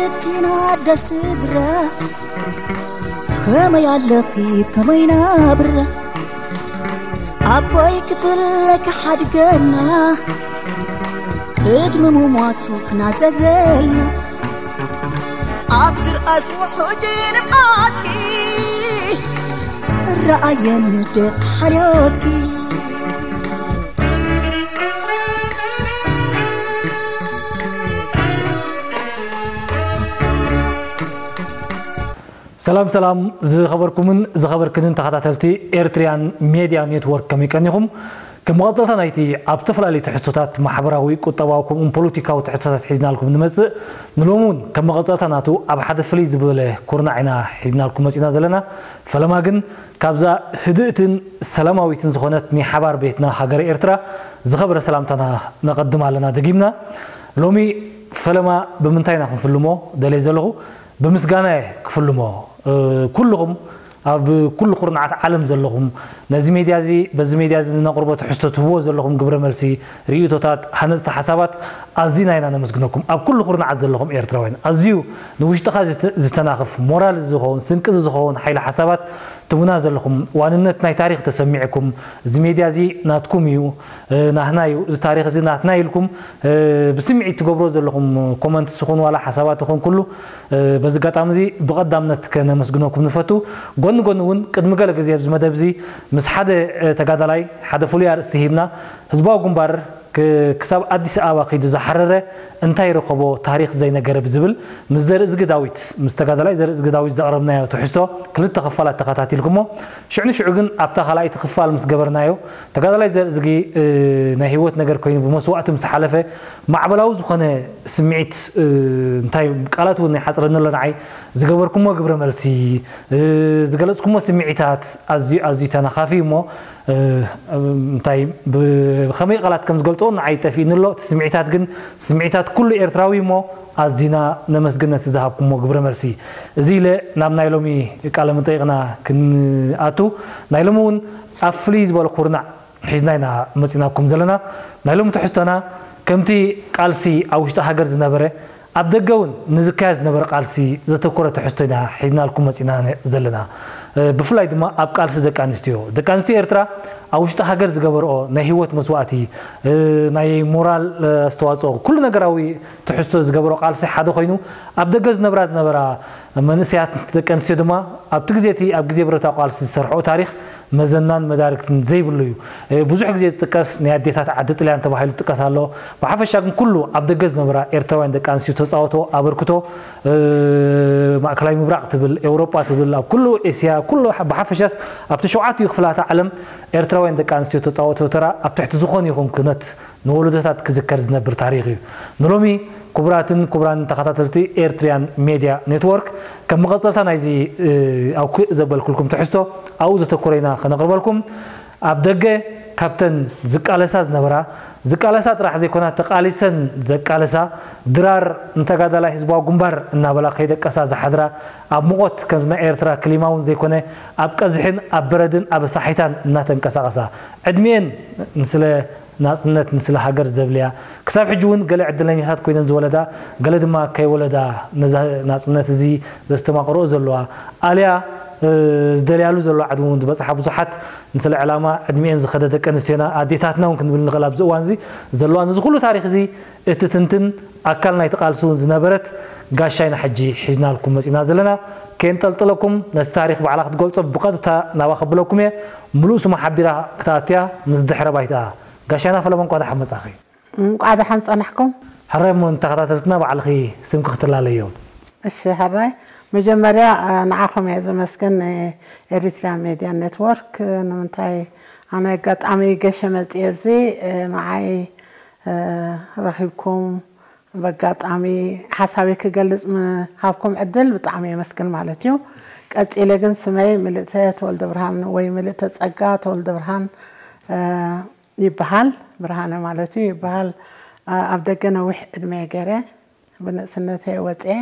እቲና ደስድራ ከመይ ኣለኺ ከመይ ናብራ ኣቦይ ክፍለ ክሓድገና ቅድሚ ምሟቱ ክናዘዘልና ኣብ ትርኣስ ውሑጅ ንብዓትኪ ረኣየኒ ደቂ ሓልዮትኪ ሰላም ሰላም ዝኸበርኩምን ዝኸበርክንን ተኸታተልቲ ኤርትሪያን ሜድያ ኔትወርክ ከመይ ቀኒኹም? ከም መቐጸልታ ናይቲ ኣብ ዝተፈላለዩ ትሕዝቶታት ማሕበራዊ፣ ቁጠባዊ ከምኡውን ፖለቲካዊ ትሕዝቶታት ሒዝናልኩም ንመጽእ ንሎሚ እውን ከም መቐጸልታ ናቱ ኣብ ሓደ ፍልይ ዝበለ ኩርናዕ ኢና ሒዝናልኩም መጺና ዘለና። ፈለማ ግን ካብዛ ህድእትን ሰላማዊትን ዝኾነት ናይ ሓባር ቤትና ሃገረ ኤርትራ ዝኸበረ ሰላምታና ነቐድም ኣለና ደጊምና። ሎሚ ፈለማ ብምንታይ ኢና ክንፍልሞ ደልየ ዘለኹ? ብምስጋና እየ ክፍልሞ። ኩልኹም ኣብ ኩሉ ኩርናዓት ዓለም ዘለኹም ነዚ ሜድያ እዚ በዚ ሜድያ እዚ ነቕርቦ ትሕዝቶ ትህብዎ ዘለኹም ግብረ መልሲ፣ ርእይቶታት፣ ሃነፅቲ ሓሳባት ኣዚና ኢና ነመስግነኩም። ኣብ ኩሉ ኩርናዓት ዘለኹም ኤርትራውያን ኣዝዩ ንውሽጥኻ ዝተናኽፍ ሞራል ዝኸውን ስንቂ ዝኸውን ሓይሊ ሓሳባት ትቡና ዘለኹም ዋንነት ናይ ታሪኽ ተሰሚዕኩም እዚ ሜድያ እዚ ናትኩም እዩ ናህና እዩ እዚ ታሪኽ እዚ ናትና ኢልኩም ብስምዒት ትገብሮ ዘለኹም ኮመንት ስኹን ዋላ ሓሳባት ይኹን ኩሉ በዚ ኣጋጣሚ እዚ ብቐዳምነት ከነመስግነኩም ንፈቱ። ጎኒ ጎኒ እውን ቅድሚ ገለ ግዜ ኣብዚ መደብ እዚ ምስ ሓደ ተጋዳላይ ሓደ ፍሉይ ኣርእስቲ ሂብና ህዝባዊ ግንባር ክሳብ ኣዲስ ኣበባ ኪዱ ዝሓረረ እንታይ ረኸቦ ታሪኽ ዘይነገረ ብዝብል ምስ ዘርእዝጊ ዳዊት ምስ ተጋዳላይ ዘርእዝጊ ዳዊት ዘቕረብናዮ ትሕዝቶ ክልተ ክፋላት ተኸታቲልኩሞ ሽዑ ንሽዑ ግን ኣብታ ካልኣይቲ ክፋል ምስ ገበርናዮ ተጋዳላይ ዘርእዝጊ ናይ ህይወት ነገር ኮይኑ ብመስዋእቲ ምስ ሓለፈ ማዕበላዊ ዝኾነ ስምዒት እንታይ ቃላት እውን ይሓፅረኒ ኣሎ ንዓይ ዝገበርኩሞ ግብረ መልሲ ዝገለፅኩሞ ስምዒታት ኣዝዩ ኣዝዩ ተናኻፊ እሞ እንታይ ብኸመይ ቃላት ከም ዝገልፆ ንዓይ ጠፊእኒ ኣሎ እቲ ስምዒታት ግን ስምዒታት ኩሉ ኤርትራዊ እሞ ኣዚና ነመስግን ነቲ ዝሃብኩሞ ግብረ መልሲ እዚ ኢለ ናብ ናይ ሎሚ ቃለ መጠይቕና ክንኣቱ ናይ ሎሚ እውን ኣብ ፍልይ ዝበለ ኩርናዕ ሒዝና ኢና መፂናኩም ዘለና ናይ ሎሚ ትሕዝቶና ከምቲ ቃልሲ ኣብ ውሽጢ ሃገር ዝነበረ ኣብ ደገ እውን ንዝካየድ ዝነበረ ቃልሲ ዘተኮረ ትሕዝቶ ኢና ሒዝናልኩም መፂና ዘለና ብፍላይ ድማ ኣብ ቃልሲ ደቂ ኣንስትዮ ደቂ ኣንስትዮ ኤርትራ ኣብ ውሽጢ ሃገር ዝገበርኦ ናይ ህይወት መስዋእቲ ናይ ሞራል ኣስተዋፅኦ ኩሉ ነገራዊ ትሕዝቶ ዝገበሮ ቃልሲ ሓደ ኮይኑ ኣብ ደገ ዝነብራ ዝነበራ መንእሰያት ደቂ ኣንስትዮ ድማ ኣብቲ ግዜ እቲ ኣብ ግዜ ብረታዊ ቃልሲ ዝሰርሕኦ ታሪኽ መዘናን መዳርግትን ዘይብሉ እዩ። ብዙሕ ግዜ ዝጥቀስ ናይ ኣዴታት ዓዲ ጥልያን ተባሂሉ ዝጥቀስ ኣሎ። ብሓፈሻ ግን ኩሉ ኣብ ደገ ዝነበራ ኤርትራውያን ደቂ ኣንስትዮ ተፃወቶ ኣበርክቶ ማእከላይ ምብራቕ ትብል፣ ኤውሮጳ ትብል፣ ኣብ ኩሉ ኤስያ፣ ኩሉ ብሓፈሻስ ኣብቲ ሸውዓቲኡ ክፍላተ ዓለም ኤርትራውያን ደቂ ኣንስትዮ ተፃወቶ ተራ ኣብ ትሕቲ ዝኾነ ይኹን ክነት ንወለዶታት ክዝከር ዝነብር ታሪኽ እዩ። ንሎሚ ክቡራትን ክቡራን ተኸታተልቲ ኤርትሪያን ሜድያ ኔትወርክ ከም መቐፀልታ ናይዚ ኣውክእ ዘበልኩልኩም ትሕዝቶ ኣብኡ ዘተኮረ ኢና ከነቕርበልኩም። ኣብ ደገ ካብተን ዝቃለሳ ዝነበራ ዝቃለሳ ጥራሕ ዘይኮና ተቓሊሰን ዘቃለሳ ድራር ንተጋዳላይ ህዝባዊ ግንባር እናበላ ከይደቀሳ ዝሓድራ ኣብ ሙቖት ከምዚ ናይ ኤርትራ ክሊማ እውን ዘይኮነ ኣብ ቀዝሕን ኣብ በረድን ኣብ ኣሳሒታን እናተንቀሳቐሳ ዕድሚኤን ንስለ ናጽነት ንስለ ሃገር ዘብልያ ክሳብ ሕጂ እውን ገለ ዕድለኛታት ኮይነን ዝወለዳ ገለ ድማ ከይወለዳ ነዛ ናጽነት እዚ ዘስተማቕርኦ ዘለዋ ኣልያ ዝደልያሉ ዘለዋ ዓድሚ እውን ዝበጽሓ ብዙሓት ንስለ ዕላማ ዕድሚኤን ዝኸደ ደቂ ኣንስትዮና ኣዴታትና እውን ክንብል ንኽእል ኣብዚ እዋን እዚ ዘለዋ ነዚ ኩሉ ታሪኽ እዚ እትትንትን ኣካል ናይቲ ቃልሲ እውን ዝነበረት ጋሻ ኢና ሕጂ ሒዝናልኩም መጺና ዘለና ከየንጠልጥለኩም ነቲ ታሪኽ ባዕላ ክትገልጾ ብቐጥታ ናባ ከብለኩም እየ ምሉእ ስማ ሓቢራ ክትኣትያ ምስ ድሕረ ባይትኣ ጋሻና ፈለመ እንኳ ደሓን መጻኺ። እንቋዕ ደሓን ጸናሕኩም። ሕራይ እሞ ንተኸታተልትና ባዕልኺ ስምኪ ክትላለዮም። እሺ ሕራይ መጀመርያ ንዓኹም እየ ዘመስግን ኤሪትሪያን ሜድያ ኔትወርክ ንምንታይ ኣነ ኣጋጣሚ ገሸ መፅየ ኣብዚ ንዓይ ረኺብኩም በጋጣሚ ሓሳበይ ክገልፅ ምሃብኩም ዕድል ብጣዕሚ የመስግን ማለት እዩ። ቀፂለ ግን ስመይ ምልእተ ተወልደ ብርሃን ወይ ምልእተ ፀጋ ተወልደ ብርሃን ይበሃል ብርሃነ ማለት እዩ ይበሃል ኣብ ደገ ነዊሕ ዕድመ ገረ ብንእስነተ ወፅኤ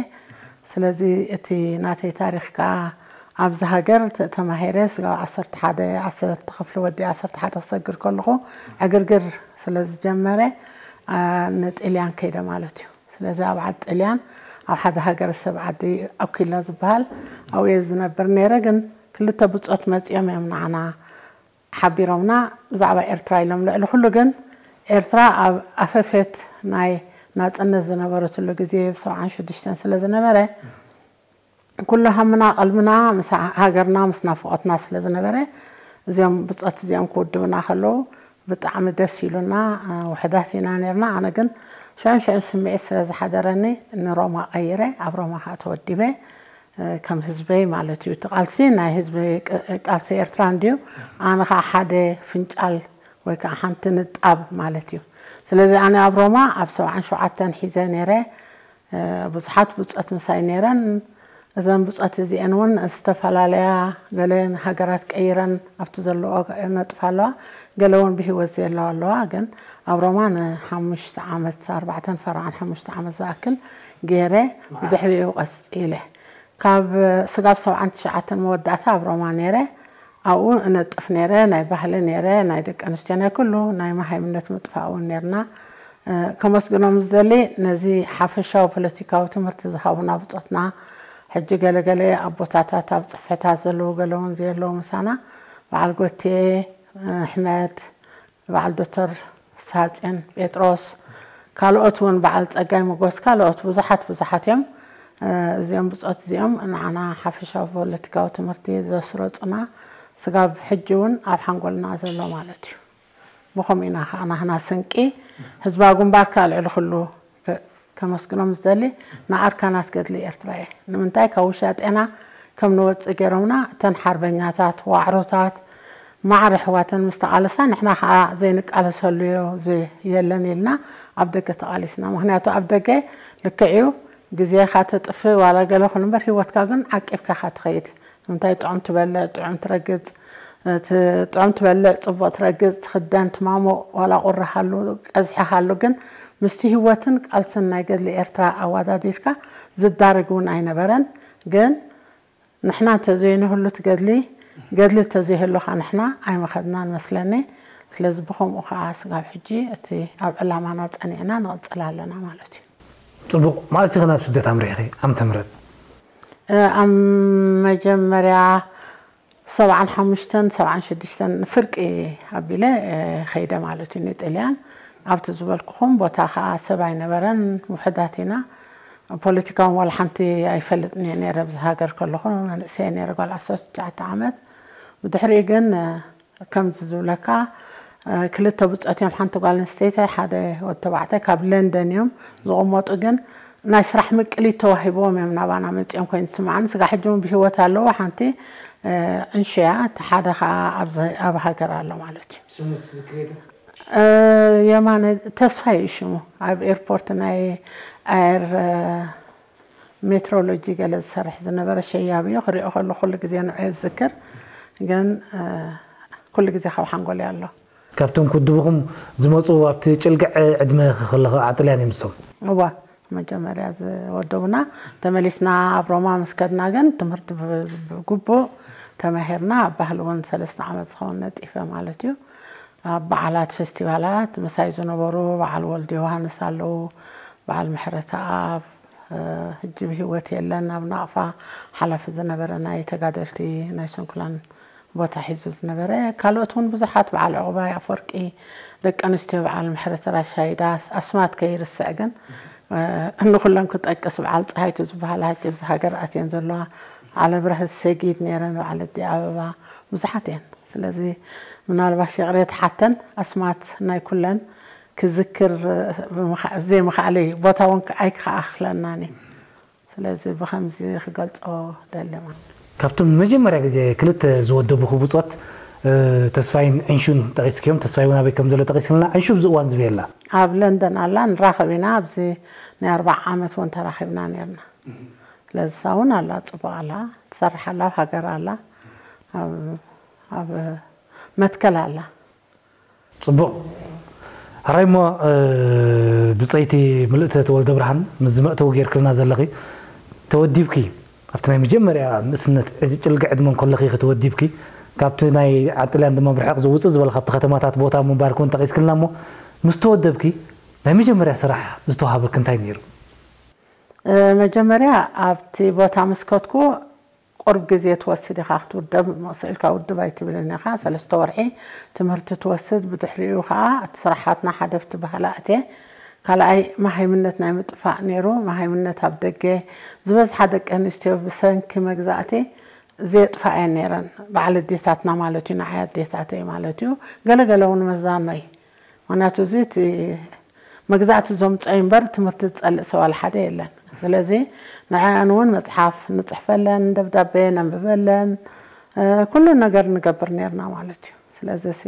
ስለዚ እቲ ናተይ ታሪክ ከዓ ኣብዚ ሃገር ተማሂረ ስጋብ ዓሰርተ ሓደ ዓሰርተ ክፍሊ ወዲ ዓሰርተ ሓደ ክሰግር ከለኹ ዕግርግር ስለ ዝጀመረ ንጥልያን ከይደ ማለት እዩ ስለዚ ኣብ ዓድ ጥልያን ኣብ ሓደ ሃገረሰብ ዓዲ ኣኩላ ዝበሃል ኣብኡ እየ ዝነብር ነይረ። ግን ክልተ ብጾት መጺኦም እዮም ንዓና ሓቢሮምና ብዛዕባ ኤርትራ ኢሎም። ልዕሊ ኩሉ ግን ኤርትራ ኣብ ኣፈፌት ናይ ናጽነት ዝነበረትሉ ግዜ ብ ሰብዓን ሽዱሽተን ስለ ዝነበረ፣ ኩሉ ሃምና ቀልብና ምስ ሃገርና ምስ ናፍቖትና ስለ ዝነበረ፣ እዚኦም ብጾት እዚኦም ክውድቡና ከለዉ ብጣዕሚ ደስ ኢሉና። እ፣ ውሑዳት ኢና ነርና። ኣነ ግን ሽዑን ሽዑን ስምዒት ስለ ዝሓደረኒ ንሮማ ቀይረ፣ ኣብ ሮማ ከዓ ተወዲበ። እ፣ ከም ህዝበይ ማለት እዩ። እቲ ቃልሲ ናይ ህዝቢ ቅ-፣ ቃልሲ ኤርትራ እንድዩ። ኣነ ከዓ ሓደ ፍንጫል ወይ ከዓ ሓንቲ ንጣብ ማለት እዩ። ስለዚ ኣነ ኣብ ሮማ ኣብ ሰብዓን ሸውዓተን ሒዘ ነይረ። እ፣ ብዙሓት ብጾት ምሳይ ነይረን። እዘን ብጾት እዚአን እውን ዝተፈላለያ፣ ገለን ሃገራት ቀይረን ኣብቲ ዘለዋ ነጥፋ ኣለዋ፣ ገለ እውን ብህይወት ዘለዋ ኣለዋ። ግን ኣብ ሮማ ንሓሙሽተ ዓመት፣ ኣርባዕተን ፈረቓን ሓሙሽተ ዓመት ዝኣክል ገይረ፣ ብድሕሪኡ ቀጺለ። ካብ ስጋብ ሰብዓን ትሽዓተን መወዳእታ ኣብ ሮማ ነይረ። ኣብኡ እነጥፍ ነይረ፣ ናይ ባህሊ ነይረ፣ ናይ ደቂ ኣንስትዮ፣ ናይ ኩሉ ናይ መሃይምነት ምጥፋእ እውን ነርና። እ፣ ከመስግኖም ዝደሊ ነዚ ሓፈሻዊ ፖለቲካዊ ትምህርቲ ዝሃቡና ብጾትና፣ ሕጂ ገለገለ ኣቦታታት ኣብ ጽሕፈታት ዘለዉ፣ ገለ እውን ዘየለዉ ምሳና፣ በዓል ጎቴ፣ እ፣ ኣሕመድ፣ በዓል ዶክተር ሳጽን ጴጥሮስ፣ ካልኦት እውን በዓል ጸጋይ መጎስ፣ ካልኦት ብዙሓት ብዙሓት እዮም። እ፣ እዚኦም ብጾት እዚኦም ንዓና ሓፈሻዊ ፖለቲካዊ ትምህርቲ ዘስረጹና፣ ስጋብ ሕጂ እውን ኣብ ሓንጎልና ዘሎ ማለት እዩ። ብኸምኡ ኢና ከዓ ናህና ስንቂ ህዝባዊ ግንባር ከዓ ልዕሊ ኩሉ ከ-፣ ከመስግኖም ዝደሊ ንኣርካናት ገድሊ ኤርትራ እየ። ንምንታይ ካብ ውሻጤና ከም ንወጽእ ገይሮምና፣ እተን ሓርበኛታት ዋዕሮታት ማዕረ ኣሕዋተን ምስ ተቓለሳ፣ ንሕና ከዓ ዘይንቃለሰሉ ዮ-፣ ዝ-፣ የለን ኢልና ኣብ ደገ ተቓሊስና። ምኽንያቱ ኣብ ደገ ልክዕ እዩ፣ ግዜኻ ተጥፍእ ዋላ ገለ ኹን እምበር፣ ህይወትካ ግን ዓቂብካ ኢኻ ትኸይድ። እንታይ ጥዑም ትበልዕ፣ ጥዑም ትረግጽ፣ እቲ ጥዑም ትበልዕ፣ ጽቡቕ ትረግጽ፣ ትኽደን፣ ትማሞቕ፣ ዋላ ቁሪ ሃሉ፣ ቀዝሒ ሃሉ፣ ግን ምስቲ ህይወትን ቃልስን ናይ ገድሊ ኤርትራ ኣወዳዲርካ ዝዳረግ እውን ኣይነበረን። ግን ንሕና እንተዘይንህሉ እቲ ገድሊ፣ ገድሊ እንተዘይህሉ ኸኣ ንሕና ኣይምኸድናን መስለኒ። ስለዚ ብኸምኡ ኸኣ ስጋብ ሕጂ እቲ ኣብ ዕላማና ጸኒዕና ንቕጽል ኣለና ማለት እዩ። ጽቡቕ። መዓስ ኢኺ ናብ ስደት ኣምሪሕኺ? ዓመተ ምህረት? እ፣ ኣብ መጀመርያ ሰብዓን ሓሙሽተን፣ ሰብዓን ሽዱሽተን ፍርቂ ኣቢለ፣ እ፣ ኸይደ ማለት እዩ ንጥልያን። ኣብቲ ዝበልኩኹም ቦታ ኸኣ ሰብ ኣይነበረን፣ ውሑዳት ኢና። ፖለቲካ እውን ዋላ ሓንቲ ኣይፈልጥን እየ ነይረ ኣብዚ ሃገር ከለኹ፣ መንእሰይ እየ ነይረ፣ ጓል ዓሰርተ ትሽዓተ ዓመት። ብድሕሪኡ ግን፣ እ፣ ከምዚ ዝብለካ፣ እ፣ ክልተ ብጾት እዮም፣ ሓንቲ ጓል ኣንስተይቲ፣ ሓደ ወዲ ተባዕታይ፣ ካብ ለንደን እዮም ዝቕመጡ። ግን ናይ ስራሕ ምቅሊት ተዋሂብዎም እዮም ናባና መጺኦም ኮይኑ ዝስምዓኒ። ስጋ ሕጂ እውን ብህይወት ኣለዉ። ሓንቲ፣ እ፣ ዕንሹ እያ፣ እቲ ሓደ ኸኣ ኣብዚ፣ ኣብ ሃገር ኣሎ ማለት እዩ። ስሙ ትዝክሪ ዶ? እ፣ የማነ ተስፋ እዩ ሽሙ። ኣብ ኤርፖርት ናይ ኣየር፣ እ፣ ሜትሮሎጂ ገለ ዝሰርሕ ዝነበረ ሸያብ እዩ። ክሪኦ ከሎ ኩሉ ግዜ ንዑ እየ ዝዝክር። ግን፣ እ፣ ኩሉ ግዜ ካብ ሓንጎለይ ኣሎ። ካብቶም ክውድብኹም ዝመጹ ኣብቲ ጭልግዐ ዕድመ ከለኹ ዓጥልያን እዮም ንሶም? እዋ፣ መጀመርያ ዝወደቡና። ተመሊስና ኣብ ሮማ ምስ ከድና ግን ትምህርቲ ብ-፣ ብግቡእ ተማሂርና። ኣብ ባህሊ እውን ሰለስተ ዓመት ዝኸውን ነጢፈ ማለት እዩ። ኣብ በዓላት፣ ፌስቲቫላት ምሳይ ዝነበሩ በዓል ወልድ ዮሃንስ ኣለዉ፣ በዓል ምሕረተኣብ፣ እ፣ ሕጂ ብህይወት የለን፣ ኣብ ናቕፋ ሓላፊ ዝነበረ ናይ ተጋደልቲ ናይ ስንኩላን ቦታ ሒዙ ዝነበረ፣ ካልኦት እውን ብዙሓት፣ በዓል ዕቑባይ ኣፈወርቂ፣ ደቂ ኣንስትዮ በዓል ምሕረት ራሻይዳ፣ ኣስማት ከይርስዕ ግን፣ እ፣ እንኩለን ክጠቅስ፣ በዓል ፀሃይቱ ዝበሃላ ሕጂ ኣብዚ ሃገር ኣትየን ዘለዋ፣ ዓለምብርሃን ሰጊድ ነይረን፣ በዓል ኣዲ ኣበባ፣ ብዙሓት እየን። ስለዚ ምናልባሽ ይቕሬታ ሓተን ኣስማት ናይ ኩለን ክዝክር ብምኻ-፣ ዘይምኽኣለይ፣ ቦታ እውን ኣይክኸኣኽለናን እዩ። ስለዚ ብኸምዚ ክገልጾ ደሊ ማለት እዩ። ካብቶም መጀመርያ ግዜ ክልተ ዝወደቡኹ ብጾት፣ እ፣ ተስፋይን ዕንሹን ጠቒስክዮም። ተስፋይ እውን ኣበይ ከም ዘሎ ጠቒስክልና። ዕንሹ ኣብዚ እዋን ዝበየላ? ኣብ ለንደን ኣላ፣ ንራኸብ ኢና። ኣብዚ ናይ ኣርባዓ ዓመት እውን ተራኺብና ነርና። ስለዚ እሳ እውን ኣላ፣ ጽቡቕ ኣላ፣ ትሰርሕ ኣላ፣ ኣብ ሃገር ኣላ፣ ኣብ፣ ኣብ መትከል ኣላ። ጽቡቕ። ሕራይ እሞ፣ እ፣ ብጸይቲ ምልእተ ተወልደ ብርሃን፣ ምስዚ መእተዊ ጌርክልና ዘለኺ፣ ተወዲብኪ፣ ኣብቲ ናይ መጀመርያ ንእስነት፣ ዕድ-፣ ጭልግዕ ዕድመ እንከለኺ ኢኺ ተወዲብኪ፣ ካብቲ ናይ ዓጥልያን ድማ ብርሕቕ ዝውጽእ ዝበለ ካብቲ ከተማታት ቦታ ምንባርኪ እውን ጠቒስክልና እሞ፣ ምስ ተወደብኪ፣ ናይ መጀመርያ ስራሕ ዝተዋሃበኪ እንታይ ነይሩ? መጀመርያ ኣብቲ ቦታ ምስ ከድኩ ቁሩብ ግዜ ትወስድ ኢኻ ክትውደብ፣ ስቕ ኢልካ ውድብ ኣይትብልን ኢኻ። ሰለስተ ወርሒ ትምህርቲ ትወስድ፣ ብድሕሪኡ ኸዓ እቲ ስራሓትና ሓደ ኣብቲ ባህሊ ኣትየ። ካልኣይ መሃይምነት ናይ ምጥፋእ ነይሩ። መሃይምነት ኣብ ደገ ዝበዝሓ ደቂ ኣንስትዮ ብሰንኪ መግዛእቲ ዘየጥፋኣየን ነይረን፣ በዓል ኣዴታትና ማለት እዩ፣ ንዓይ ኣዴታተይ ማለት እዩ። ገለገለ እውን መዛኖይ። ምኽንያቱ እዚ እቲ መግዛእቲ ዘምፀዮ እምበር ትምህርቲ ዝፀልእ ሰብ ዋላ ሓደ የለን። ስለዚ ንዕኣን እውን መፅሓፍ ንፅሕፈለን፣ ደብዳቤ ነንብበለን፣ ኩሉ ነገር ንገብር ነርና ማለት እዩ። ስለዚ ሲ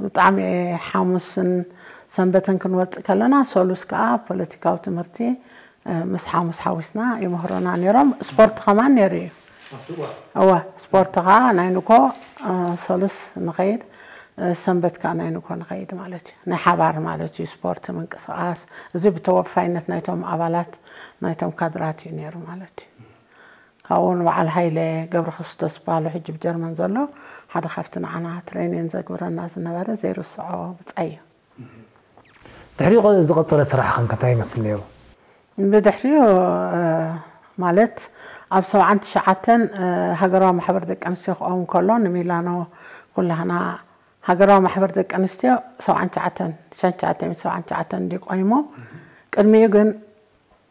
ብጣዕሚ ሓሙስን ሰንበትን ክንወፅእ ከለና፣ ሰሉስ ከዓ ፖለቲካዊ ትምህርቲ ምስ ሓሙስ ሓዊስና ይምህሮና ነይሮም። ስፖርት ከማን ነይሩ እዩ። እወ፣ ስፖርት ከዓ ናይ ንኮ ሰሉስ ንኸይድ፣ ሰንበት ከዓ ናይ ንኮ ንኸይድ ማለት እዩ። ናይ ሓባር ማለት እዩ። ስፖርት ምንቅስቃስ፣ እዚ ብተወፋይነት ናይቶም ኣባላት ናይቶም ካድራት እዩ ነይሩ ማለት እዩ። ካብኡ ንበዓል ሃይለ ገብረ ክርስቶስ በሃሉ ሕጂ ብጀርመን ዘሎ ሓደ ካብቲ ንዓና ትሬኒን ዘግብረና ዝነበረ ዘይርስዖ ብጻይ እዩ። ድሕሪኡ ዝቐጸለ ስራሕኽን ከ እንታይ ይመስል ነይሩ? ብድሕሪኡ ማለት ኣብ ሰብዓን ትሽዓተን ሃገራዊ ማሕበር ደቂ ኣንስትዮ ክኸውን ከሎ ንሚላኖ ኩላህና ሃገራዊ ማሕበር ደቂ ኣንስትዮ ሰብዓን ትሽዓተን ሸንትሽዓተ ሰብዓን ትሽዓተን እንዲ ቆይሙ ቅድሚኡ ግን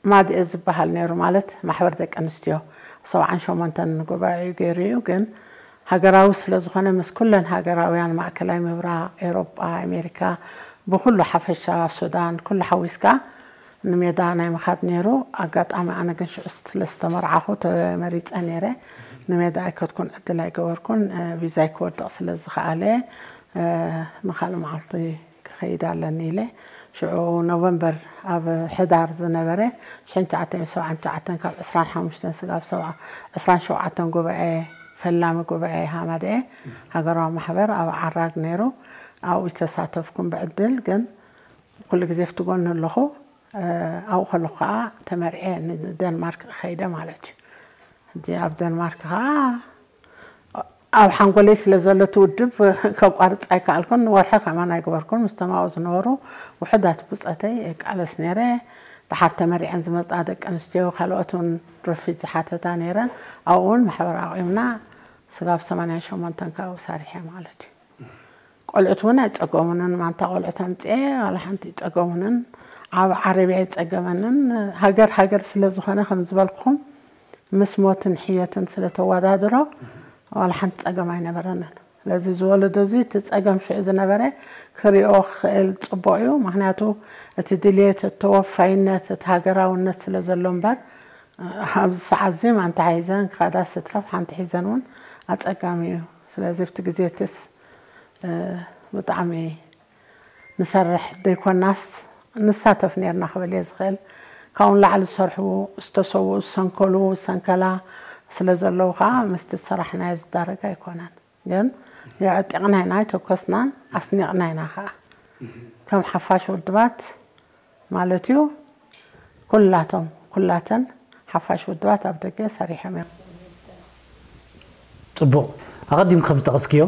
ማድኤ ዝበሃል ነይሩ ማለት ማሕበር ደቂ ኣንስትዮ ሰብዓን ሸሞንተን ጉባኤ ገይሩ እዩ ግን ሃገራዊ ስለ ዝኾነ ምስ ኩለን ሃገራውያን ማእከላይ ምብራቕ ኤሮጳ ኣሜሪካ ብኩሉ ሓፈሻ ሱዳን ኩሉ ሓዊስካ ንሜዳ ናይ ምኻድ ነይሩ ኣጋጣሚ ኣነ ግን ሽዑ ስለ ዝተመርዓኹ ተመሪፀ ነይረ ንሜዳ ኣይከድኩን ዕድል ኣይገበርኩን ቪዛይ ክወድቕ ስለ ዝኸኣለ ንኻልእ መዓልቲ ክኸይድ ኣለኒ ኢለ ሽዑ ኖቨምበር ኣብ ሕዳር ዝነበረ ሽሕን ትሽዓተ ሚእትን ሰብዓን ትሽዓተን ካብ ዕስራን ሓሙሽተን ስጋብ ሰብዓ ዕስራን ሸውዓተን ጉባኤ ፈላሚ ጉባኤ ሃማደኤ ሃገራዊ ማሕበር ኣብ ዓራግ ነይሩ ኣብኡ ተሳተፍኩም ብዕድል ግን ኩሉ ግዜ ኣብቲ ጎኒ ኣለኹ ኣብኡ ከለኹ ከዓ ተመርዐ ንደንማርክ ከይደ ማለት እዩ ሕጂ ኣብ ደንማርክ ከዓ ኣብ ሓንጎለይ ስለ ዘሎ እቲ ውድብ ከቋርፅ ኣይከኣልኩን ወርሒ ከማን ኣይገበርኩን ምስቶም ኣብኡ ዝነበሩ ውሑዳት ብፀተይ እቃለስ ነይረ ደሓር ተመሪዐን ዝመፃ ደቂ ኣንስትዮ ካልኦት እውን ረፊድ ዝሓተታ ነይረን ኣብኡ እውን ማሕበር ኣቂምና ስጋብ ሰማንያን ሸሞንተን ካብኡ ሰሪሐ ማለት እዩ ቆልዑት እውን ኣይፀገሙንን ማንታ ቆልዑት ኣምፅኤ ዋላ ሓንቲ ይፀገሙንን ዓብ ዓረብያ ኣይፀገመንን ሃገር ሃገር ስለ ዝኾነ ከም ዝበልኩኹም ምስ ሞትን ሕየትን ስለተወዳድሮ ዋላ ሓንቲ ፀገም ኣይነበረንን። ስለዚ እዚ ወለዶ እዚ እቲ ፀገም ሽዑ ዝነበረ ክሪኦ ክኽእል ፅቡቕ እዩ። ምኽንያቱ እቲ ድልየት፣ እቲ ተወፋይነት፣ እቲ ሃገራውነት ስለ ዘሎ እምበር ኣብዚ ሰዓት እዚ ማንታ ሒዘን ክኸዳ ስትረፍ ሓንቲ ሒዘን እውን ኣፀጋሚ እዩ። ስለዚ ኣብቲ ግዜ እትስ ብጣዕሚ ንሰርሕ ደይኮናስ ንሳተፍ ነርና ክብል እየ ዝኽእል። ካብኡ ንላዕሊ ዝሰርሑ ዝተሰውኡ ዝሰንከሉ ዝሰንከላ ስለ ዘለዉ ከዓ ምስቲ ዝሰራሕናዮ ዝዳረግ ኣይኮነን። ግን የዕጢቕና ኢና ኣይተኮስናን ኣስኒቕና ኢና ከዓ ከም ሓፋሽ ውድባት ማለት እዩ ኩላቶም ኩላተን ሓፋሽ ውድባት ኣብ ደገ ሰሪሖም እዮም። ፅቡቕ ኣቐዲም ከም ዝጠቐስክዮ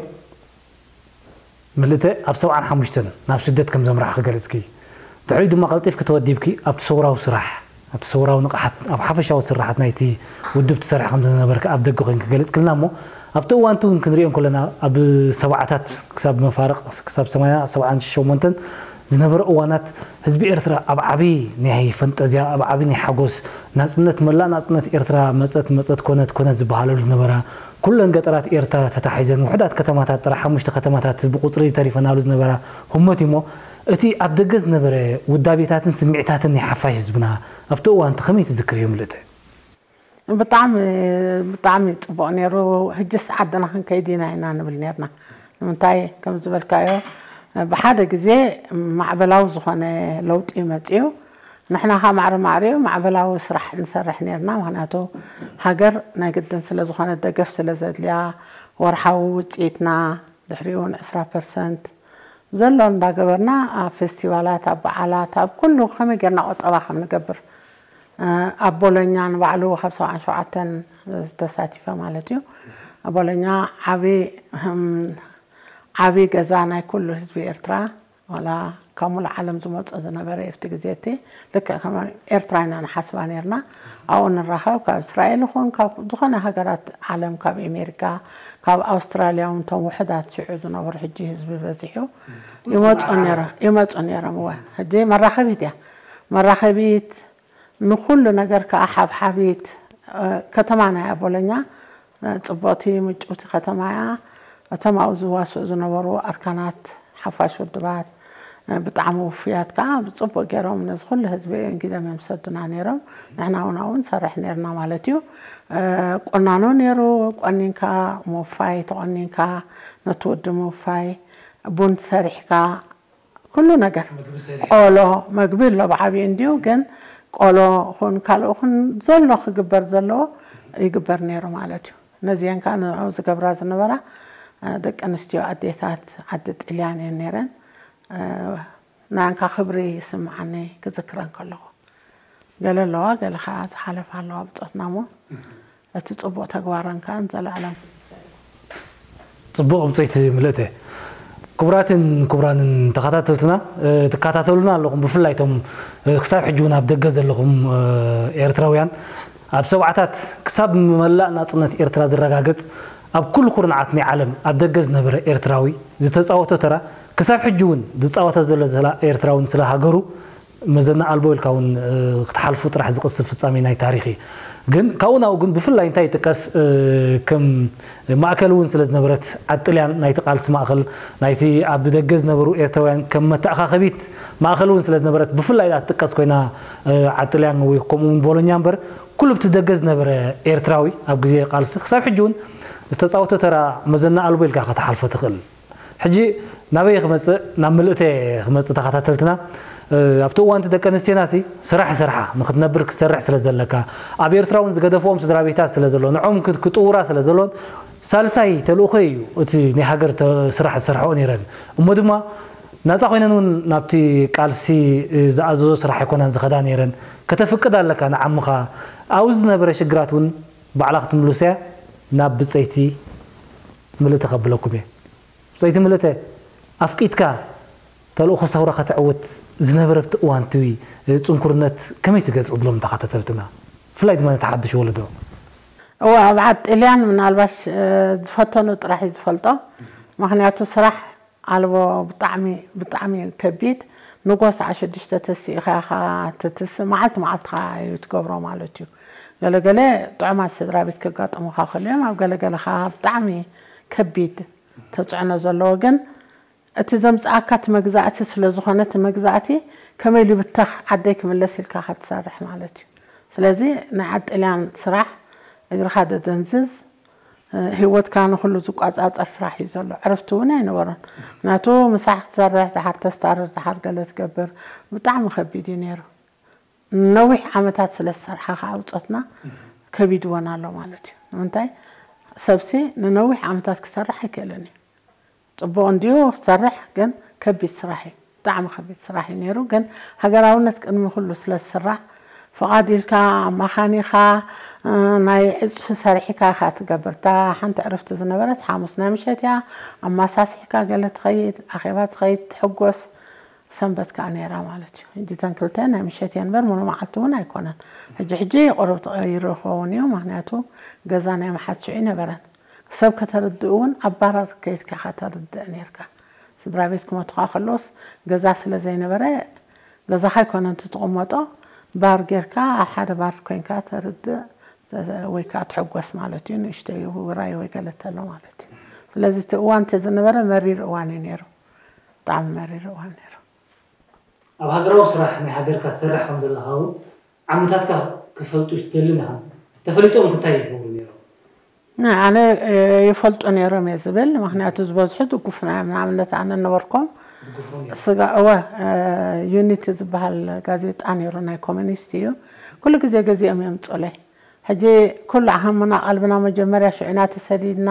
ምልእተ ኣብ ሰብዓን ሓሙሽተን ናብ ስደት ከም ዘምራሕኺ ገለፅኪ ድሕሪኡ ድማ ቀልጢፍኪ ተወዲብኪ ኣብቲ ሰውራዊ ስራሕ ኣብቲ ሰውራዊ ንቕሓት ኣብ ሓፈሻዊ ስራሓት ናይቲ ውድብ ትሰርሒ ከም ዝነበርኪ ኣብ ደገ ኮይንኪ ገለፅክልና እሞ ኣብቲ እዋንቲ እውን ክንሪኦ እንከለና ኣብ ሰብዓታት ክሳብ መፋርቕ ክሳብ ሰማንያ ሰብዓን ሸሞንተን ዝነበረ እዋናት ህዝቢ ኤርትራ ኣብ ዓቢ ናይ ፈንጠዝያ ኣብ ዓቢ ናይ ሓጎስ ናጽነት መላእ ናጽነት ኤርትራ መጸት መጸት ኮነት ኮነት ዝበሃለሉ ዝነበራ ኩለን ገጠራት ኤርትራ ተታሒዘን ውሕዳት ከተማታት ጥራሕ ሓሙሽተ ከተማታት ብቁጽሪ ተሪፈናሉ ዝነበራ ህሞት እዩሞ እቲ ኣብ ደገ ዝነበረ ውዳቤታትን ስምዒታትን ናይ ሓፋሽ ህዝብና ኣብቲ እዋንቲ ከመይ ትዝክርዮ ምልእተ? ብጣዕሚ ብጣዕሚ እዩ ፅቡቕ ነይሩ። ሕጅስ ዓድና ክንከይድ ኢና ኢና ንብል ነርና። ንምንታይ ከም ዝበልካዮ ብሓደ ግዜ ማዕበላዊ ዝኾነ ለውጢ እዩ መፂኡ። ንሕና ኻ ማዕረ ማዕሪኡ ማዕበላዊ ስራሕ ንሰርሕ ነርና። ምክንያቱ ሃገር ናይ ግድን ስለ ዝኾነ ደገፍ ስለ ዘድልያ ወርሓዊ ውፅኢትና ድሕሪኡ እውን ዕስራ ፐርሰንት ዘሎ እንዳገበርና ኣብ ፌስቲቫላት ኣብ በዓላት ኣብ ኩሉ ከመይ ጌርና ቆጠባ ከም ንገብር ኣብ ቦሎኛ ንባዕሉ ካብ ሰብዓን ሸውዓተን ተሳቲፈ ማለት እዩ ኣብ ቦሎኛ ዓቢ ዓቢ ገዛ ናይ ኩሉ ህዝቢ ኤርትራ ዋላ ካብ ሙሉእ ዓለም ዝመጾ ዝነበረ ኣብቲ ግዜ እቲ ልክዕ ከም ኤርትራ ኢና ንሓስባ ነርና። ኣብኡ ንራኸብ፣ ካብ እስራኤል ይኹን ካብ ዝኾነ ሃገራት ዓለም፣ ካብ ኣሜሪካ፣ ካብ ኣውስትራልያ እውን እቶም ውሑዳት ሽዑ ዝነበሩ፣ ሕጂ ህዝቢ በዚሑ ይመጹ ነይሮም። ይመጹ ነይሮም። እወ፣ ሕጂ መራኸቢት እያ። መራኸቢት ንኹሉ ነገር ከኣ ሓብሓቢት። ከተማና እያ ቦሎኛ፣ ጽብቕቲ ምጭውቲ ከተማ እያ። እቶም ኣብኡ ዝዋስኡ ዝነበሩ ኣርካናት ሓፋሽ ውድባት ብጣዕሚ ውፉያት ከኣ ብጽቡቕ ገይሮም ነዚ ኩሉ ህዝቢ ኣንጊዶም እዮም ዝሰዱና ነይሮም። ንሕና እውን ኣብኡ ንሰርሕ ነርና ማለት እዩ። ቁናኖ ነይሩ፣ ቆኒንካ ምውፋይ፣ ተቆኒንካ ነቲ ወዲ ምውፋይ፣ ቡን ሰሪሕካ፣ ኩሉ ነገር። ቆሎ፣ መግቢ ኣሎ ብዓብዩ እንድዩ፣ ግን ቆሎ ኹን ካልእ ኹን ዘሎ ክግበር ዘለዎ ይግበር ነይሩ ማለት እዩ። ነዚአን ከዓ ንዕኡ ዝገብራ ዝነበራ ደቂ ኣንስትዮ ኣዴታት ዓዲ ጥልያን እየን ነይረን። ንኣንካ ክብሪ ይስምዓኒ ክዝክረን ከለኹ። ገለ ኣለዋ፣ ገለ ከዓ ዝሓለፋ ኣለዋ ብጾትና እሞ እቲ ጽቡቕ ተግባረን ከዓ ንዘለኣለም። ጽቡቕ ብጽይቲ ምልእተ። ክቡራትን ክቡራንን ተኸታተልትና፣ ትከታተሉና ኣለኹም፣ ብፍላይ እቶም ክሳብ ሕጂ እውን ኣብ ደገ ዘለኹም ኤርትራውያን፣ ኣብ ሰብዓታት ክሳብ መላእ ናጽነት ኤርትራ ዝረጋገጽ፣ ኣብ ኩሉ ኩርናዓት ናይ ዓለም ኣብ ደገ ዝነበረ ኤርትራዊ ዝተጻወቶ ተራ፣ ክሳብ ሕጂ እውን ዝጻወቶ ዘሎ ስለ ኤርትራውን ስለ ሃገሩ መዘና ኣልቦ ኢልካ እውን ክትሓልፉ ጥራሕ ዝቕስብ ፍጻሜ ናይ ታሪኽ እዩ። ግን ካብኡ ናብኡ ግን ብፍላይ እንታይ ይጥቀስ፣ ከም ማእከል እውን ስለ ዝነበረት ዓዲ ጥልያን ናይቲ ቃልሲ ማእከል ናይቲ ኣብ ደገ ዝነበሩ ኤርትራውያን ከም መተኣኻኸቢት ማእከል እውን ስለ ዝነበረት ብፍላይ እያ ትጥቀስ ኮይና ዓዲ ጥልያን ወይ ከምኡ እውን ቦሎኛ እምበር ኩሉ ብቲ ደገ ዝነበረ ኤርትራዊ ኣብ ግዜ ቃልሲ ክሳብ ሕጂ እውን ዝተጻወቶ ተራ መዘና ኣልቦ ኢልካ ከተሓልፎ ትኽእል። ሕጂ ናበይ ክመጽእ ናብ ምልእተ ክመጽእ ተኸታተልትና ኣብቲ እዋንቲ ደቂ ኣንስትዮና ሲ ስራሕ ስርሓ ንክትነብር ክትሰርሕ ስለ ዘለካ ኣብ ኤርትራ እውን ዝገደፍኦም ስድራ ቤታት ስለ ዘሎ ንዖም ክጥውራ ስለ ዘሎን ሳልሳይ ተልእኾ እዩ እቲ ናይ ሃገር ስራሕ ዝሰርሐኦ ነይረን እሞ ድማ ናፃ ኮይነን እውን ናብቲ ቃልሲ ዝኣዘዞ ስራሕ ኣይኮናን ዝኸዳ ነይረን ከተፍቅድ ኣለካ ንዓምኻ ኣብዚ ዝነበረ ሽግራት እውን ባዕላ ክትምልሶ እያ ናብ ብፀይቲ ምልእተ ከብለኩም እየ ብፀይቲ ምልእተ ኣፍቂድካ ተልእኾ ሰውራ ከተዕውት ዝነበረ ኣብቲ እዋን እቲ ፅንኩርነት ከመይ ትገልፅ ብሎም ተኸታተልትና ብፍላይ ድማ ነቲ ሓድሽ ወለዶ እወ ኣብ ዓድ ጥልያን ምናልባሽ ዝፈተኑ ጥራሕ እዩ ዝፈልጦ ምክንያቱ ስራሕ ኣልቦ ብጣዕሚ ብጣዕሚ ከቢድ ንጎ ሰዓ ሽዱሽተ ተሲእኻ ኢኻ ትትስእ መዓልቲ መዓልትኻ እዩ ትገብሮ ማለት እዩ ገለገለ ጥዑማት ስድራ ቤት ከጋጥሙኻ ከልዮም ኣብ ገለገለ ከዓ ብጣዕሚ ከቢድ ተፅዕኖ ዘለዎ ግን እቲ ዘምፅኣካ እቲ መግዛእቲ ስለዝኾነ እቲ መግዛእቲ ከመይ ልብተኽ ዓደይ ክምለስ ኢልካ ኢኻ ትሰርሕ ማለት እዩ ስለዚ ናይ ዓድ ጥልያን ስራሕ እግርኻ ደደንዝዝ ህይወትካ ንኹሉ ዝቋፃፀር ስራሕ እዩ ዘሎ ዕረፍቲ እውን ኣይነበሮን ምክንያቱ ምሳሕ ክትሰርሕ ድሓር ተስታርር ድሓር ገለ ትገብር ብጣዕሚ ከቢድ እዩ ነይሩ ነዊሕ ዓመታት ስለ ዝሰርሓ ከዓ ብፆትና ከቢድወን ኣሎ ማለት እዩ ንምንታይ ሰብሲ ንነዊሕ ዓመታት ክሰርሕ ኣይክእልን እዩ ፅቡቕ እንድዩ ክሰርሕ ግን ከቢድ ስራሕ እዩ ብጣዕሚ ከቢድ ስራሕ እዩ ነይሩ ግን ሃገራውነት ቅድሚ ኩሉ ስለ ዝስራዕ ፍቓድ ኢልካ ኣማኻኒኻ ናይ ዕፅፊ ሰሪሕካ ኢኻ ትገብር እታ ሓንቲ ዕርፍቲ ዝነበረት ሓሙስ ናይ ምሸት እያ ኣማሳሲሕካ ገለ ትኸይድ ኣኼባ ትኸይድ ትሕጎስ ሰንበት ከዓ ነይራ ማለት እዩ ሕጂ ተን ክልተ ናይ ምሸት እየን በር ሙሉ መዓልቲ እውን ኣይኮነን ሕጂ ሕጂ ቁሩብ ተቐይሩ ይኸውን እዩ ምክንያቱ ገዛ ናይ መሓዝ ሽዑ ይነበረን ሰብ ከተርድእ እውን ኣብ ባራት ከይድካ ኢኻ ተርድእ ነርካ ስድራ ቤት ክመቱኻ ከለውስ ገዛ ስለ ዘይነበረ ገዛኻ ኣይኮነን ትትቕመጦ ባር ጌርካ ኣብ ሓደ ባር ኮይንካ ተርድእ ወይ ከዓ ትሕጎስ ማለት እዩ ንእሽተይ ውራይ ወይ ገለ ተሎ ማለት እዩ ስለዚ እቲ እዋን ተዝነበረ መሪር እዋን እዩ ነይሩ ብጣዕሚ መሪር እዋን ነይሩ ኣብ ሃገራዊ ስራሕ ናይ ሃገርካ ትሰርሕ ከም ዘለኻ እውን ዓምታትካ ክፈልጡ ትደልን ኢኻ ተፈሊጦም እንታይ ይገብሩ ነይሮም ኣነ ይፈልጡ ነይሮም እየ ዝብል ምክንያቱ ዝበዝሑ ድጉፍና እዮም ንኣብነት ኣነ ነበርኮም ስጋ እወ ዩኒቲ ዝበሃል ጋዜጣ ነይሩ ናይ ኮሚኒስት እዩ ኩሉ ግዜ ገዚኦም እዮም ፆለይ ሕጂ ኩሉ ዓሃምና ቀልብና መጀመርያ ሽዑና ተሰዲድና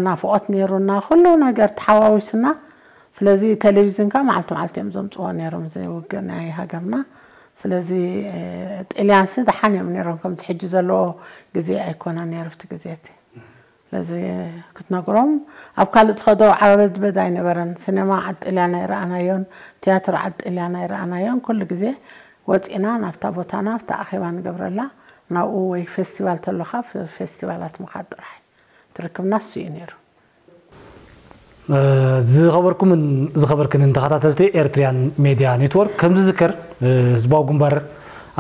ናፍቆት ነይሩና ኩሉ ነገር ተሓዋዊስና ስለዚ ቴሌቪዝን ከ መዓልቲ መዓልቲ እዮም ዘምፅዎ ነይሮም እዚ ውግእ ናይ ሃገርና ስለዚ ጥልያን ሲ ደሓን እዮም ነይሮም ከምዚ ሕጂ ዘለዎ ግዜ ኣይኮነን ነይሩ ኣብቲ ግዜ እቲ ስለዚ ክትነግሮም ኣብ ካልእ ትኸዶ ዓበድ በድ ኣይነበረን። ሲኔማ ዓጢልና ኣይረኣናዮን፣ ቲያትር ዓጢልና ኣይረኣናዮን። ኩሉ ግዜ ወፂና ናብታ ቦታና ኣብታ ኣኼባ ንገብረላ ናብኡ ወይ ፌስቲቫል ተሎካ ፌስቲቫላት ምኻድ ጥራሕ ትርክብና እሱ እዩ ነይሩ። ዝኸበርኩምን ዝኸበርክንን ተኸታተልቲ ኤርትሪያን ሜድያ ኔትወርክ፣ ከም ዝዝከር ህዝባዊ ግንባር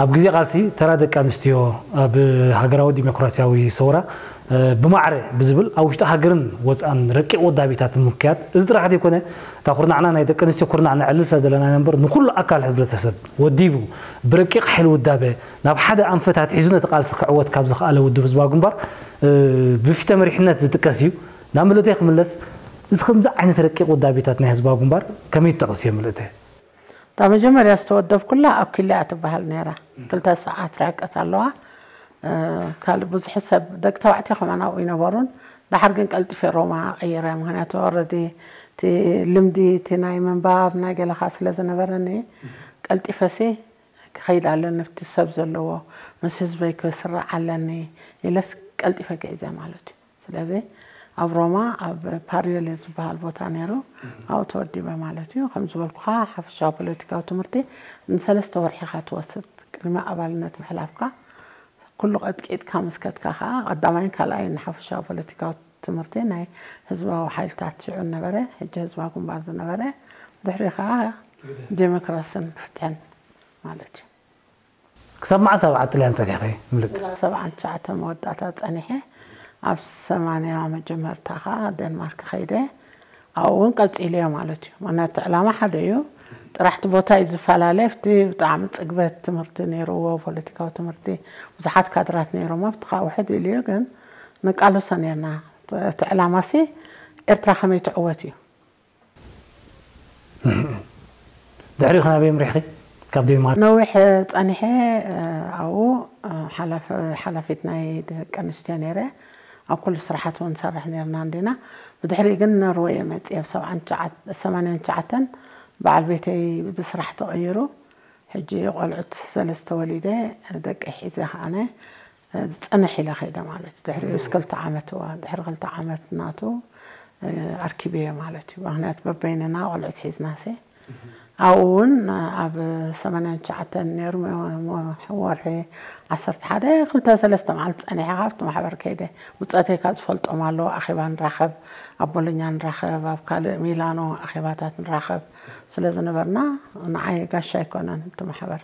ኣብ ግዜ ቃልሲ ተራ ደቂ ኣንስትዮ ኣብ ሃገራዊ ዲሞክራሲያዊ ሰውራ ብማዕረ ብዝብል ኣብ ውሽጢ ሃገርን ወፃእን ረቂቕ ውዳቤታት ብምክያድ፣ እዚ ጥራሕ ዘይኮነ እታ ኩርናዕና ናይ ደቂ ኣንስትዮ ኩርናዕ ነዕልል ስለ ዘለና ኢና እምበር ንኩሉ ኣካል ሕብረተሰብ ወዲቡ ብረቂቕ ሓይሊ ውዳበ ናብ ሓደ ኣንፈት ኣትሒዙ ነቲ ቃልሲ ክዕወት ካብ ዝኸኣለ ውድብ ህዝባዊ ግንባር ብፊተ መሪሕነት ዝጥቀስ እዩ። ናብ ምልእተይ ክምለስ፣ እዚ ከምዚ ዓይነት ረቂቕ ውዳቤታት ናይ ህዝባዊ ግንባር ከመይ ትጠቕስዮ ምልእተ? እታ መጀመርያ ዝተወደብኩላ ኣብ ኪልያ ትበሃል ነይራ። ክልተ ሰዓት ርሕቀት ኣለዋ። ካልእ ብዙሕ ሰብ ደቂ ተባዕትዮ ከማን ኣብኡ ይነበሩን። ደሓር ግን ቀልጢፈ ሮማ ቀይረ። ምክንያቱ ኦረዲ እቲ ልምዲ እቲ ናይ ምንባብ ናይ ገለኻ ስለ ዝነበረኒ ቀልጢፈሲ ክኸይድ ኣለኒ ኣብቲ ሰብ ዘለዎ ምስ ህዝበይ ክስራዕ ኣለኒ ኢለስ ቀልጢፈ ግዒዘ ማለት እዩ። ስለዚ ኣብ ሮማ ኣብ ፓሪዮሌ ዝበሃል ቦታ ነይሩ ኣብኡ ተወዲበ ማለት እዩ። ከም ዝበልኩኻ ሓፈሻዊ ፖለቲካዊ ትምህርቲ ንሰለስተ ወርሒ ኢኻ ትወስድ ቅድሚ ኣባልነት ምሕላፍካ። ኩሉ ቀጥቂጥካ ምስ ከድካ ከዓ ቀዳማይን ካልኣይን ሓፈሻዊ ፖለቲካዊ ትምህርቲ ናይ ህዝባዊ ሓይልታት ሽዑ ነበረ፣ ሕጂ ህዝባዊ ግንባር ዝነበረ፣ ድሕሪ ከዓ ዴሞክራስን ፍትሕን ማለት እዩ። ክሳብ መዓስ ኣብ ዓጥልያን ጸኒሕኺ ምልእቲ? ሰብዓን ትሽዓተ መወዳእታ ጸኒሐ ኣብ ሰማንያ መጀመርታ ከዓ ደንማርክ ከይደ ኣብኡ እውን ቀጺለዮ ማለት እዩ። ምክንያቱ ዕላማ ሓደ እዩ። ጥራሕ እቲ ቦታ እዩ ዝፈላለ። ኣብቲ ብጣዕሚ ጽግበት ትምህርቲ ነይርዎ፣ ፖለቲካዊ ትምህርቲ ብዙሓት ካድራት ነይሮም። ኣብቲ ከዓ ውሕድ ኢሉ እዩ፣ ግን ንቃለሶ ነርና። እቲ ዕላማሲ ኤርትራ ከመይ ትዕወት እዩ። ድሕሪኡ ከ ናበይ ኣምሪሕኺ? ካብ ደንማርክ? ነዊሕ ጸኒሐ ኣብኡ ሓላፊት ናይ ደቂ ኣንስትዮ ነይረ። ኣብ ኩሉ ስራሓት እውን ንሰርሕ ነርና እንዲና። ብድሕሪኡ ግን ኖርወይ እየ መፅየ ኣብ ሰማንያን ትሽዓተን በዓል ቤተይ ብስራሕ ተቐይሩ። ሕጂ ቆልዑት ሰለስተ ወሊደ ደቂ ሒዘ ከዓነ ዝፀንሕ ኢለ ከይደ ማለት እዩ። ድሕሪኡ ስ ክልተ ዓመት እዋ ድሕሪ ክልተ ዓመት ናቱ ኣርኪበዮ ማለት እዩ። ምክንያቱ በበይንና ቆልዑት ሒዝናሲ ኣብኡ እውን ኣብ ሰማንያን ትሽዓተን ነይሩ ወርሒ ዓሰርተ ሓደ ክልተ ሰለስተ መዓልቲ ፀኒሐ ካብቲ ማሕበር ከይደ ውፀተይ ካብ ዝፈልጦም ኣለዉ ኣኼባ ንራኸብ ኣብ ቦሎኛ ንራኸብ ኣብ ካልእ ሚላኖ ኣኼባታት ንራኸብ ስለ ዝነበርና ንዓይ ጋሻ ኣይኮነን እቲ ማሕበር።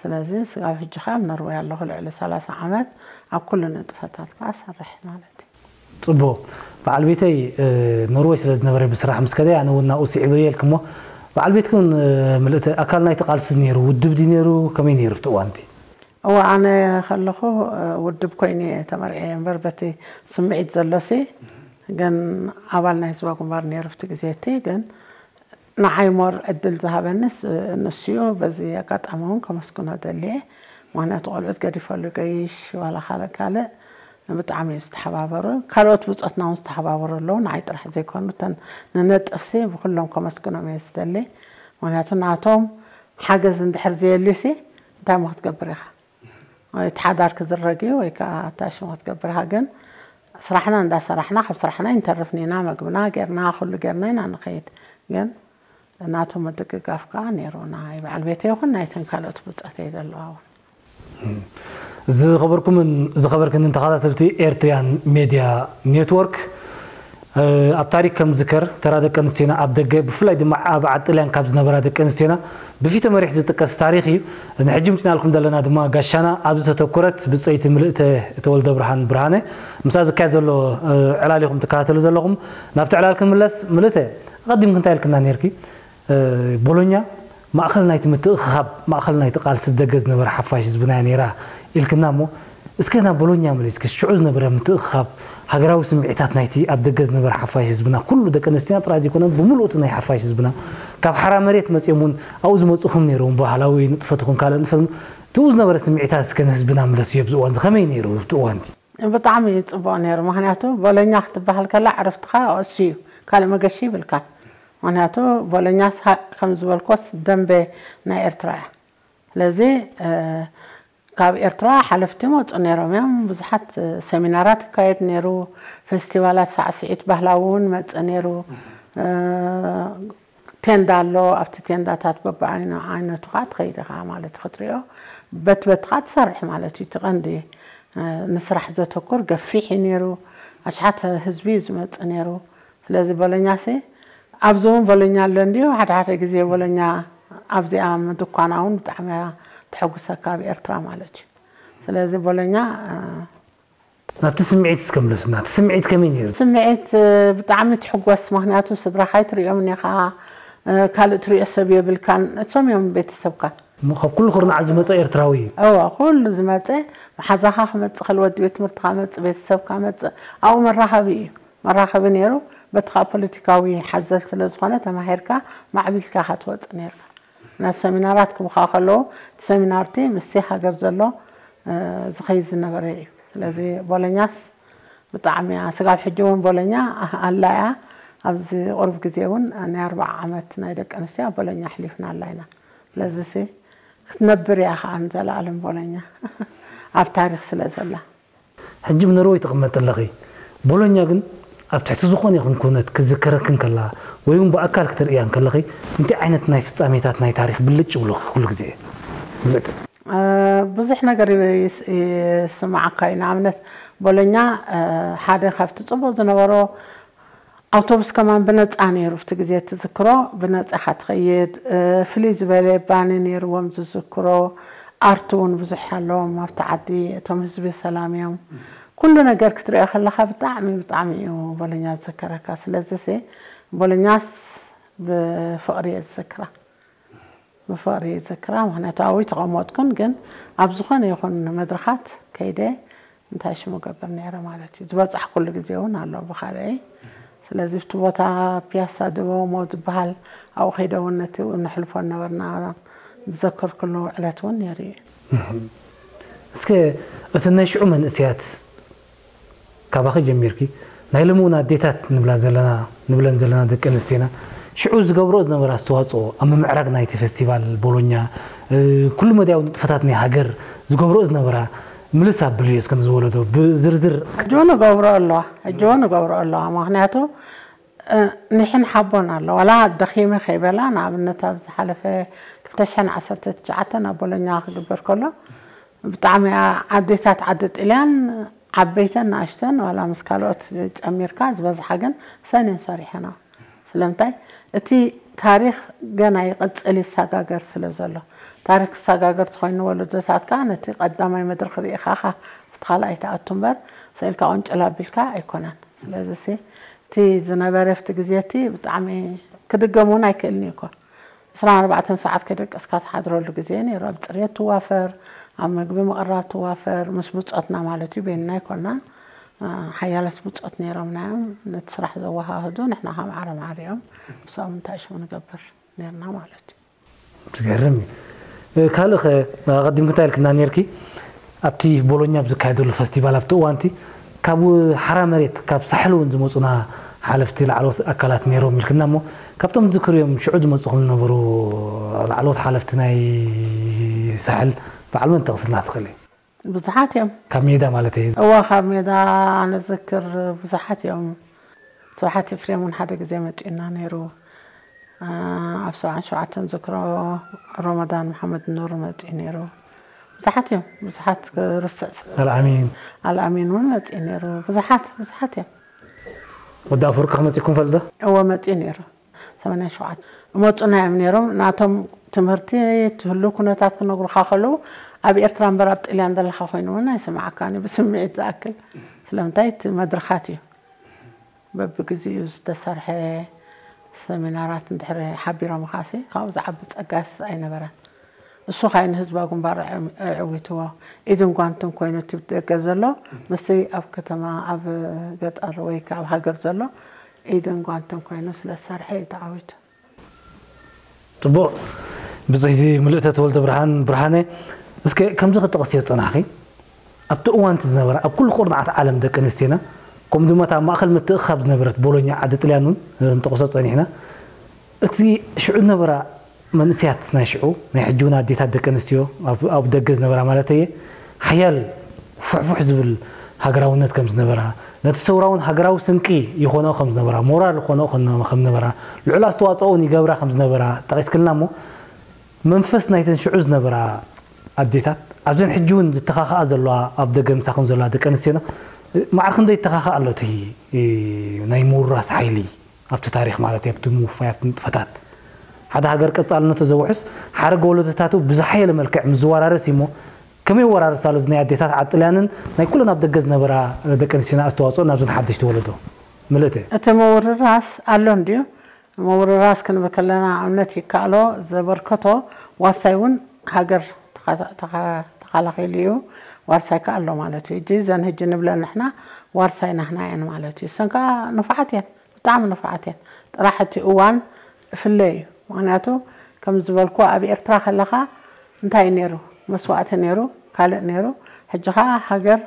ስለዚ ስጋብ ሕጂ ከ ኣብ ኖርወይ ኣለኹ ልዕሊ ሰላሳ ዓመት ኣብ ኩሉ ንጥፈታት ከኣ ሰርሕ ማለት እዩ። ጽቡቕ። በዓል ቤተይ ኖርወይ ስለ ዝነበረ ብስራሕ ምስ ከደ ኣነ እውን ናብኡ ስዒበ እየ ኢልክሞ፣ በዓል ቤትክን ምልእተ ኣካል ናይቲ ቃልሲ ነይሩ፣ ውድብ ድዩ ነይሩ፣ ከመይ ነይሩ ኣብቲ እዋን እቲ? እወ ኣነ ከለኹ ውድብ ኮይኑ እየ ተመርዕየ እምበር በቲ ስምዒት ዘሎሲ ግን ኣባል ናይ ህዝባዊ ግንባር ነይሩ ኣብቲ ግዜ እቲ ግን ንዓይ ሞር ዕድል ዝሃበኒስ ንሱዩ በዚ ኣጋጣሚ እውን ከመስግኖ ደልየ ምክንያቱ ቆልዑት ገዲፈሉ ገይሽ ዋላ ካልእ ካልእ ብጣዕሚ እዩ ዝተሓባበሩ ካልኦት ብፆትና እውን ዝተሓባበሩ ኣለዉ ንዓይ ጥራሕ ዘይኮኑ እተን ንነጥፍሲ ብኩሎም ከመስግኖም እየ ዝደሊ ምክንያቱ ናቶም ሓገዝ እንድሕር ዘየልዩሲ እንታይ ሞ ክትገብር ኢኻ እቲ ሓዳር ክዝረግ እዩ ወይ ከዓ ኣታሽሞ ክትገብር ኢኻ ግን ስራሕና እንዳሰራሕና ካብ ስራሕና ይንተርፍን ኢና መግብና ጌርና ኩሉ ጌርና ኢና ንኸይድ ግን ናቶም ምድግጋፍ ከዓ ነይሩ ናይ በዓል ቤተ ይኹን ናይተን ካልኦት ብፀተይ ዘለዋ እውን ዝኸበርኩምን ዝኸበርክንን ተኸታተልቲ ኤርትሪያን ሜድያ ኔትወርክ ኣብ ታሪክ ከም ዝከር ተራ ደቂ ኣንስትዮና ኣብ ደገ ብፍላይ ድማ ኣብ ዓጥልያን ካብ ዝነበራ ደቂ ኣንስትዮና ብፊተ መሪሕ ዝጥቀስ ታሪክ እዩ። ንሕጂ ምፅናልኩም ዘለና ድማ ጋሻና ኣብዚ ዝተተኮረት ብፀይቲ ምልእተ ተወልደ ብርሃን ብርሃነ ምሳ ዝካየድ ዘሎ ዕላል ኢኹም ትከታተሉ ዘለኹም። ናብቲ ዕላል ክንምለስ ምልእተ ኣቐዲምክ እንታይ ኢልክና ነርኪ? ቦሎኛ ማእኸል ናይቲ ምትእኽኻብ ማእኸል ናይቲ ቃልሲ ብደገ ዝነበረ ሓፋሽ ህዝብና እያ ነይራ ኢልክና እሞ እስከ ናብ ቦሎኛ መሊስክስ ሽዑ ዝነበረ ምትእኽኻብ ሃገራዊ ስምዒታት ናይቲ ኣብ ደገ ዝነበረ ሓፋሽ ህዝብና ኩሉ ደቂ ኣንስትና ጥራይ ዘይኮነ ብምሉእ እቲ ናይ ሓፋሽ ህዝብና ካብ ሓራ መሬት መፂኦም እውን ኣብኡ ዝመፁኹም ነይሮም ባህላዊ ንጥፈት ይኹን ካልእ ንጥፈት ትኡ ዝነበረ ስምዒታት እስከ ንህዝብና ምለስዮ ኣብዚ እዋን እዚ ከመይ ነይሩ እቲ እዋን እቲ ብጣዕሚ እዩ ፅቡቕ ነይሩ ምክንያቱ ቦሎኛ ክትበሃል ከላ ዕረፍትኻ እሱ እዩ ካልእ መገሺ ይብልካን ምክንያቱ ቦሎኛ ከም ዝበልኮስ ደንበ ናይ ኤርትራ እያ ስለዚ ካብ ኤርትራ ሓለፍቲ መፁ ነይሮም እዮም። ብዙሓት ሰሚናራት ይካየድ ነይሩ። ፌስቲቫላት ሳዕስዒት ባህላዊ እውን መፅእ ነይሩ። ቴንዳ ኣሎ። ኣብቲ ቴንዳታት በብዓይነቱ ከዓ ትኸይድ ኢኻ ማለት ክትሪኦ፣ በት በት ከዓ ትሰርሕ ማለት እዩ። እቲ ቀንዲ ንስራሕ ዘተኩር ገፊሕ እዩ ነይሩ። ኣሽሓት ህዝቢ እዩ ዝመፅእ ነይሩ። ስለዚ ቦሎኛ ሲ ኣብዚ እውን ቦሎኛ ኣሎ እንዲዩ። ሓደ ሓደ ግዜ ቦሎኛ ኣብዚኣ ምድኳና እውን ብጣዕሚ እያ ተሐጉሰካ ኣብ ኤርትራ ማለት እዩ። ስለዚ ቦሎኛ ናብቲ ስምዒት እስከ ምለሱና። እቲ ስምዒት ከመይ ነይሩ? ስምዒት ብጣዕሚ ትሕጎስ፣ ምክንያቱ ስድራኻ ኣይትሪኦምን ኢኻ፣ ካልእ ትሪኦ ሰብ የብልካን፣ እሶም እዮም ቤተሰብካ። እሞ ካብ ኩሉ ኩርናዓት ዝመፀ ኤርትራዊ እዩ። እወ ኩሉ ዝመፀ መሓዛኻ ክመፅእ ከሎ ወዲ ቤት ትምህርትኻ መፅእ ቤተሰብካ መፅእ ኣብኡ መራኸቢ እዩ። መራኸቢ ነይሩ። በቲ ከዓ ፖለቲካዊ ሓዘል ስለ ዝኾነ ተማሂርካ ማዕቢልካ ኢኻ ትወፅእ ነይርካ። ናይ ሰሚናራት ክብኻ ከለዉ እቲ ሰሚናርቲ ምስቲ ሃገር ዘሎ ዝኸይድ ዝነበረ እዩ። ስለዚ ቦሎኛስ ብጣዕሚ እያ ስጋብ ሕጂ እውን ቦሎኛ ኣላ እያ። ኣብዚ ቁሩብ ግዜ እውን ናይ ኣርባዓ ዓመት ናይ ደቂ ኣንስትዮ ኣብ ቦሎኛ ኣሕሊፍና ኣላ ኢና። ስለዚ ሲ ክትነብር እያ ከዓ ንዘለኣለም ቦሎኛ ኣብ ታሪክ ስለ ዘላ። ሕጂ ብኖርወይ ትቕመጢ ኣለኺ። ቦሎኛ ግን ኣብ ትሕቲ ዝኾነ ይኹን ኩነት ክትዝከረኪ እንከላ ወይ እውን ብኣካል ክትርእያ እንከለኺ እንታይ ዓይነት ናይ ፍጻሜታት ናይ ታሪኽ ብልጭ ይብሉኺ ኩሉ ግዜ? ምልእቲ። ብዙሕ ነገር ይስምዓካ እዩ። ንኣብነት ቦሎኛ ሓደ ካብቲ ጽቡቕ ዝነበሮ ኣውቶቡስ ከማን ብነፃ ነይሩ ኣብቲ ግዜ ትዝክሮ ብነፃ ኢኻ ትኸይድ። ፍልይ ዝበለ ባኒ ነይርዎም ዝዝክሮ ኣርት እውን ብዙሕ ኣለዎም ኣብቲ ዓዲ። እቶም ህዝቢ ሰላም እዮም። ኩሉ ነገር ክትሪኦ ከለኻ ብጣዕሚ ብጣዕሚ እዩ ቦሎኛ ዝዘከረካ። ስለዚ ሲ ቦሎኛስ ብፍቕሪ እየ ዝዘክራ። ብፍቕሪ ይዝክራ ምኽንያቱ ኣብኡ ኣይተቐመጥኩን ግን ኣብ ዝኾነ ይኹን መድረኻት ከይደ እንታይ ሽሙ ገብር ነይረ ማለት እዩ። ዝበፃሕኩሉ ግዜ እውን ኣሎ ብኻልኣይ። ስለዚ ኣብቲ ቦታ ፒያሳ ድቦሞ ዝበሃል ኣብኡ ከይደ እውን ነቲ ነሕልፎ ዝነበርና ዝዘከርኩሉ ዕለት እውን ነይሩ እዩ። እስከ እተን ናይ ሽዑ መንእሰያት ካባኺ ጀሚርኪ ናይ ሎሚ እውን ኣዴታት ንብላ ዘለና ንብለን ዘለና ደቂ ኣንስትዮና ሽዑ ዝገብርኦ ዝነበራ ኣስተዋፅኦ ኣብ ምምዕራግ ናይቲ ፌስቲቫል ቦሎኛ ኩሉ መዳያዊ ንጥፈታት ናይ ሃገር ዝገብርኦ ዝነበራ ምልስ ኣብልዮ እስከ ንዝወለዶ ብዝርዝር ሕጂ እውን እገብሮ ኣለዋ ሕጂ እውን እገብሮ ኣለዋ ምክንያቱ ንሕን ሓቦን ኣሎ ዋላ ደኺመ ከይበላ ንኣብነት ኣብ ዝሓለፈ ክልተ ሽሕን ዓሰርተ ትሽዓተን ኣብ ቦሎኛ ክግበር ከሎ ብጣዕሚ ኣዴታት ዓዲ ጥልያን ዓበይተን ንኣሽተን ዋላ ምስ ካልኦት ጨሚርካ ዝበዝሓ ግን ሰን እየን ሰሪሐንኦ። ስለምንታይ እቲ ታሪኽ ገና ይቕፅል ይሰጋገር ስለ ዘሎ ታሪኽ ክሰጋገር ተኾይኑ ወለዶታት ከዓ ነቲ ቀዳማይ መድረኽ ርኢኻ ኢኻ ኣብቲ ካልኣይ ትኣቱ እምበር ስኢልካ ቁንጭል ኣቢልካ ኣይኮነን። ስለዚ ሲ እቲ ዝነበረ ኣብቲ ግዜ እቲ ብጣዕሚ ክድገም እውን ኣይክእልን እዩ እኮ። ዕስራን ኣርባዕተን ሰዓት ከይደቀስካ ትሓድረሉ ግዜ ነይሩ። ኣብ ፅሬት ትዋፈር፣ ኣብ ምግቢ ምቕራብ ትዋፈር፣ ምስ ብፆትና ማለት እዩ፣ በይንና ኣይኮናን። ሓያለት ብፆት ነይሮምና እዮም ነቲ ስራሕ ዘወሃህዱ፣ ንሕና ከዓ ማዕረ ማዕረ እዮም ምስኦም እንታይ ሽሙ ንገብር ነይርና ማለት እዩ። ዝገርም እዩ። ካልእ ኸ ኣቐዲምኪ እንታይ ኢልክና ነይርኪ? ኣብቲ ቦሎኛ ኣብ ዝካየደሉ ፈስቲቫል ኣብቲ እዋንቲ ካብ ሓራ መሬት ካብ ሳሕል እውን ዝመፁና ሓለፍቲ ላዕለዎት ኣካላት ነይሮም ኢልክና እሞ ካብቶም ዝዝክርዮም ሽዑ ዝመፁኹም ዝነበሩ ላዕለዎት ሓለፍቲ ናይ ሳሕል በዓል መን ተቕስልና ትኽእሊ? ብዙሓት እዮም። ካብ ሜዳ ማለት እዩ። እወ ካብ ሜዳ ኣነ ዝክር ብዙሓት እዮም። ስብሓት ኤፍሬም እውን ሓደ ግዜ መፂኡና ነይሩ። ኣብ ሰብዓን ሸውዓተን ዝክሮ ሮመዳን መሓመድ ኑር መፂኡ ነይሩ። ብዙሓት እዮም ብዙሓት ርስዕ ኣልኣሚን ኣልኣሚን እውን መፂኡ ነይሩ። ብዙሓት ብዙሓት እዮም። ወዲ ኣፈወርቂ ከመፂኩም ፈልዶ? እወ መፂኡ ነይሩ። ሰማንያን ሸውዓተን እመፁና እዮም ነይሮም። ናቶም ትምህርቲ ትህሉ ኩነታት ክነግሩኻ ከለዉ ኣብ ኤርትራ እምበር ኣብ ጥልያን ዘለኻ ኮይኑ እውን ኣይስምዓካን እዩ ብስምዒት ዝኣክል። ስለምንታይ እቲ መድረኻት እዩ። በብግዚኡ ዝተሰርሐ ሰሚናራት እንድሕር ሓቢሮምኻሲ ካብኡ ዝዓቢ ፀጋስ ኣይነበረን። እሱ ኸኣ ንህዝባዊ ግንባር ኣዕዊትዎ። ኢድን ጓንትን ኮይኑ እቲ ደገ ዘሎ ምስቲ ኣብ ከተማ ኣብ ገጠር ወይ ከኣ ኣብ ሃገር ዘሎ ኢድን ጓንትን ኮይኑ ስለ ዝሰርሐ እዩ ተዓዊቱ። ፅቡቕ ብፅይቲ ምልእተ ተወልደ ብርሃን ብርሃነ እስከ ከምዚ ክጠቕስዮ ዝፀናሕኺ ኣብቲ እዋን እቲ ዝነበራ ኣብ ኩሉ ቁርናዓት ዓለም ደቂ ኣንስትዮና ከምኡ ድማ እታ ኣብ ማእኸል ምትእኽኻብ ዝነበረት ቦሎኛ ዓዲ ጥልያን እውን ንጠቕሶ ፀኒሕና እቲ ሽዑ ዝነበራ መንእሰያት ናይ ሽዑ ናይ ሕጂ እውን ኣዴታት ደቂ ኣንስትዮ ኣብ ደገ ዝነበራ ማለት እየ ሓያል ፍሕፉሕ ዝብል ሃገራውነት ከም ዝነበራ ነቲ ሰውራውን ሃገራዊ ስንቂ ይኾነኦ ከም ዝነበራ ሞራል ይኾነኦ ከም ነበራ ልዑል ኣስተዋፅኦውን ይገብራ ከም ዝነበራ ጠቂስክልና እሞ መንፈስ ናይተን ሽዑ ዝነበራ ኣዴታት ኣብዘን ሕጂ እውን ዝተኻኽኣ ዘለዋ ኣብ ደገ ምሳኹም ዘለዋ ደቂ ኣንስትዮና ማዕረ ክንደይ ይተኻኽእ ኣሎ እቲ ናይ ምውራስ ሓይሊ ኣብቲ ታሪኽ ማለት ኣብቲ ምውፋይ ኣብቲ ንጥፈታት ሓደ ሃገር ቀጻልነቱ ዘውሕስ ሓረግ ወለዶታቱ ብዝሓየለ መልክዕ ምስ ዝወራረስ እሞ ከመይ ይወራረስ ኣሎ እዚ ናይ ኣዴታት ዓጥልያንን ናይ ኩለን ኣብ ደገ ዝነበራ ደቂ ኣንስትዮና ኣስተዋፅኦ ናብዘን ሓደሽቲ ወለዶ ምልእተ እቲ ምውርራስ ኣሎ እንድዩ ምውርራስ ክንብል ከለና ኣብነት ይከኣሎ ዘበርከቶ ዋሳይ እውን ሃገር ተኻላኺሉ እዩ ዋርሳይ ከኣ ኣሎ ማለት እዩ እጂ ዘን ህጂ ንብለን ንሕና ዋርሳይ ናህና እየን ማለት እዩ እሰን ከዓ ንፉዓት እየን ብጣዕሚ ንፉዓት እየን ጥራሕ እቲ እዋን እፍለ እዩ ምክንያቱ ከም ዝበልኩ ኣብ ኤርትራ ከለኻ እንታይ ነይሩ መስዋእቲ ነይሩ ካልእ ነይሩ ሕጂ ከዓ ሃገር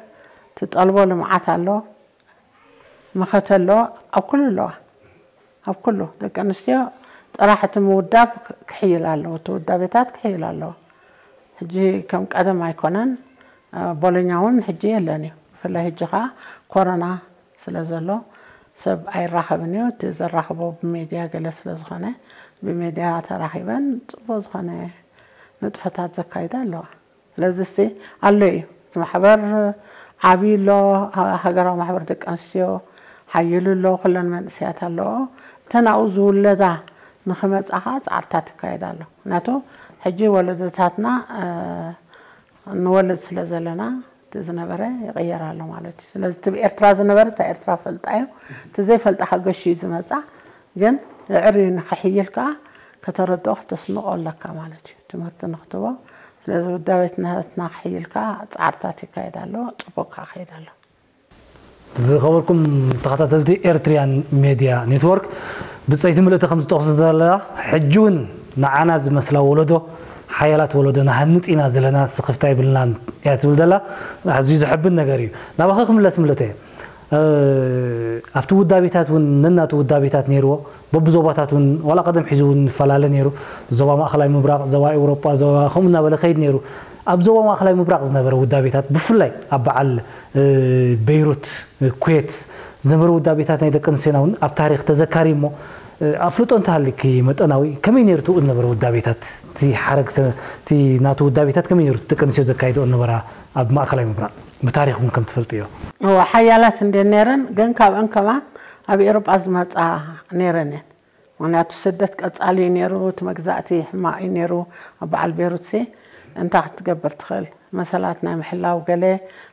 ትጠልቦ ልምዓት ኣሎ መኸተ ኣሎ ኣብ ኩሉ ኣለዋ ኣብ ኩሉ ደቂ ኣንስትዮ ጥራሕ እቲ ምውዳብ ክሕይል ኣለዎ እቲ ውዳቤታት ክሕይል ኣለዎ ሕጂ ከም ቀደም ኣይኮነን ቦሎኛ እውን ሕጂ የለን እዩ ብፍላይ ሕጂ ከዓ ኮሮና ስለ ዘሎ ሰብ ኣይራኸብን እዩ እቲ ዘራኽቦ ብሜድያ ገለ ስለ ዝኾነ ብሜድያ ተራኺበን ፅቡቅ ዝኾነ ንጥፈታት ዘካይዳ ኣለዋ ስለዚ እስቲ ኣሎ እዩ እቲ ማሕበር ዓብዩ ኣሎ ሃገራዊ ማሕበር ደቂ ኣንስትዮ ሓይሉ ኣሎ ኩለን መንእሰያት ኣለዎ እተን ኣብኡ ዝውለዳ ንክመፃ ከዓ ፃዕርታት ይካየድ ኣሎ ምክንያቱ ሕጂ ወለዶታትና ንወልድ ስለ ዘለና እቲ ዝነበረ ይቕየር ኣሎ ማለት እዩ ስለዚ እቲ ብኤርትራ ዝነበረ እታ ኤርትራ ፈልጣ እዩ እቲ ዘይፈልጣ ከገሹ እዩ ዝመፃ ግን የዕርዩ ንኽሕይል ከዓ ከተረድኦ ክተስንቆ ኣለካ ማለት እዩ ትምህርቲ ንክትቦ ስለዚ ውዳቤት ናትና ክሕይል ከዓ ፃዕርታት ይካየድ ኣሎ ፅቡቅ ከዓ ከይድ ኣሎ ዝኸበርኩም ተኸታተልቲ ኤርትሪያን ሜድያ ኔትወርክ ብፀይቲ ምልእቲ ከም ዝጠቕሱ ዘላ ሕጂ እውን ንዓና ዝመስላ ወለዶ ሓያላት ወለዶ ንሃንፅ ኢና ዘለና ስኽፍታ የብልናን እያ ትብል ዘላ ኣዝዩ ዘሐብን ነገር እዩ ናባኸ ክምለስ ምልእተ ኣብቲ ውዳቤታት እውን ነናቱ ውዳቤታት ነይርዎ በብዞባታት እውን ዋላ ቀደም ሒዙ እውን ይፈላለ ነይሩ ዞባ ማእኸላይ ምብራቕ ዞባ ኤውሮጳ ዞባ ከምኡ እናበለ ከይድ ነይሩ ኣብ ዞባ ማእኸላይ ምብራቕ ዝነበረ ውዳቤታት ብፍላይ ኣብ በዓል ቤይሩት ኩዌት ዝነበረ ውዳቤታት ናይ ደቂ ኣንስትዮና እውን ኣብ ታሪክ ተዘካሪ እሞ ኣፍልጦ እንተሃልኪ መጠናዊ ከመይ ነይሩ ትኡ ዝነበረ ውዳቤታት እቲ ሓረግ እቲ ናቱ ውዳቤታት ከመይ ነይሩ ደቂ ኣንስትዮ ዘካይድኦ ነበራ ኣብ ማእከላይ ምብራቕ ብታሪክ እውን ከም ትፈልጥዮ እወ ሓያላት እንድየን ነይረን ግን ካብአን ከማን ኣብ ኤውሮጳ ዝመፃ ነይረን እየን ምኽንያቱ ስደት ቀፃሊ እዩ ነይሩ እቲ መግዛእቲ ሕማቕ እዩ ነይሩ ኣብ በዓል ቤሩትሲ እንታይ ክትገብር ትኽእል መሰላት ናይ ምሕላው ገለ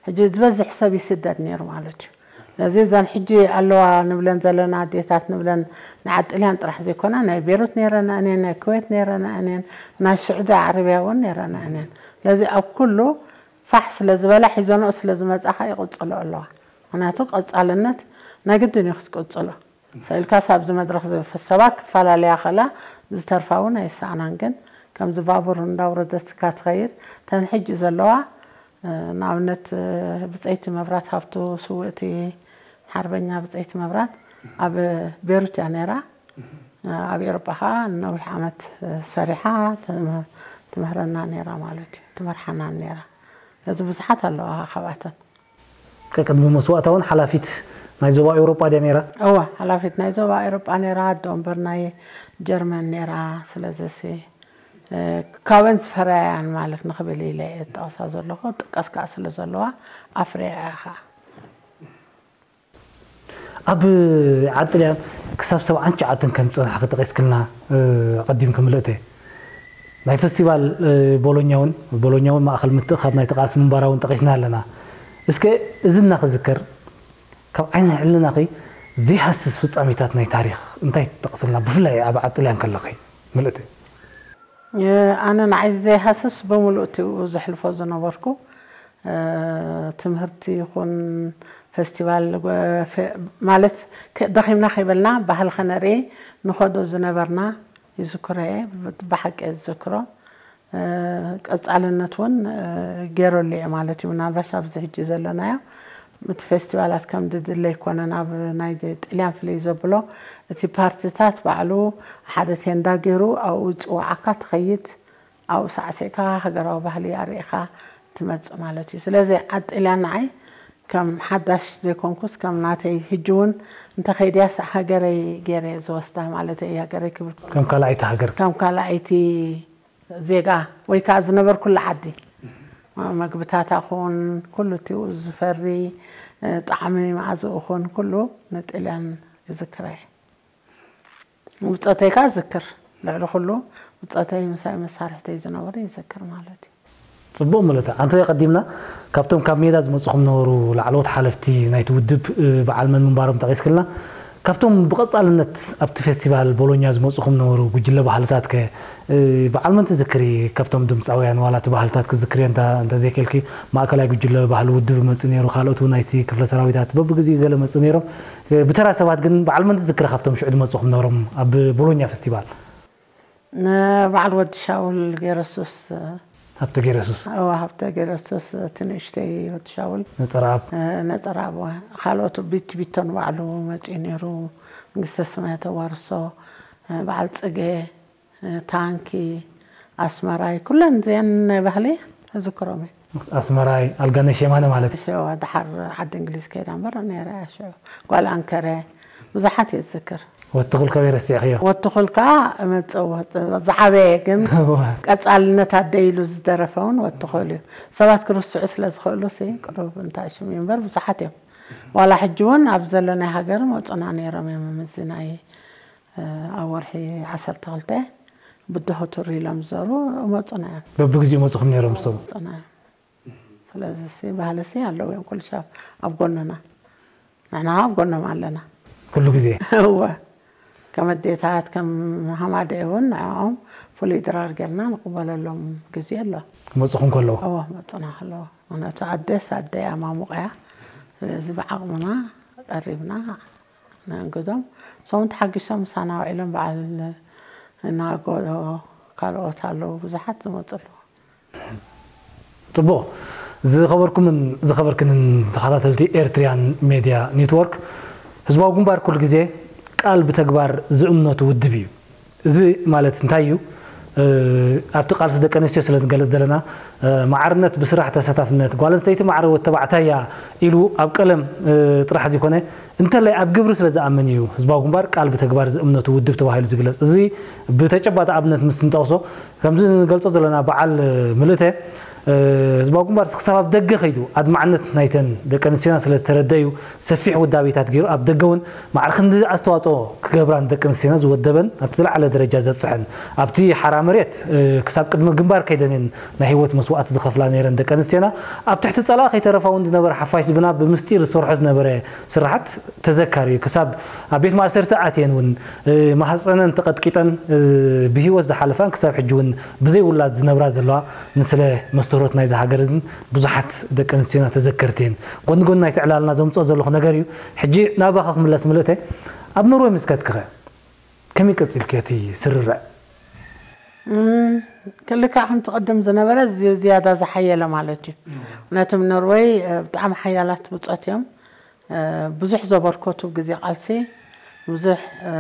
ሕጂ ዝበዝሕ ሰብ ይስደድ ነይሩ ማለት እዩ ስለዚ እዘን ሕጂ ኣለዋ ንብለን ዘለና ኣዴታት ንብለን ናይ ዓዲ ጥልያን ጥራሕ ዘይኮና ናይ ቤሩት ነይረና እኔን ናይ ኩዌት ነይረና እኔን ናይ ስዑዲ ዓረብያ እውን ነይረና እኔን ስለዚ ኣብ ኩሉ ፋሕ ስለ ዝበላ ሒዘንኦ ስለ ዝመፃ ከዓ ይቕፅሎ ኣለዋ ምክንያቱ ቀፃልነት ናይ ግድን እዩ ክትቅፅሎ ሰኢልካስ ኣብዚ መድረኽ ዝፈሰባ ክፈላለያ ከላ ዝተርፋ እውን ኣይሰኣናን ግን ከምዚ ባቡር እንዳውረደትካ ትኸይድ ተን ሕጂ ዘለዋ ንኣብነት ብፀይቲ መብራት ሃብቱ ስውእቲ ሓርበኛ ብፀይቲ መብራት ኣብ ቤሩት እያ ነይራ ኣብ ኤሮጳ ከዓ ነዊሕ ዓመት ሰሪሓ ትምህረና ነይራ ማለት እዩ ትመርሓና ነይራ እዚ ብዙሓት ኣለዋ ካብኣተን ቅድሚ መስዋእታ እውን ሓላፊት ናይ ዞባ ኤውሮጳ ድያ ነይራ? እወ፣ ሓላፊት ናይ ዞባ ኤውሮጳ ነይራ፣ ኣዶ እምበር ናይ ጀርመን ነይራ። ስለዚሲ ካብአን ዝፈረያያን ማለት ንኽብል ኢለ እየ ዝጠቕሳ ዘለኹ። ጥቀስ ከዓ ስለ ዘለዋ ኣፍርያ እያ ከዓ። ኣብ ዓዲ ጥልያን ክሳብ ሰብዓን ትሽዓተን ከም ዝጸናሕኺ ጠቒስክልና ኣቐዲምኪ ምልእተ። ናይ ፈስቲቫል ቦሎኛ እውን ቦሎኛ እውን ማእኸል ምትእኻብ ናይቲ ቃልሲ ምንባራ እውን ጠቒስና ኣለና። እስከ እዚ እናኽዝከር ካብ ዓይኒ ሕልናኺ ዘይሃስስ ፍጻሜታት ናይ ታሪኽ እንታይ ትጠቕስልና ብፍላይ ኣብ ዓዲ ጥልያን ከለኺ ምልእቲ? ኣነ ንዓይ ዘይሃስስ ብምሉእ እቲኡ ዘሕልፎ ዝነበርኩ ትምህርቲ ይኹን ፈስቲቫል ማለት ደኺምና ከይበልና ባህሊ ከነርኢ ንኸዶ ዝነበርና ይዝክሮ እየ ብሓቂ እየ ዝዝክሮ ቀፃልነት እውን ገይረሉ እየ ማለት እዩ ምናልባሽ ኣብዚ ሕጂ ዘለናዮ እቲ ፌስቲቫላት ከም ድድለ ኣይኮነን። ኣብ ናይ ጥልያን ፍልይ ዘብሎ፣ እቲ ፓርቲታት ባዕሉ ሓደ ቴንዳ ገይሩ ኣብኡ ዝፅዋዓካ ትኸይድ፣ ኣብኡ ሳዕሲዕካ ሃገራዊ ባህሊ ኣርኢኻ ትመፅእ ማለት እዩ። ስለዚ ዓዲ ጥልያን ንዓይ ከም ሓዳሽ ዘይኮንኩስ ከም ናተይ፣ ሕጂ እውን እንተኸይድያስ ሃገረይ ገይረ ዝወስዳ ማለት እዩ። ሃገረይ ክብል ከሎ ከም ካልኣይቲ ሃገር። ከም ካልኣይቲ ዜጋ ወይ ከዓ ዝነበርኩሉ ዓዲ፣ መግብታታ ኹን ኩሉ እቲ ዝፈሪ፣ ጣዕሚ መኣዝኡ ኹን ኩሉ ንጥልያን ይዝክራ እየ። ብፆተይ ከዓ ዝክር፣ ልዕሊ ኩሉ ብፆተይ ምሳይ መሳርሕተይ ዝነበሩ ይዝክር ማለት እዩ። ጽቡቕ ምልተ። ኣንተ ቀዲምና ካብቶም ካብ ሜዳ ዝመጽኹም ነበሩ ላዕለዎት ሓለፍቲ ናይቲ ውድብ፣ እ፣ በዓል መን ምንባሮም ጠቒስክልና፣ ካብቶም ብቐጻልነት ኣብቲ ፌስቲቫል ቦሎኛ ዝመጽኹም ነበሩ ጉጅለ ባህልታት ከ፣ እ፣ በዓል መን ትዝክሪ? ካብቶም ድምጻውያን ዋላ እቲ ባህልታት ክዝክርዮ እንተ-፣ እንተዘይከልኪ፣ ማእከላይ ጉጅለ ባህሊ ውድብ ይመጽእ ነይሩ፣ ካልኦት እውን ናይቲ ክፍለ ሰራዊታት በብግዜኡ ገለ መጽእ ነይሮም። እ፣ ብተራ ሰባት ግን በዓል መን ትዝክሪ ካብቶም ሽዑ ዝመጽኹም ነበሮም ኣብ ቦሎኛ ፌስቲቫል? ንበዓል ወዲ ሻውል ገረሱስ፣ ሃብተ ገረሱስ። እዋ፣ ሃብተ ገረሱስ፣ እቲ ንእሽተይ ወዲ ሻውል። ነጸረኣብ። እ፣ ነጸረኣብ፣ እዋ። ካልኦት ቢት ቢቶ ንባዕሉ መጺኡ ነይሩ። መንግስተ ሰማያት ተዋርሶ፣ እ፣ በዓል ጽገ፣ እ፣ ታንኪ፣ ኣስመራይ፣ ኩለን እዚአን ናይ ባህሊ እዝክሮም እየ። ኣስመራይ፣ ኣልጋነሽ የማነ ማለት። ሸዋ፣ ደሓር ዓዲ እንግሊዝ ከይዳ እምበር ነይረ እያ ሽዑ። ጓል ኣንከረ፣ ብዙሓት እየ ዝዝክር። ወትኹል ከበይ ረሲዕኽዮ? ወትኹል ከዓ መጸወት ዝዓበየ ግን እዋ። ቀጻልነት ኣደይ ኢሉ ዝደረፈ እውን ወትኹል እዩ። ሰባት ክርስዑ ስለ ዝኽእሉ ሲ ቅሩብ እንታይ ሽም እዩ እምበር ብዙሓት እዮም። ዋላ ሕጂ እውን ኣብ ዘለናይ ሃገር መጹና ነይሮም እዮም። እዚ ናይ፣ እ፣ ኣብ ወርሒ ዓሰርተ ክልተ ብድሆ ትር ኢሎም ዝዘሩ መጹና እዮም። በብግዜኡ መጽኹም ነይሮም እሶም? መጹና እዮም። ስለዚ ሲ ባህሊ ሲ ኣለዉ እዮም። ኩሉ ሻብ ኣብ ጎንና። ንሕና ኣብ ጎኖም ኣለና። ኩሉ ግዜ? እወ። ከም ኣዴታት፣ ከም ሃማደ እውን ንዕኦም ፍሉይ ድራር ጌርና ንቕበለሎም ግዜ ኣሎ። ክመጹኹም ከለዉ? እወ፣ ክመጹና ከለዉ። ምኽንያቱ ኣደስ ኣደ እያ፣ ማሙቕ እያ። ስለዚ ብዓቕምና ቀሪብና ነእንግዶም። እሶም ተሓጊሶም ምሳና ውዒሎም በዓል እናጎ ካልኦት ኣለዉ ብዙሓት ዝመጹ ኣለዉ። ጽቡቕ። ዝኸበርኩምን ዝኸበርክንን ተኸታተልቲ ኤርትርያን ሜድያ ኔትወርክ፣ ህዝባዊ ግንባር ኩሉ ግዜ ቃል ብተግባር ዝእምነቱ ውድብ እዩ። እዚ ማለት እንታይ እዩ? እ፣ ኣብቲ ቃልሲ ደቂ ኣንስትዮ ስለ ንገልጽ ዘለና፣ እ፣ ማዕርነት ብስራሕ ተሳታፍነት፣ ጓል ኣንስተይቲ ማዕረ ወድ ተባዕታይ እያ ኢሉ ኣብ ቀለም፣ እ፣ ጥራሕ ዘይኮነ፣ እንተላይ ኣብ ግብሪ ስለ ዝኣምን እዩ ህዝባዊ ግንባር ቃል ብተግባር ዝእምነቱ ውድብ ተባሂሉ ዝግለጽ። እዚ ብተጨባጢ ኣብነት ምስ ንጠቕሶ፣ ከምዚ ንገልጾ ዘለና በዓል ምልእተ፣ እ፣ ህዝባዊ ግንባር ክሳብ ኣብ ደገ ከይዱ ኣድማዕነት ናይተን ደቂ ኣንስትዮና ስለ ዝተረደ እዩ ሰፊሕ ውዳቤታት ገይሩ ኣብ ደገ እውን ማዕረ ክንዲ ኣስተዋጽኦ ክገብራ ንደቂ ኣንስትዮና ዝወደበን ኣብቲ ዝለዓለ ደረጃ ዘብጽሐን። ኣብቲ ሓራ መሬት፣ እ፣ ክሳብ ቅድሚ ግንባር ከይደን እየን ናይ ህይወት መስዋእቲ ዝኸፍላ ነይረን ደቂ ኣንስትዮና። ኣብ ትሕቲ ጸላኢ ከይተረፋ እውን ዝነበረ ሓፋሽ ዝብና ብምስጢር ዝሰርሖ ዝነበረ ስራሓት ተዘካሪ እዩ። ክሳብ ኣብ ቤት ማእሰርቲ ኣትየን እውን፣ እ፣ ማህፀነን ተቐጥቂጠን፣ እ፣ ብህይወት ዝሓለፋን ክሳብ ሕጂ እውን ብዘይ ውላድ ዝነብራ ዘለዋ ንስለ መስተርሆት ናይዚ ሃገር እዝን ብዙሓት ደቂ ኣንስትዮና ተዘከርቲ እየን። ጎኒ ጎኒ ናይቲ ዕላልና ዘምፅኦ ዘለኹ ነገር እዩ። ሕጂ ናባኻ ክምለስ ምልእተይ፣ ኣብ ኖርወይ ምስ ከድክኸ ከመይ ቀፂልክዮ እቲ ስርርዕ? እም፣ ልክዕ ከምቲ ቅድም ዝነበረ እዚ ዝያዳ ዝሓየለ ማለት እዩ። እም። ምክንያቱም ኖርወይ፣ እ፣ ብጣዕሚ ሓያላት ብጾት እዮም። እ፣ ብዙሕ ዘበርከቱ ግዜ ቃልሲ፣ ብዙሕ፣ እ፣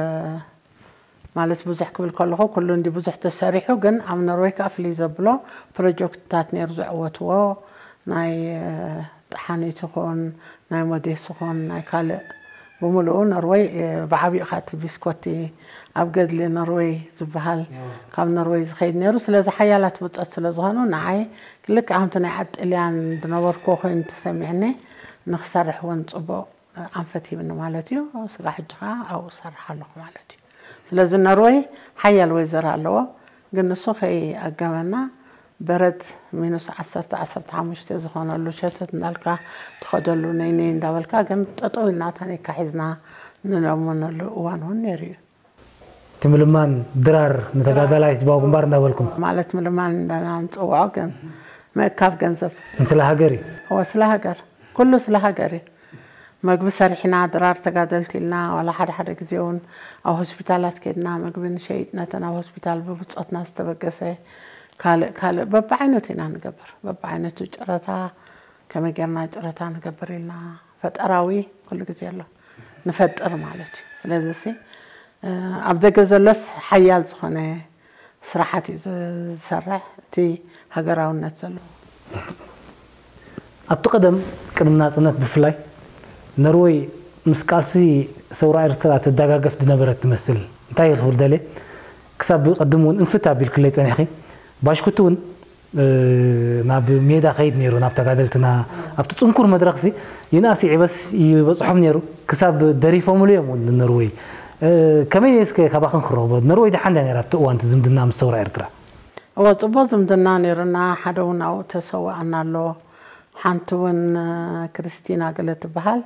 ማለት ብዙሕ ክብል ከለኹ ኩሉ እንዲ ብዙሕ ተሰሪሑ፣ ግን ኣብ ኖርወይ ከዓ ፍልይ ዘብሎ ፕሮጀክትታት ነይሩ ዘዕወትዎ ናይ፣ እ፣ ጠሓኒት ይኹን ናይ ሞዴስ ይኹን ናይ ካልእ ብምሉኡ ኖርወይ፣ እ፣ ብዓቢኡ ኸኣ እቲ ቢስኮቲ ኣብ ገድሊ ኖርወይ ዝበሃል እዎ። ካብ ኖርወይ ዝኸይድ ነይሩ። ስለዚ ሓያላት ብጾት ስለ ዝኾኑ ንዓይ ልክዕ ከምቲ ናይ ዓዲ ጥልያን ዝነበርኩዎ ኮይኑ ተሰሚዕኒ። ንክሰርሕ እውን ጽቡቕ ኣንፈት ሂብኒ ማለት እዩ። ስጋዕ ሕጂ ኸኣ ኣብኡ እሰርሕ ኣለኹ ማለት እዩ። ስለዚ ኖርወይ ሓያል ወይዘር ኣለዎ፣ ግን ንሱ ከይኣገመና በረድ ሚኑስ ዓሰርተ፣ ዓሰርተ ሓሙሽተ ዝኾነሉ ሸተት እንዳልካ ትኸደሉ ነይ ነይ እንዳበልካ ግን ጠጠው ኢልና ታኒካ ሒዝና ንለምነሉ እዋን እውን ነይሩ እዩ። እቲ ምልማን ድራር ንተጋዳላይ ህዝባዊ ግንባር እንዳበልኩም? ማለት ምልማን እንዳና ንጽውዖ ግን ምእካብ ገንዘብ። ንስለ ሃገር እዩ? እወ፣ ስለ ሃገር። ኩሉ ስለ ሃገር እዩ። መግቢ ሰሪሕና፣ ድራር ተጋደልቲ ኢልና፣ ዋላ ሓደ ሓደ ግዜ እውን ኣብ ሆስፒታላት ከይድና መግቢ ንሸይጥ፣ ነተን ኣብ ሆስፒታል ብብጾትና ዝተበገሰ ካልእ ካልእ በብዓይነቱ ኢና ንገብር። በብዓይነቱ ጨረታ፣ ከመይ ጌርና ጨረታ ንገብር ኢልና፣ ፈጠራዊ ኩሉ ግዜ ኣሎ፣ ንፈጥር ማለት እዩ። ስለዚ ሲ ኣብ ደገ ዘሎስ ሓያል ዝኾነ ስራሓት እዩ ዝሰርሕ፣ እቲ ሃገራውነት ዘለዎ። ኣብቲ ቀደም ቅድሚ ናፅነት ብፍላይ ኖርወይ ምስ ቃልሲ ሰውራ ኤርትራ ትዳጋገፍ ዝነበረት ትመስል። እንታይ ክብል ደለ ክሳብ ቅድም እውን እንፍት ኣቢልክለይ ፀኒሕኪ። ባሽኩቲ እውን ናብ ሜዳ ከይድ ነይሩ ናብ ተጋደልትና ኣብቲ ፅንኩር መድረክሲ ይንኣስ ይዕበስ ይበፅሖም ነይሩ። ክሳብ ደሪፎምሉ እዮም እውን ኖርወይ። ከመይ እስከ ካባኽን ክረኽቦ? ኖርወይ ደሓን ድያ ነይራ ኣብቲ እዋንቲ ዝምድና ምስ ሰውራ ኤርትራ? እወ፣ ፅቡቅ ዝምድና ነይሩና። ሓደ እውን ኣብኡ ተሰውኣና ኣሎ። ሓንቲ እውን ክርስቲና ገለ ትበሃል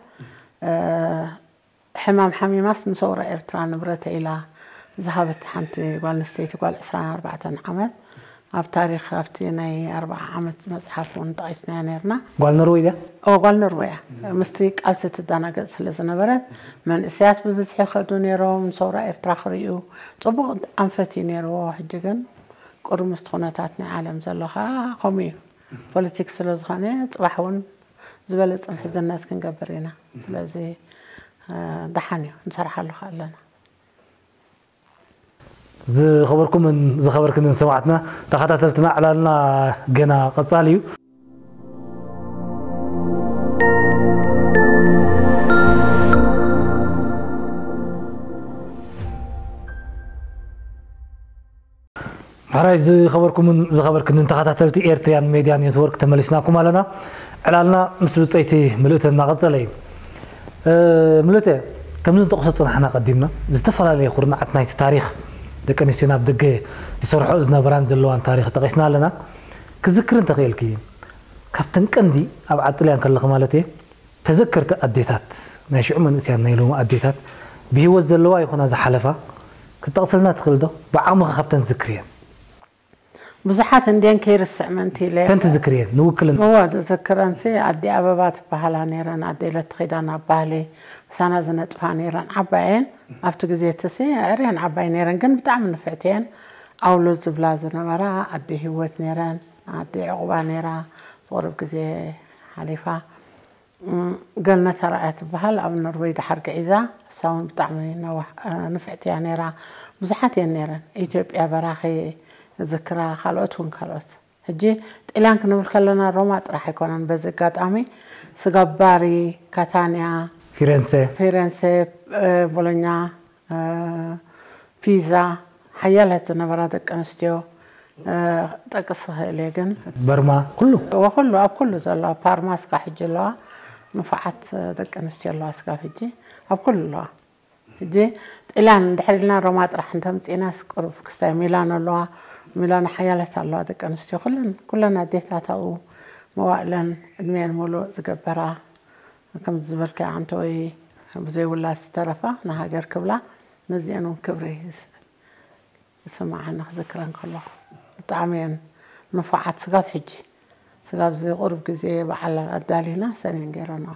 ሕማም ሓሚማስ ንሰውራ ኤርትራ ንብረተ ኢላ ዝሃበት ሓንቲ ጓል ኣንስተይቲ፣ ጓል ዕስራን ኣርባዕተን ዓመት፣ ኣብ ታሪኽ ኣብቲ ናይ ኣርብዓ ዓመት መፅሓፍ እውን ጠቒስናያ ነይርና። ጓል ኖርወይ ድያ? ኦ፣ ጓል ኖርወያ። ምስቲ ቃልሲ ትዳናገፅ ስለ ዝነበረት መንእሰያት ብብዝሒ ይኸዱ ነይሮም፣ ንሰውራ ኤርትራ ክርእዩ። ፅቡቕ ኣንፈት እዩ ነይርዎ። ሕጂ ግን ቁሩብ ምስቲ ኩነታት ናይ ዓለም ዘሎ ከዓ ከምኡ እዩ። ፖለቲክስ ስለ ዝኾነ ፅባሕ እውን ዝበለፀ ምሕዝነት ክንገብር ኢና። ስለዚ ደሓን እዩ፣ ንሰርሓሉ ከዓ ኣለና። ዝኸበርኩምን ዝኸበርክንን ሰማዕትና ተኸታተልትና ዕላልና ገና ቀጻሊ እዩ። ሕራይ ዝኸበርኩምን ዝኸበርክንን ተኸታተልቲ ኤርትሪያን ሜድያ ኔትወርክ ተመሊስናኩም ኣለና። ዕላልና ምስ ብጸይቲ ምልእተ እናቐጸለ እዩ። ምልእተ፣ ከምዚ ንጠቕሶ ጽናሕና ቀዲምና፣ ዝተፈላለየ ኩርናዓት ናይቲ ታሪኽ ደቂ ኣንስትዮ ናብ ደገ ዝሰርሖ ዝነበራን ዘለዋን ታሪኽ ጠቒስና ኣለና። ክዝክር እንተኽእልኪ፣ ካብተን ቀንዲ ኣብ ዓጥልያን ከለኺ ማለት እየ፣ ተዘከርቲ ኣዴታት፣ ናይ ሽዑ መንእስያን ናይ ሎሚ ኣዴታት፣ ብህይወት ዘለዋ ይኹና ዝሓለፋ፣ ክትጠቕስልና ትኽእል ዶ? ብዓቕምኺ ካብተን ትዝክርየን። ብዙሓት እንድየን ከይርስዕ ምእንቲ ኢለ። ከን ትዝክርየን፣ ንውክልና። እወ፣ ዝዝክረንሲ ኣዲ ኣበባ ትበሃላ ነይረን፣ ኣዲ ለትኺዳን ኣብ ባህሊ ምሳና ዝነጥፋ ነይረን። ዓባየን ኣብቲ ግዜ እትሲ ኣዕርየን ዓባይ ነይረን፣ ግን ብጣዕሚ ንፍዕቲ እየን። ኣውሎ ዝብላ ዝነበራ ኣዲ ህይወት ነይረን፣ ኣዲ ዕቑባ ነይራ፣ ዝቑርብ ግዜ ሓሊፋ። ገነት ኣርኣያ ትበሃል ኣብ ኖርወይ ድሓር ግዒዛ፣ እሳ እውን ብጣዕሚ ነዋሕ ንፍዕቲ እያ ነይራ። ብዙሓት እየን ነይረን፣ ኢትዮጵያ በራኺ ዝክራ፣ ካልኦት እውን ካልኦት። ሕጂ ጥልያን ክንብል ከለና ሮማ ጥራሕ ኣይኮነን። በዚ ኣጋጣሚ ስጋብ ባሪ፣ ካታንያ፣ ፊረንሴ። ፊረንሴ፣ ቦሎኛ፣ ፒዛ ሓያላት ዝነበራ ደቂ ኣንስትዮ ጠቅስ ክእል እየ ግን በርማ ኩሉ ወኩሉ ኣብ ኩሉ ዘለዋ ፓርማ እስካ ሕጂ ኣለዋ ንፉዓት ደቂ ኣንስትዮ ኣለዋ እስካ ሕጂ ኣብ ኩሉ ኣለዋ ሕጂ ጥልያን ድሕር ኢልና ሮማ ጥራሕ እንተምፂእናስ ቅሩብ ክስታይ ሚላኖ ኣለዋ ሚላኖ ሓያላት ኣለዋ ደቂ ኣንስትዮ ኩለን ኩለን ኣዴታት ኣብኡ መዋእለን እድሜን ሙሉእ ዝገበራ ከም ዝበልካዮ ዓንተወይ ብዘይ ውላድ ዝተረፋ ንሃገር ክብላ ነዚአን እውን ክብሪ ይስማዓኒ ክዝክረን ከለኹ ብጣዕሚ እየን ንፉዓት ስጋብ ሕጂ ስጋብ እዚ ቁሩብ ግዜ በዓል ኣዳሊና ሰን እየን ገይረንኦ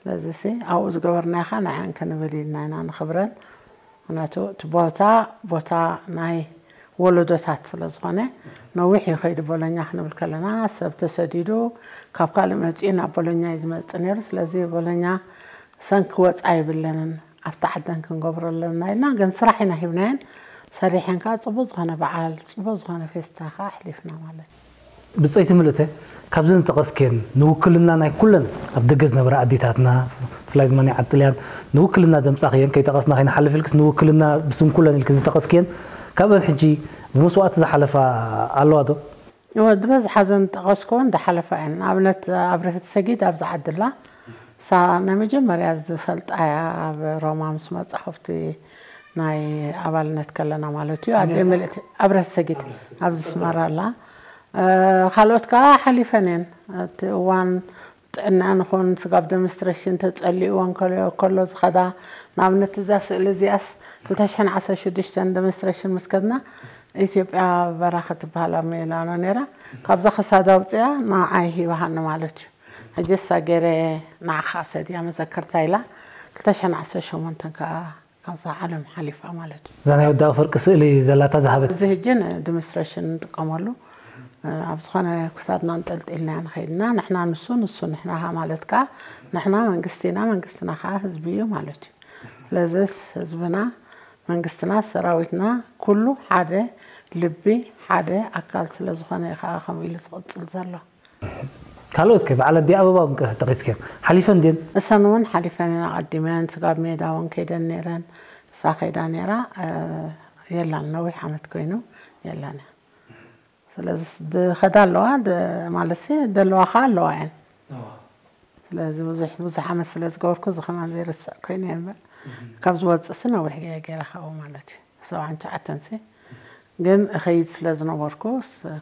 ስለዚ ሲ ኣብኡ ዝገበርናዮ ከዓ ንዐን ክንብል ኢልና ኢና ንኽብረን ምክንያቱ እቲ ቦታ ቦታ ናይ ወለዶታት ስለ ዝኾነ ነዊሕ እዩ ከይዱ ቦሎኛ ክንብል ከለና ሰብ ተሰዲዱ ካብ ካልእ መፂኡ ናብ ቦሎኛ እዩ ዝመፅእ ነይሩ ስለዚ ቦሎኛ ሰንኪ ወፃ የብለንን ኣብቲ ዓደን ክንገብሮ ኣለና ኢልና ግን ስራሕ ኢና ሂብናየን ሰሪሐን ከዓ ፅቡቅ ዝኾነ በዓል ፅቡቅ ዝኾነ ፌስታ ከዓ ኣሕሊፍና ማለት እዩ። ብፀይቲ ምልእተ ካብዘን ዝጠቐስክየን ንውክልና ናይ ኩለን ኣብ ደገ ዝነበራ ኣዴታትና ብፍላይ ድማ ናይ ዓዲ ጥልያን ንውክልና ዘምፃእኽየን ከይጠቐስና ከይንሓልፍ ኢልክስ ንውክልና ብስም ኩለን ኢልኪ ዝጠቐስክየን ካብአን ሕጂ ብመስዋእቲ ዝሓለፋ ኣለዋ ዶ? እወ ዝበዝሓ እዘን ዝጠቐስክወን ዝሓለፋ እየን። ንኣብነት ኣብርህቲ ሰጊድ ኣብዚ ዓዲ ኣላ። እሳ ናይ መጀመርያ ዝፈልጣ እያ ኣብ ሮማ ምስ መፃኹ ኣብቲ ናይ ኣባልነት ከለና ማለት እዩ ኣደ ምልእቲ ኣብረስ ሰጊድ ኣብዚ ስመራ ኣላ ካልኦት ከዓ ሓሊፈን እየን እቲ እዋን ጥዕና ንኾን ስጋብ ደምስትሬሽን ተፀሊእወን ከሎ ዝኸዳ ንኣብነት እዛ ስእሊ እዚኣስ ክልተ ሽሕን ዓሰርተ ሽዱሽተን ደምስትሬሽን ምስ ከድና ኢትዮጵያ በራኸ ትበሃል ኣብ ሜላኖ ነይራ ካብዛ ክሳዳ ኣውፅያ ንዓይ ሂባሃኒ ማለት እዩ ሕጂ እሳ ገይረ ንዓኻ ሰድያ መዘከርታ ኢላ ክልተ ሽሕን ዓሰርተ ሸሞንተን ከዓ ካብዛ ዓለም ሓሊፋ ማለት እዩ። እዛ ናይ ወዳቂ ፍርቂ ስእሊ ዘላታ ዝሃበት። እዚ ሕጂ ን ዲሚኒስትሬሽን ንጥቀመሉ ኣብ ዝኾነ ክሳድና እንጠልጢልና ንኸይድና ንሕና ንሱ ንሱ ንሕና ኻ ማለት ከዓ ንሕና መንግስቲ ኢና፣ መንግስትና ከዓ ህዝቢ እዩ ማለት እዩ። ስለዚስ ህዝብና መንግስትና ሰራዊትና ኩሉ ሓደ ልቢ ሓደ ኣካል ስለ ዝኾነ እዩ ከዓ ከምኡ ኢሉ ዝቕፅል ዘሎ። ካልኦት ከ በዓል ኣዲ ኣበባ እውን ቀ- ጠቂስክዮም ሓሊፈን ድን? እሰን እውን ሓሊፈን ኢና ቀዲመን ስጋብ ሜዳ እውን ከይደን ነይረን። እሳ ከይዳ ነይራ የላን ነዊሕ ዓመት ኮይኑ የላን። ስለዚ ዝኸዳ ኣለዋ ማለት ዘለዋ ከዓ ኣለዋ እየን። ስለዚ ብዙሕ ብዙሕ ዓመት ስለ ዝገበርኩ እዚ ከማን ዘይርስዕ ኮይኑ እየ እምበር ካብ ዝወፅእ ሲ ነዊሕ ገ ገይረ ካብኡ ማለት እዩ ሰብዓን ትሽዓተን ሲ ግን እኸይድ ስለ ዝነበርኩ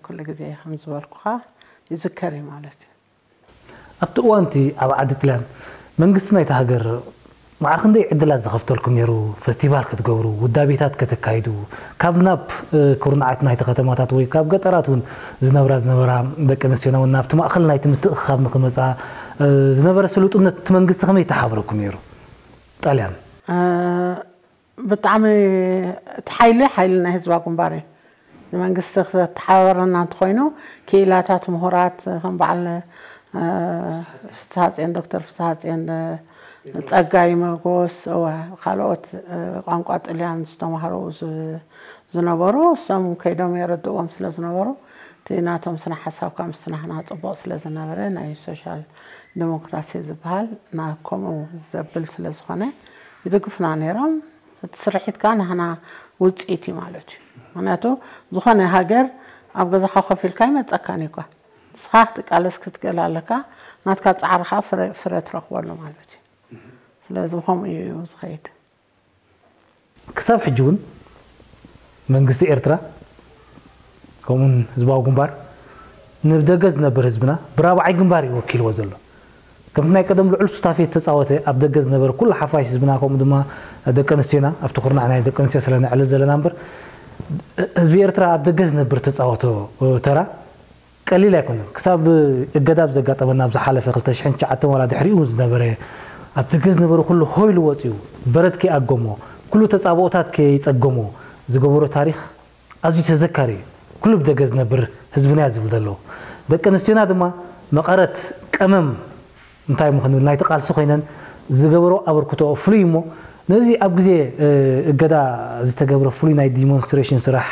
ኩሉ ግዜ ከም ዝበልኩኻ ይዝከር እዩ ማለት እዩ። ኣብቲ እዋንቲ ኣብ ዓዲ ጥልያን መንግስቲ ናይቲ ሃገር ማዕረ ክንደይ ዕድላት ዝኸፍተልኩም ነይሩ? ፈስቲቫል ክትገብሩ፣ ውዳቤታት ከተካይዱ፣ ካብ ናብ ኩርናዓት ናይቲ ከተማታት ወይ ካብ ገጠራት እውን ዝነብራ ዝነበራ ደቂ ኣንስትዮና እውን ናብቲ ማእኸል ናይቲ ምትእኽኻብ ንክመፃ ዝነበረ ስሉጥነት እቲ መንግስቲ ከመይ ተሓብረኩም ነይሩ? ጣልያን ብጣዕሚ እቲ ሓይሊ ሓይሊ ናይ ህዝባ ግንባር እዩ። ንመንግስቲ ክተተሓባበረና እንተኮይኑ ክኢላታት ምሁራት ከም በዓል ፍስሃፅዮን ዶክተር ፍስሃፅዮን ጸጋይ መጎስ እወ ካልኦት ቋንቋ ጥልያን ዝተማህሩ ዝነበሩ እሶም ከይዶም የረድእዎም ስለ ዝነበሩ እቲ ናቶም ስነ ሓሳብ ካብ ምስናህና ፅቡቅ ስለ ዝነበረ ናይ ሶሻል ዲሞክራሲ ዝበሃል ና ከምኡ ዘብል ስለ ዝኾነ ይድግፉና ነይሮም። እቲ ስርሒት ከዓ ናህና ውፅኢት እዩ ማለት እዩ። ምክንያቱ ዝኾነ ሃገር ኣብ ገዛኻ ኮፍ ኢልካ ይመፀካን እዩ እኳ ንስኻ ክትቃለስ ክትገል ኣለካ ናትካ ፃዕሪ ከዓ ፍረ ትረክበሉ ማለት እዩ። ስለዚ ከምኡ እዩ ዝኸይድ። ክሳብ ሕጂ እውን መንግስቲ ኤርትራ ከምኡን ህዝባዊ ግንባር ንደገ ዝነብር ህዝብና ብራብዓይ ግንባር እዩ ወኪልዎ ዘሎ። ከምቲ ናይ ቀደም ልዑል ሱታፌ ዝተፃወተ ኣብ ደገ ዝነበረ ኩሉ ሓፋሽ ህዝብና ከምኡ ድማ ደቂ ኣንስትዮና ኣብቲ ኩርናዕ ናይ ደቂ ኣንስትዮ ስለ ነዕልል ዘለና እምበር ህዝቢ ኤርትራ ኣብ ደገ ዝነብር ተፃወቶ ተራ ቀሊል ኣይኮነን። ክሳብ እገዳ ኣብ ዘጋጠመና ኣብ ዝሓለፈ ክልተ ሽሕን ትሽዓተን ዋላ ድሕሪኡ ዝነበረ ኣብ ደገ ዝነበረ ኩሉ ሆይሉ ወፂኡ በረድ ከይኣገሞ ኩሉ ተፃብኦታት ከይፀገሞ ዝገበሮ ታሪክ ኣዝዩ ተዘካሪ እዩ። ኩሉ ብደገ ዝነብር ህዝብና እዩ ዝብል ዘለዉ። ደቂ ኣንስትዮና ድማ መቐረት ቀመም እንታይ ምኽንብል ናይቲ ቃልሲ ኮይነን ዝገበሮ ኣበርክቶ ፍሉይ እሞ ነዚ ኣብ ግዜ እገዳ ዝተገብረ ፍሉይ ናይ ዲሞንስትሬሽን ስራሕ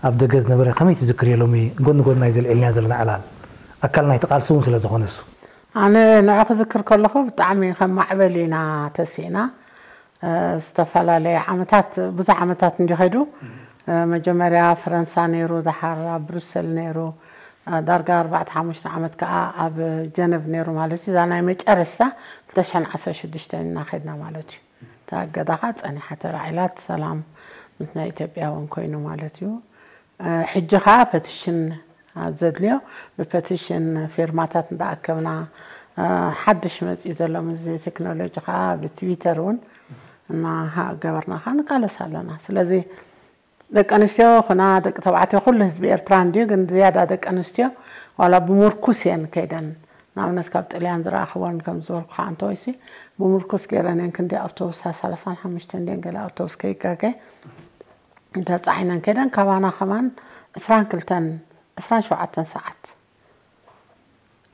ኣብ ደገ ዝነበረ ከመይ ትዝክርዮ ሎሚ ጎኒ ጎኒ ናይ ዘልዒልናዮ ዘለና ዕላል ኣካል ናይቲ ቃልሲ እውን ስለ ዝኾነ እሱ ኣነ ንዑ ክዝክር ከለኹ ብጣዕሚ ከም ማዕበል ኢና ተሲእና ዝተፈላለየ ዓመታት ብዙሕ ዓመታት እንዲ ከይዱ መጀመርያ ፈረንሳ ነይሩ፣ ደሓር ኣብ ብሩሰል ነይሩ፣ ዳርጋ ኣርባዕተ ሓሙሽተ ዓመት ከዓ ኣብ ጀነቭ ነይሩ ማለት እዩ። እዛ ናይ መጨረሽታ ክልተ ሽሕን ዓሰርተ ሽዱሽተን ኢና ከድና ማለት እዩ። እታ እገዳ ከዓ ፀኒሓ ተላዒላ፣ እቲ ሰላም ምስ ናይ ኢትዮጵያ እውን ኮይኑ ማለት እዩ። ሕጂ ከዓ ፐቲሽን ዘድልዮ ብፐቲሽን ፊርማታት እንዳኣከብና ሓድሽ መፅዩ ዘሎ ምስዚ ቴክኖሎጂ ከዓ ብትዊተር እውን እናገበርና ከዓ ንቃለስ ኣለና። ስለዚ ደቂ ኣንስትዮ ኹና ደቂ ተባዕትዮ ኩሉ ህዝቢ ኤርትራ እንድዩ፣ ግን ዝያዳ ደቂ ኣንስትዮ ዋላ ብምርኩስ እየን ከይደን ንኣብነት ካብ ጥልያን ዝረኣኽወን ከም ዝበልኩ ከዓ እንተወይሲ ብምርኩስ ገይረን እየን ክንዲ ኣውቶቡስ ሰላሳን ሓሙሽተን እንድየን ገለ ኣውቶቡስ ከይጋገ እንተፃዒነን ከይደን ካባና ከማን ዕስራን ክልተን ዕስራን ሸውዓተን ሰዓት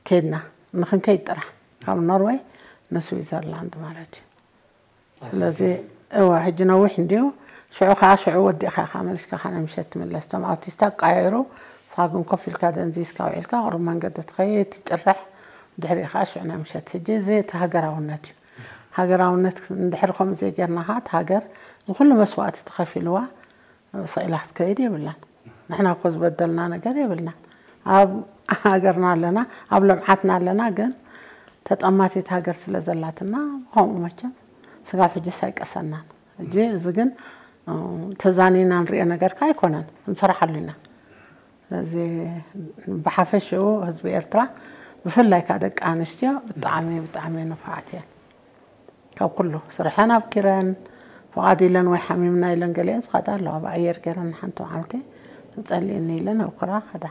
ከይድና ንክንከይድ ጥራሕ ካብ ኖርወይ ንስዊዘርላንድ ማለት እዩ። ስለዚ እወ ሕጂ ነዊሕ እንድዩ ሽዑ ከዓ ሽዑ ወዲእካ ኢካ መሊስካ ከዓ ናይ ምሸት ትምለስ እቶም ኣውቲስታ ቀያይሩ ንስካ ግን ኮፍ ኢልካ ደንዚዝካ ውዒልካ ቁሩብ መንገዲ ትኸይድ ትጭርሕ ድሕሪኡ ከዓ ሽዑ ናይ ምሸት ሕጂ እዚ እቲ ሃገራውነት እዩ። ሃገራውነት እንድሕር ከምኡ ዘይጌርና ከዓ እቲ ሃገር ንኩሉ መስዋእቲ ተኸፊልዋ ስቕ ኢላ ክትከይድ የብላን። ንሕና እኮ ዝበደልና ነገር የብልናን። ኣብ ሃገርና ኣለና፣ ኣብ ልምዓትና ኣለና፣ ግን ተጠማቲት ሃገር ስለ ዘላትና ከምኡ መቸም ስጋብ ሕጂስ ኣይቀሰናን። ሕጂ እዚ ግን ተዛኒና ንሪኦ ነገር ከ ኣይኮነን፣ ክንሰርሓሉ ኢና። ስለዚ ብሓፈሽኡ ህዝቢ ኤርትራ ብፍላይ ከዓ ደቂ ኣንስትዮ ብጣዕሚ ብጣዕሚ ንፉዓት እየን። ካብ ኩሉ ስርሐን ኣብኪረን ፍቓድ ኢለን ወይ ሓሚምና ኢለን ገሊአን ዝኸዳ ኣለዋ ብኣየር ገይረን ሓንቲ መዓልቲ ተፀሊእኒ ኢለን ኣብ ኩራ ከዳ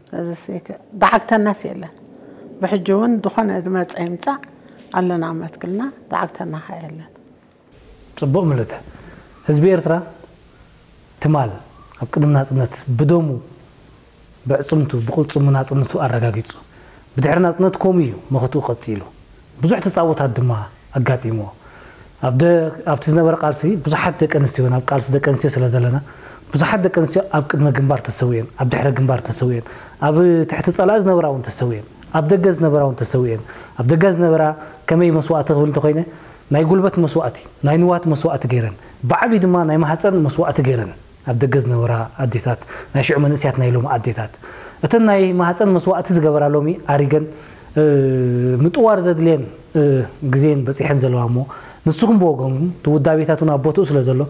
ስለዚ ዳዓግተናስ የለን ብሕጂ እውን ዝኾነ ዝመፀ ይምፃእ ኣለና መትክልና ዳዓግተና ኸ የለን ፅቡቕ ምልተ ህዝቢ ኤርትራ ትማል ኣብ ቅድሚ ናፅነት ብደሙ ብዕጽምቱ ብቕልጽሙ ናጽነቱ ኣረጋጊጹ። ብድሕሪ ናጽነት ከምኡ እዩ መኸትኡ ቀጺሉ። ብዙሕ ተጻብኦታት ድማ ኣጋጢምዎ። ኣብ ደ-፣ ኣብቲ ዝነበረ ቃልሲ ብዙሓት ደቂ ኣንስትዮ፣ ናብ ቃልሲ ደቂ ኣንስትዮ ስለ ዘለና፣ ብዙሓት ደቂ ኣንስትዮ ኣብ ቅድመ ግንባር ተሰዊኤን፣ ኣብ ድሕረ ግንባር ተሰዊኤን፣ ኣብ ትሕቲ ጸላኢ ዝነበራ እውን ተሰዊኤን፣ ኣብ ደገ ዝነበራ እውን ተሰዊኤን። ኣብ ደገ ዝነበራ ከመይ መስዋእቲ ክብል እንተኾይነ፣ ናይ ጉልበት መስዋእቲ፣ ናይ ንዋት መስዋእቲ ገይረን፣ ብዓብዩ ድማ ናይ ማህፀን መስዋእቲ ገይረን። ኣብ ደገ ዝነበራ ኣዴታት፣ ናይ ሽዑ መንእስያት ናይ ሎሚ ኣዴታት፣ እተን ናይ ማህፀን መስዋእቲ ዝገበራ ሎሚ ኣሪገን፣ እ፣ ምጥዋር ዘድልየን፣ እ፣ ግዜን በፂሐን ዘለዋ እሞ፣ ንስኹም ብወገንኩም፣ እቲ ውዳቤታት እውን ኣብ ቦትኡ ስለ ዘሎ፣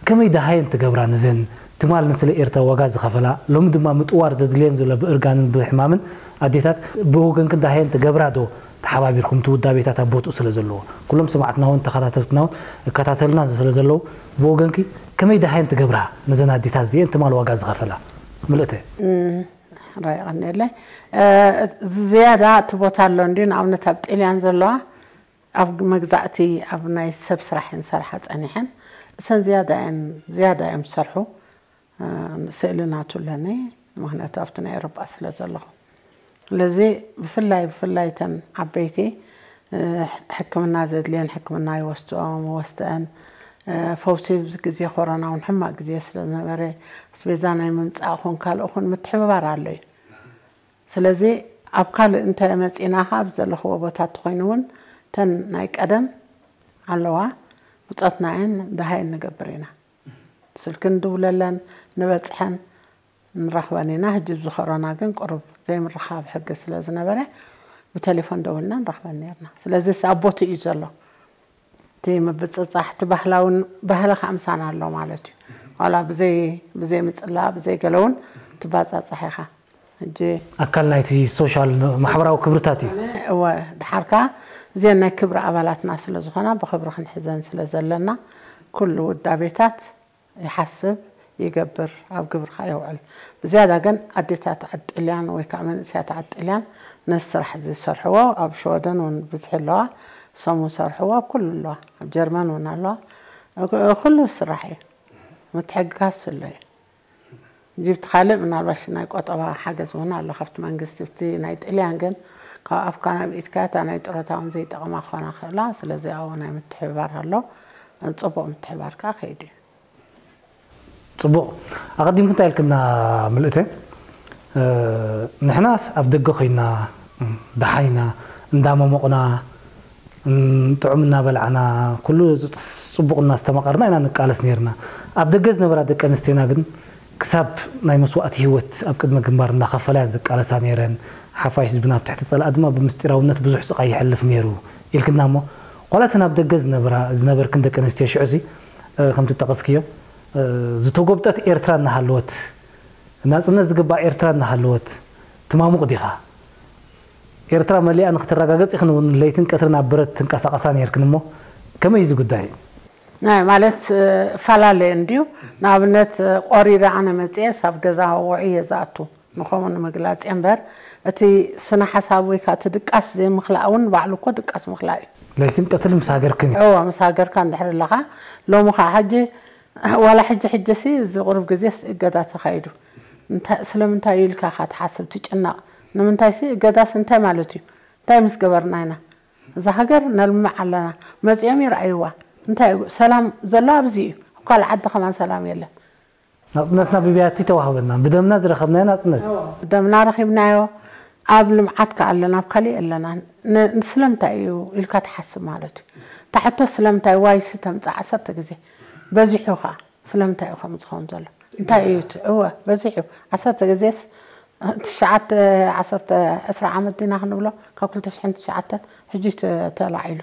ከመይ ደሃየን ትገብራ ነዘን ትማል ንስለ ኤርትራ ዋጋ ዝኸፈላ፣ ሎሚ ድማ ምጥዋር ዘድልየን ዘሎ ብእርጋንን ብሕማምን ኣዴታት፣ ብወገንክን ደሃየን ትገብራ ዶ? ተሓባቢርኩም፣ እቲ ውዳቤታት ኣብ ቦትኡ ስለ ዘለዎ፣ ኩሎም ሰማዕትና እውን ተኸታተልትና እውን እከታተልና ስለ ዘለዉ፣ ብወገንኪ ከመይ ደሃየን ትገብራ ነዘን ኣዴታት እዚኤን ትማል ዋጋ ዝኸፈላ? ምልእተ። እም፣ ራይ ቀኒለይ። እ፣ ዝያዳ እቲ ቦታ ኣሎ እንድዩ፣ ንኣብነት ኣብ ጥልያን ዘለዋ ኣብ መግዛእቲ ኣብ ናይ ሰብ ስራሕ እየን ዝሰርሓ ጸኒሐን። እሰን ዝያዳ እየን፣ ዝያዳ እዮም ዝሰርሑ። እ፣ ስእሊ ናቱ ኣለኒ፣ ምኽንያቱ ኣብቲ ናይ ኤውሮጳ ስለ ዘለኹ። ስለዚ ብፍላይ፣ ብፍላይ እተን ዓበይቲ፣ እ፣ ሕክምና ዘድልየን ሕክምና ይወስድኦም፣ ይወስደን። እ፣ ፈውሲ ኣብዚ ግዜ ኮሮና እውን ሕማቕ ግዜ ስለ ዝነበረ፣ ኣስቤዛ ናይ ምምጻእ ኹን ካልእ ኹን ምትሕብባር ኣሎ እዩ። ስለዚ ኣብ ካልእ እንተ መጺእና ኸኣ ኣብ ዘለኽዎ ቦታ እንተኾይኑ እውን እተን ናይ ቀደም ኣለዋ፣ ብጾትና እየን፣ ደሃየን ንገብር ኢና። ስልኪ ንድውለለን፣ ንበጽሐን፣ ንረኽበን ኢና። ሕጂ ኣብዚ ኮሮና ግን ቁሩብ ዘይምርኻብ ሕጊ ስለ ዝነበረ ብቴሌፎን ደዊልና ንረኽበን ነርና። ስለዚ ኣብ ቦትኡ እዩ ዘሎ። እቲ ምብጽጻሕ፣ እቲ ባህላውን ባህሊ ከኣ ምሳና ኣሎ ማለት እዩ። ዋላ ብዘይ፣ ብዘይ ምጽላእ፣ ብዘይ ገለ እውን ትባጻጻሕ ኢኻ። ሕጂ ኣካል ናይቲ ሶሻል ማሕበራዊ ክብርታት እዩ። እወ፣ ድሓር ከኣ እዘን ናይ ክብሪ ኣባላትና ስለ ዝኾና ብኽብሪ ክንሕዘን ስለ ዘለና ኩሉ ውዳቤታት ይሓስብ፣ ይገብር፣ ኣብ ግብሪ ከኣ የውዕል። ብዝያዳ ግን ኣዴታት ዓዲ ጥልያን ወይ ከኣ መንእሰያት ዓዲ ጥልያን ነዚ ስራሕ እዚ ዝሰርሕዎ ኣብ ሽወደን እውን ብዝሒ ኣለዋ፣ እሶም እውን ዝሰርሕዎ ኣብ ኩሉ ኣለዋ፣ ኣብ ጀርመን እውን ኣለዋ። ኩሉ ስራሕ እዩ፣ ምትሕግጋዝ ስለ እዩ። ጅብቲ ካልእ ምናልባሽ ናይ ቆጠባ ሓገዝ እውን ኣሎ ካብቲ መንግስቲ። ብቲ ናይ ጥልያን ግን ካብ ኣፍካ ናብ ኢድካ እታ ናይ ጥሮታ እውን ዘይጠቕማ ክኾና ክእላ። ስለዚ ኣብኡ ናይ ምትሕብባር ኣሎ፣ ጽቡቕ ምትሕብባር ከኣ ከይዱ እዩ። ጽቡቕ። ኣቐዲምክ እንታይ ኢልክና ምልእተ? እ፣ ንሕናስ ኣብ ደገ ኮይና፣ እም፣ ደሓይና፣ እንዳመሞቕና፣ እም፣ ጥዑም እናበላዕና፣ ኩሉ ጽቡቕ እናስተማቐርና ኢና ንቃለስ ነይርና። ኣብ ደገ ዝነበራ ደቂ ኣንስትዮና ግን ክሳብ ናይ መስዋእቲ ህይወት ኣብ ቅድመ ግንባር እንዳኸፈላ እየን ዝቃለሳ ነይረን። ሓፋሽ ህዝብና ኣብ ትሕቲ ጸላኢ ድማ ብምስጢራውነት ብዙሕ ስቓይ የሕልፍ ነይሩ ኢልክና እሞ፣ ዋላ እተን ኣብ ደገ ዝነብራ፣ ዝነበርክን ደቂ ኣንስትዮ ሽዑሲ፣ እ፣ ከምቲ ጠቐስክዮ፣ እ፣ ዝተጎብጠት ኤርትራ እናሃለወት፣ ናጽነት ዝግባእ ኤርትራ እናሃለወት፣ ትማሙቕ ዲኻ? ኤርትራ መሊኣ ንክትረጋገጽ ኢኽን እውን ለይትን ቀትርን ኣብ ብረት ትንቀሳቐሳ ነይርክን እሞ፣ ከመይ እዩ እዚ ጉዳይ? ናይ ማለት፣ እ፣ እፈላለየ እንድዩ። ንኣብነት፣ እ፣ ቆሪረ ኣነ መጽኤስ ኣብ ገዛ ውዑይ እየ ዝኣቱ። ንኸምኡ ንምግላጽ እየ እምበር፣ እቲ ስነ ሓሳብ ወይ ከኣ እቲ ድቃስ ዘይምኽላእ እውን ባዕሉ እኮ ድቃስ ምኽላእ እዩ። ለይትን ቀትርን ምስ ሃገርክን እዩ። እወ፣ ምስ ሃገርካ እንድሕር ኣለኻ፣ ሎሚ ኸኣ ሕጂ፣ ዋላ ሕጂ ሕጂሲ እዚ ቁሩብ ግዜስ እገዳ ተኻይዱ። እንታይ፣ ስለምንታይ እዩ ኢልካ ኢኻ ትሓስብ፣ ትጭነቕ። ንምንታይሲ እገዳስ እንታይ ማለት እዩ? እንታይ ምስ ገበርና ኢና? እዛ ሃገር ነልምዕ ኣለና። መጺኦም ይረኣይዋ። እንታይ እዩ? ሰላም ዘሎ ኣብዚ እዩ። ኣብ ካልእ ዓዲ ከማን ሰላም የለን። ናጽነትና ብብያቲ ተዋህበና፣ ብደምና ዝረኸብናዮ ናጽነት። ደምና ረኺብናዮ፣ ኣብ ልምዓት ከኣ ኣለና፣ ኣብ ካሊእ ኣለና። ን-፣ ስለምንታይ እዩ ኢልካ ትሓስብ ማለት እዩ። እታ ሕቶ ስለምንታይ ዋይሲ ተምጽእ ዓሰርተ ግዜ። በዚሑ ከኣ ስለምንታይ እዩ ከምኡ ዝኸውን ዘሎ? እንታይ እዩ እቲ? እወ፣ በዚሑ። ዓሰርተ ግዜስ፣ ትሽዓተ፣ ዓሰርተ፣ ዕስራ ዓመት ዲና ክንብሎ? ካብ ክልተ ሽሕን ትሽዓተን ሕጂ ተ-፣ ተላዒሉ።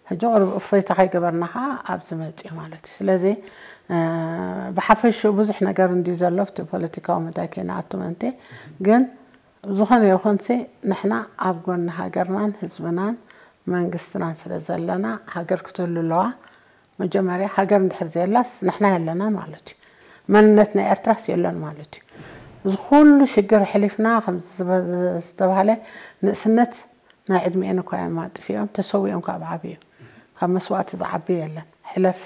ሕጂ ቁሩብ እፎይታ ከይገበርና ኸዓ ኣብዚ መጺኡ ማለት እዩ። ስለዚ፣ እ፣ ብሓፈሽኡ ብዙሕ ነገር እንድዩ ዘሎ፣ ኣብቲ ፖለቲካዊ መዳይ ከይንኣቱ ምእንቲ። ግን ዝኾነ ይኹንሲ፣ ንሕና ኣብ ጎኒ ሃገርናን ህዝብናን መንግስትናን ስለ ዘለና፣ ሃገር ክትህሉ ኣለዋ። መጀመርያ ሃገር እንድሕር ዘየላስ ንሕና የለናን ማለት እዩ። መንነት ናይ ኤርትራስ የሎን ማለት እዩ። እዚ ኩሉ ሽግር ኣሕሊፍና፣ ከም ዝበ-፣ ዝተባህለ፣ ንእስነት ናይ ዕድሚኤን እኳ እዮም ኣጥፊኦም፣ ተሰዊኦም ካብ ዓብዩ። ካብ መስዋእቲ ዝዓቢ የለን። ሕለፍ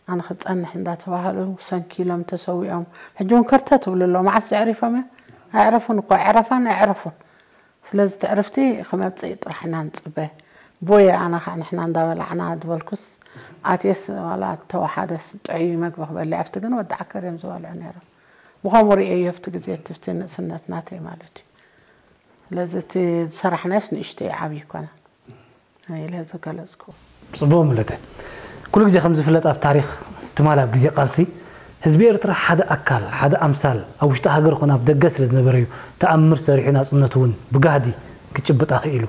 ኣነ ክጸንሕ እንዳተባህሉ ሰንኪሎም ተሰዊኦም። ሕጂ እውን ከርተት ትብሉ ኣለዉ። መዓስ ዘዕሪፎም እዮም? ኣዕረፉን እኮ፣ ዕረፋን ኣዕረፉን። ስለዚ ትዕርፍቲ ክመጽእ ጥራሕ ኢና ንጽበ። ቦየ ኣነ ኸዓ ንሕና እንዳበላዕና ዝበልኩስ፣ ኣትየስ ዋላ ተወሓደስ ጥዑይ መግቢ ክበልዕ ኣብቲ ግን ወዲ ዓከር እዮም ዝበልዑ ነይሮም። ብኸምኡ ርእየዮ ኣብቲ ግዜ እቲ ንእስነት ናተይ ማለት እዩ። ስለዚ እቲ ዝሰራሕናዮስ ንእሽተይ ዓብዪ ይኮነ። ኢለ ዝገለጽኩ። ጽቡቕ ምልእተ። ኩሉ ግዜ ከም ዝፍለጥ ኣብ ታሪኽ ትማል ኣብ ግዜ ቃልሲ ህዝቢ ኤርትራ ሓደ ኣካል፣ ሓደ ኣምሳል ኣብ ውሽጢ ሃገር ኮነ ኣብ ደገ ስለ ዝነበረ እዩ ተኣምር ሰሪሑ ናጽነቱ እውን ብጋህዲ ክጭብጣ ክኢሉ።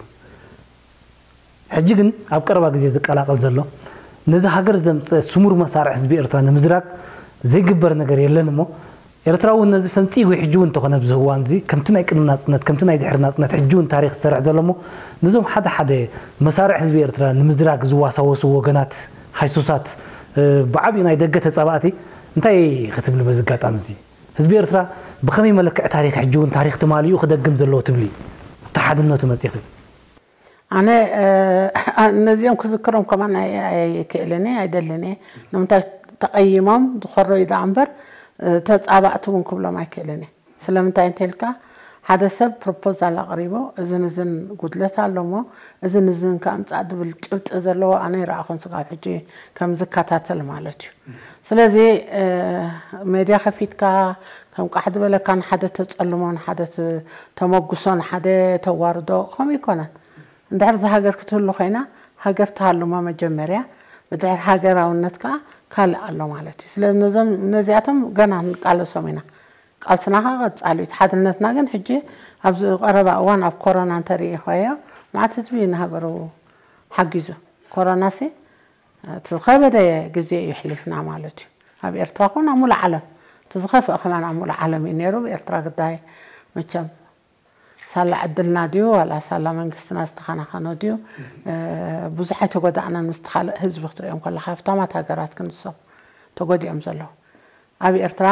ሕጂ ግን ኣብ ቀረባ ግዜ ዝቀላቐል ዘሎ ነዚ ሃገር ዘምጸ ስሙር መሳርዕ ህዝቢ ኤርትራ ንምዝራግ ዘይግበር ነገር የለን እሞ ኤርትራ እውን ነዚ ፈንጺጉ ሕጂ እውን እንተኾነ ኣብዚ እዋን እዚ ከምቲ ናይ ቅድሚ ናጽነት ከምቲ ናይ ድሕሪ ናጽነት ሕጂ እውን ታሪኽ ዝሰርሕ ዘሎ እሞ ነዞም ሓደ ሓደ መሳርዕ ህዝቢ ኤርትራ ንምዝራግ ዝዋሳወሱ ወገናት ሃይሱሳት ብዓብዩ ናይ ደገ ተጻባእቲ እንታይ ክትብሉ በዚ ኣጋጣሚ እዚ ህዝቢ ኤርትራ ብኸመይ መለክዕ ታሪኽ ሕጂ እውን ታሪኽ ትማሊኡ ክደግም ዘለዎ ትብሊ እቲ ሓድነቱ መጺኺ ኣነ ነዚኦም ክዝክሮም ከማን ኣይክእልን እየ ኣይደልን እየ ንምንታይ ተቐይሞም ዝኸረዩ ደኣ እምበር ተፃባእቲ እውን ክብሎም ኣይክእልን እየ ስለምንታይ እንተልካ ሓደ ሰብ ፕሮፖዛል ኣቕሪቡ እዝን እዝን ጉድለት ኣሎ እሞ እዝን እዝን ከ ኣምፃእ ዝብል ጭብጢ ዘለዎ ኣነ ይረኣኹን ስጋብ ሕጂ ከም ዝከታተል ማለት እዩ ስለዚ ሜድያ ከፊትካ ከም ቃሕ ዝበለካ ንሓደ ተፀልሞ ንሓደ ተመጉሶ ንሓደ ተዋርዶ ከምኡ ይኮነን እንድሕር እዛ ሃገር ክትህሉ ኮይና ሃገር ትሃሉ እሞ መጀመርያ ብድሕር ሃገራውነት ከዓ ካልእ ኣሎ ማለት እዩ ስለዚ ነዚኣቶም ገና ንቃለሶም ኢና ቃልስና ከዓ ቀፃሊ እዩ ሓድነትና ግን ሕጂ ኣብዚ ቀረባ እዋን ኣብ ኮሮና እንተሪኢኸዮ መዓት ህዝቢ ንሃገሩ ሓጊዙ ኮሮና ሲ እቲ ዝኸበደ ግዜ እዩ ሕሊፍና ማለት እዩ ኣብ ኤርትራ ኮን ኣብ ሙሉእ ዓለም እቲ ዝኸፍአ ከማን ኣብ ሙሉእ ዓለም እዩ ነይሩ ብኤርትራ ግዳይ መቸም ሳላ ዕድልና ድዩ ዋላ ሳላ መንግስትና ዝተኸናኸኖ ድዩ ብዙሕ ኣይተጎዳእናን ምስቲ ካልእ ህዝቢ ክትሪኦም ከለካ ሃብታማት ሃገራት ክንሶም ተጎዲኦም ዘለዉ ኣብ ኤርትራ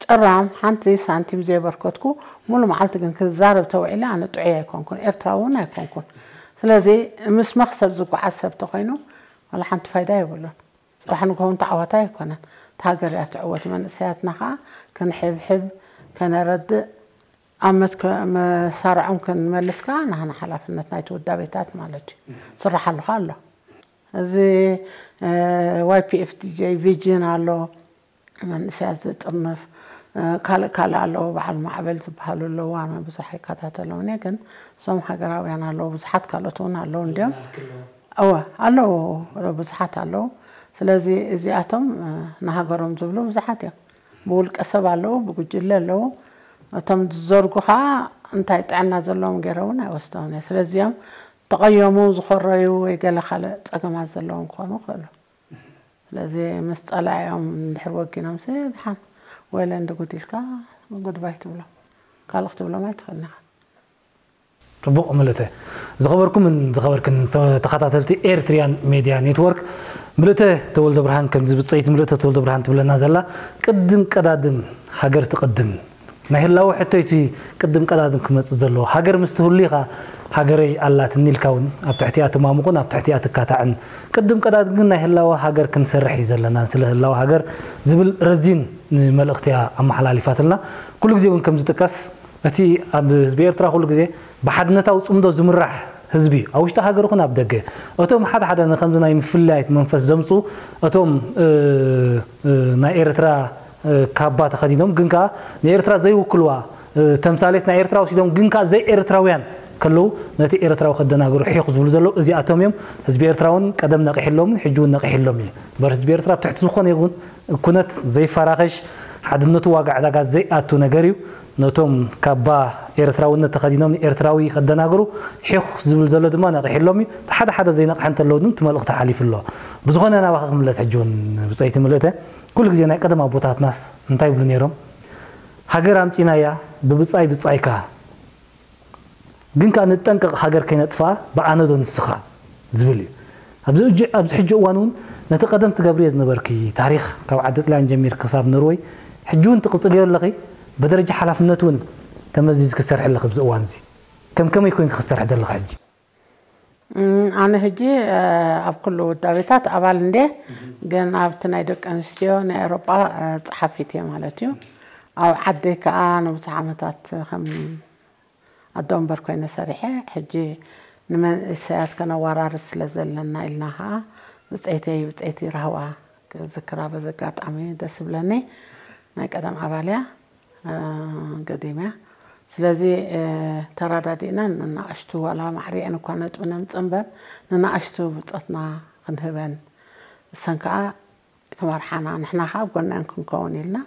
ጭራም ሓንቲ ሳንቲም ዘየበርከትኩ ሙሉ መዓልቲ ግን ክዛረብ ተውዒለ ኣነ ጥዑይ ኣይኮንኩን ኤርትራዊ እውን ኣይኮንኩን ስለዚ ምስ መክሰብ ዝጓዓዝ ሰብ ተኮይኑ ዋላ ሓንቲ ፋይዳ የብሉን ፅባሕ ንግሆ እውን ተዓዋታይ ኣይኮነን እታ ሃገር እያ ትዕወት መንእሰያትና ከዓ ክንሕብሕብ ከነረድእ ኣብ መሳርዖም ክንመልስ ከዓ ናህና ሓላፍነት ናይቲ ውዳቤታት ማለት እዩ ስራሕ ኣለካ ኣሎ እዚ ዋይፒኤፍዲጀይ ቪጅን ኣሎ መንእሰያት ዝጥርንፍ ካልእ ካልእ ኣለዉ በዓል ማዕበል ዝበሃሉ ኣለዉ ኣነ ብዙሕ ኣይከታተሎም እየ ግን እዞም ሃገራውያን ኣለዉ ብዙሓት ካልኦት እውን ኣለዉ እንዲዮም እወ ኣለዉ ብዙሓት ኣለዉ ስለዚ እዚኣቶም ንሃገሮም ዝብሉ ብዙሓት እዮም ብውልቀ ሰብ ኣለዉ ብጉጅለ ኣለዉ እቶም ዝዘርጉ ከዓ እንታይ ጥዕና ዘለዎም ገይረ እውን ኣይወስዶም እየ ስለዚኦም ተቐየሙ ዝኮረዩ ወይ ገለ ካልእ ፀገማት ዘለዎም ክኾኑ ይኽእሉ ስለዚ ምስ ፀላኢኦም እንድሕር ወጊኖምሲ ድሓን ወይለ እንድጉድ ኢልካ ጉድባይ ትብሎም ካልእ ክትብሎም ኣይትኽእልን ኢኻ ጽቡቕ ምልእተ ዝኸበርኩምን ዝኸበርክን ተኸታተልቲ ኤርትሪያን ሜድያ ኔትወርክ ምልእተ ተወልደ ብርሃን ከምዚ ብጸይቲ ምልእተ ተወልደ ብርሃን ትብለና ዘላ ቅድም ቀዳድም ሃገር ትቕድም ናይ ህላወ ሕቶይቲ ቅድም ቀዳድም ክመጽእ ዘለዎ ሃገር ምስ ትህሉ ኢኻ ሃገረይ ኣላትኒ ኢልካ እውን ኣብ ትሕቲኣ ትማሙቕን ኣብ ትሕቲኣ ትካታዕን ቅድም ቀዳድም ግን ናይ ህላወ ሃገር ክንሰርሕ እዩ ዘለና ስለ ህላወ ሃገር ዝብል ረዚን መልእኽቲ እያ ኣመሓላሊፋትልና ኩሉ ግዜ እውን ከም ዝጥቀስ እቲ ኣብ ህዝቢ ኤርትራ ኩሉ ግዜ ብሓድነታዊ ጽምዶ ዝምራሕ ህዝቢ እዩ። ኣብ ውሽጢ ሃገር ይኹን ኣብ ደገ። እቶም ሓደ ሓደ ንከምዚ ናይ ምፍልላይ መንፈስ ዘምጽኡ እቶም ናይ ኤርትራ ካባ ተኸዲኖም ግን ከኣ ንኤርትራ ዘይውክልዋ ተምሳሌት ናይ ኤርትራ ወሲዶም ግን ከኣ ዘይኤርትራውያን ከለዉ ነቲ ኤርትራዊ ከደናግሩ ሒኽ ዝብሉ ዘለዉ እዚኣቶም እዮም። ህዝቢ ኤርትራ እውን ቀደም ነቒሕሎምን ሕጂ እውን ነቒሕሎም እዩ። እምበር ህዝቢ ኤርትራ ኣብ ትሕቲ ዝኾነ ይኹን ኩነት ዘይፈራኸሽ ሓድነቱ ዋጋ ዕዳጋ ዘይኣቱ ነገር እዩ። ነቶም ካባ ኤርትራውነት ተኸዲኖም ንኤርትራዊ ከደናግሩ ሒኽ ዝብል ዘሎ ድማ ነቒሕሎም እዩ። እቲ ሓደ ሓደ ዘይነቕሐ እንተለዉ ግን እቲ መልእኽቲ ሓሊፉ ኣሎ። ብዝኾነ ናባኺ ክምለስ ሕጂ እውን ብጸይቲ ምልእተ ኩሉ ግዜ ናይ ቀደም ኣቦታትናስ እንታይ ይብሉ ነይሮም? ሃገር ኣምጺናያ ብብጻይ ብጻይካ ግን ከኣ ንጠንቀቕ ሃገር ከይነጥፍኣ ብኣነ ዶ ንስኻ ዝብል እዩ። ኣብዚ ሕጂ እዋን እውን ነቲ ቀደም ትገብርዮ ዝነበርኪ ታሪኽ ካብ ዓዲ ጥልያን ጀሚርኪ ክሳብ ኖርወይ ሕጂ እውን ትቕጽልዮ ኣለኺ። ብደረጃ ሓላፍነት እውን ተመዚዝኪ ትሰርሒ ኣለኺ ኣብዚ እዋን እዚ። ከም ከመይ ኮይንኪ ክትሰርሒ ዘለኺ ሕጂ? ኣነ ሕጂ ኣብ ኩሉ ውዳቤታት ኣባል እንድየ፣ ግን ኣብቲ ናይ ደቂ ኣንስትዮ ናይ ኤውሮጳ ጸሓፊት እየ ማለት እዩ። ኣብ ዓደይ ከዓ ንብዙሕ ዓመታት ከም ኣዶ ወንበር ኮይነ ሰሪሐ። ሕጂ ንመንእሰያት ከነወራርስ ስለ ዘለና ኢልና ከዓ ብፀይተይ ብፀይቲ ራህዋ ክዝክራ በዚ ኣጋጣሚ ደስ ይብለኒ። ናይ ቀደም ኣባል እያ፣ እ፣ ገዲም እያ። ስለዚ፣ እ፣ ተረዳዲእና ንናኣሽቱ ዋላ ማዕሪዐን እኳ ነጥቢ ነምፅእ እምበር ንናኣሽቱ ብፆትና ክንህበን እሰን ከዓ ክመርሓና ንሕና ከዓ ኣብ ጎነን ክንከውን ኢልና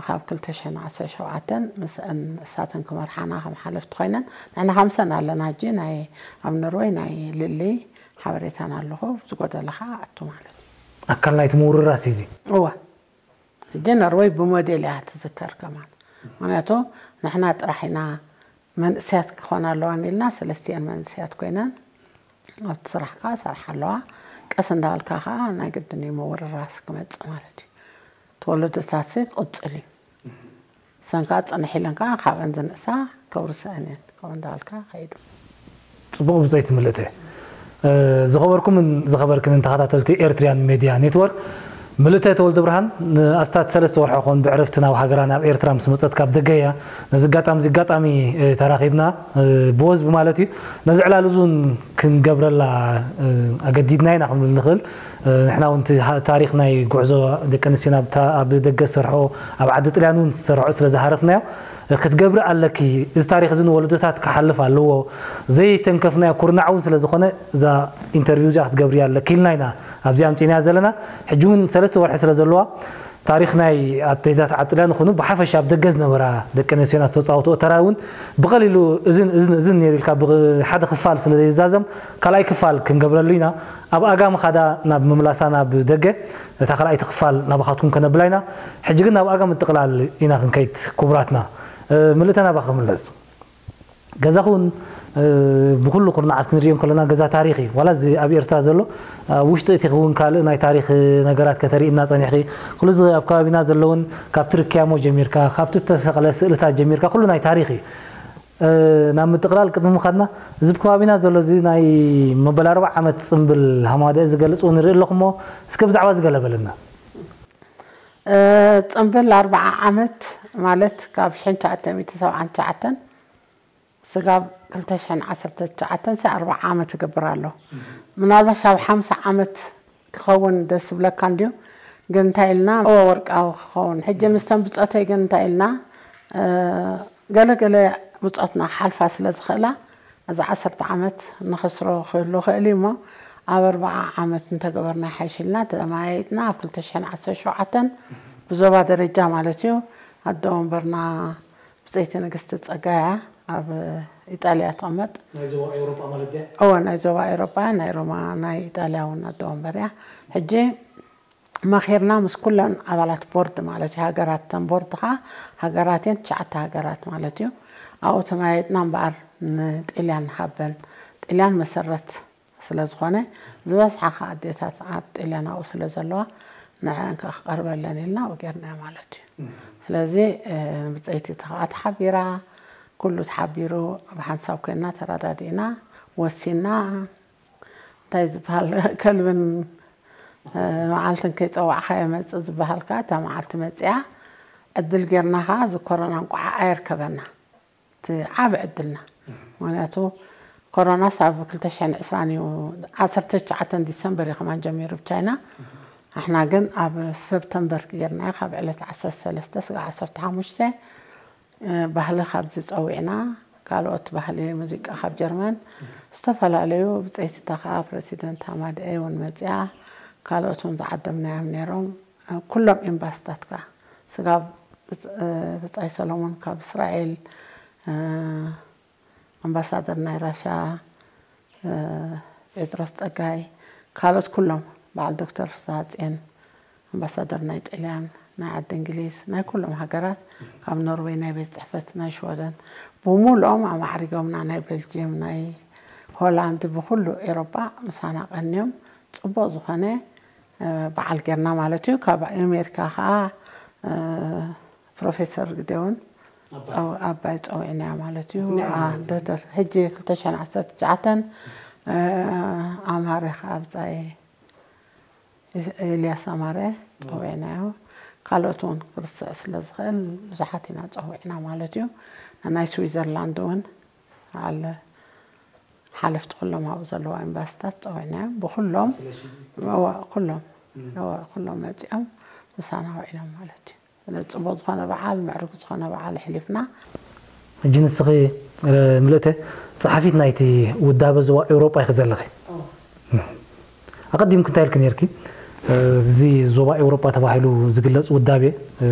ካብ ክልተ ሽሕን ዓሰርተ ሸውዓተን ምስአን እሳተን ክመርሓና ከም ሓለፍቲ ኮይነን ንሕና ከምሰን ኣለና። ሕጂ ናይ ኣብ ኖርወይ ናይ ልሊ ሓበሬታን ኣለኹ ዝጎደለ ከዓ ኣቱ ማለት እዩ። ኣካል ናይቲ ምውርራስ እዩ እዚ። እወ፣ ሕጂ ኖርወይ ብሞዴል እያ ትዝከር ከማን። ምክንያቱ ንሕና ጥራሕ ኢና መንእሰያት ክኾና ኣለዋን ኢልና ሰለስቲአን መንእሰያት ኮይነን ኣብቲ ስራሕ ከዓ ሰርሓ ኣለዋ። ቀስ እንዳበልካ ከዓ ናይ ግድን እዩ ምውርራስ ክመፅእ ማለት እዩ። ተወለዶታት ክቕፅል እዩ። ሰን ከዓ ፅንሕ ኢለን ከዓ ካብአን ዝንእሳ ከውርሰአን እየን። ከምኡ እንዳበልካ ከይዱ። ፅቡቕ ብፀይቲ ምልእተ። ዝኸበርኩምን ዝኸበርክንን ተኸታተልቲ ኤርትሪያን ሜድያ ኔትወርክ፣ ምልእተ ተወልደ ብርሃን ንኣስታት ሰለስተ ወርሒ ኾን ብዕረፍቲ ናብ ሃገራ ናብ ኤርትራ ምስ መፀት ካብ ደገ እያ። ነዚ ኣጋጣሚ እዚ ኣጋጣሚ ተራኺብና ብወዝቢ ማለት እዩ። ነዚ ዕላል እዚ እውን ክንገብረላ ኣገዲድና ኢና ክንብል ንኽእል። ንሕና እውን እቲ ታሪኽ ናይ ጉዕዞ ደቂ ኣንስትዮና ኣብ ደገ ዝሰርሖ ኣብ ዓዲ ጥልያን እውን ዝሰርሖ ስለ ዝሃረፍናዮ ክትገብሪ ኣለኪ። እዚ ታሪኽ እዚ ንወለዶታት ክሓልፍ ኣለዎ። ዘይተንከፍናዮ ኩርናዕ እውን ስለ ዝኾነ እዛ ኢንተርቪው እዚኣ ክትገብርያ ኣለኪ ኢልና ኢና ኣብዚ ኣምፂእናያ ዘለና። ሕጂ እውን ሰለስተ ወርሒ ስለ ዘለዋ ታሪኽ ናይ ኣዴታት ዓጥልያን ይኹኑ ብሓፈሻ ኣብ ደገ ዝነበራ ደቂ ኣንስትዮና ዝተፃወትኦ ተራ እውን ብቐሊሉ እዝን እዝን እዝን ነይሩ ኢልካ ብሓደ ክፋል ስለ ዘይዛዘም ካልኣይ ክፋል ክንገብረሉ ኢና። ኣብ ኣጋ ምኻዳ ናብ ምምላሳ ናብ ደገ እታ ካልኣይቲ ክፋል ናባኻትኩም ከነብላ ኢና። ሕጂ ግን ናብ ኣጋ ምጥቕላል ኢና ክንከይድ ክቡራትና። ምልእተ ናባኺ ክምለስ። ገዛኹ እውን ብኩሉ ኩርናዓት ክንሪኦ እንከለና ገዛ ታሪኽ እዩ። ዋላ እዚ ኣብ ኤርትራ ዘሎ ኣብ ውሽጢ እቲ እውን ካልእ ናይ ታሪኽ ነገራት ከተሪእና ጸኒሕኺ። ኩሉ እዚ ኣብ ከባቢና ዘለውን ካብቲ ርክያሞ ጀሚርካ ካብቲ ዝተሰቕለ ስእልታት ጀሚርካ ኩሉ ናይ ታሪኽ እዩ። ናብ ምጥቕላል ቅድሚ ምኻድና እዚ ኣብ ከባቢና ዘሎ እዚ ናይ መበል ኣርብዓ ዓመት ጽምብል ሃማደአ ዝገልጽ እውን ንርኢ ኣለኹ እሞ እስከ ብዛዕባ እዚ ገለ በለና። ጽምብል ኣርብዓ ዓመት ማለት ካብ ሽሕን ትሽዓተ ሚእትን ሰብዓን ትሽዓተን ስጋብ ክልተ ሽሕን ዓሰርተ ትሽዓተን ሲ ኣርብዓ ዓመት ይገብር ኣሎ። ምናልባሽ ኣብ ሓምሳ ዓመት ክኸውን ደስ ይብለካ እንድዩ። ግን እንታይ ኢልና እወ ወርቃዊ ክኸውን ሕጂ ምስተን ብፆተይ ግን እንታይ ኢልና ገለ ገለ ብፆትና ክሓልፋ ስለ ዝኽእላ እዚ ዓሰርተ ዓመት ንኸስሮ ክህሉ ክእል እዩ እሞ ኣብ ኣርብዓ ዓመት እንተገበርና ይሓይሽ ኢልና ተመያይጥና ኣብ ክልተ ሽሕን ዓሰርተ ሸውዓተን ብዞባ ደረጃ ማለት እዩ ኣደ ወንበርና ብፀይቲ ንግስቲ ፀጋያ ኣብ ኢጣልያ ትቕመጥ። ናይ ዞባ ኤውሮጳ ማለት ድያ? እወ ናይ ዞባ ኤውሮጳ ናይ ሮማ ናይ ኢጣልያ እውን ኣደ ወንበር እያ። ሕጂ መኺርና ምስ ኩለን ኣባላት ቦርድ ማለት እዩ ሃገራት ተን ቦርድ ኸዓ ሃገራት እየን ትሽዓተ ሃገራት ማለት እዩ። ኣብኡ ተመያይጥና እምበኣር ንጥልያን ሃበን ጥልያን መሰረት ስለ ዝኾነ ዝበዝሓ ከዓ ኣዴታት ኣብ ጥልያን ኣብኡ ስለ ዘለዋ ንዐን ከዓ ክቐርበለን ኢልና ኣብኡ ጌርናዮ ማለት እዩ። ስለዚ ብፀይቲ ከዓ ተሓቢራ ኩሉ ተሓቢሩ ብሓንሳብ ኮይና ተረዳዲእና ወሲና እንታይ ዝበሃል ከልብን መዓልትን ከይፀዋዕካ የመፅእ ዝበሃል ከዓ እታ መዓልቲ መፅያ ዕድል ጌርና ከዓ እዚ ኮሮና እንቋዓ ኣየርከበና። እቲ ዓብ ዕድልና ምክንያቱ ኮሮናስ ኣብ ክልተ ሽሕን ዕስራን እዩ ዓሰርተ ትሽዓተ ዲሰምበር እዩ ከማን ጀሚሩ ብቻይና ኣሕና ግን ኣብ ሰብተምበር ጌርናዮ ካብ ዕለት ዓሰርተ ሰለስተ ስጋ ዓሰርተ ሓሙሽተ ባህሊ ካብዚ ፀዊዕና ካልኦት ባህሊ ሙዚቃ ካብ ጀርመን ዝተፈላለዩ ብፀይትታ ከዓ ፕረሲደንት ሃማደኤ እውን መፅያ ካልኦት እውን ዝዓደምናዮም ነይሮም ኩሎም ኤምባስታት ከዓ ስጋብ ብፃይ ሰሎሞን ካብ እስራኤል ኣምባሳደር ናይ ራሻ ጴጥሮስ ፀጋይ ካልኦት ኩሎም በዓል ዶክተር ፍስሃፅዮን ኣምባሳደር ናይ ጥልያን ናይ ዓዲ እንግሊዝ ናይ ኩሎም ሃገራት ካብ ኖርወይ ናይ ቤት ፅሕፈት ናይ ሽወደን ብሙሉኦም ኣማዕሪጎምና ናይ ቤልጅየም ናይ ሆላንድ ብኩሉ ኤሮጳ ምሳና ቀንዮም ፅቡቕ ዝኾነ በዓል ጌርና ማለት እዩ። ካብ ኣሜሪካ ከዓ ፕሮፌሰር ግደውን ኣባይ ፀዊዕናያ ማለት እዩ። ዶክተር ሕጂ ክልተ ሽሕን ዓሰርተ ትሽዓተን ኣማረ ከዓ ብፃይ ኤልያስ ኣማረ ፀዊዕናዮ። ካልኦት እውን ክርስዕ ስለ ዝኽእል ብዙሓት ኢና ጸዊዕና ማለት እዩ። ናይ ስዊዘርላንድ እውን ኣለ ሓለፍቲ ኩሎም ኣብኡ ዘለዋ ኤምባሲታት ጸዊዕናዮም። ብኩሎም ኩሎም ኩሎም መጺኦም ምሳና ውዒሎም ማለት እዩ። ስለዚ ጽቡቕ ዝኾነ በዓል፣ ምዕሩግ ዝኾነ በዓል ኣሕሊፍና። ሕጂ ንስኺ ምልእተ ጸሓፊት ናይቲ ውዳበ ዞባ ኤውሮጳ ኢኺ ዘለኺ። ኣቐዲምኪ እንታይ ኢልኪ ነይርኪ? እዚ ዞባ ኤውሮጳ ተባሂሉ ዝግለጽ ውዳቤ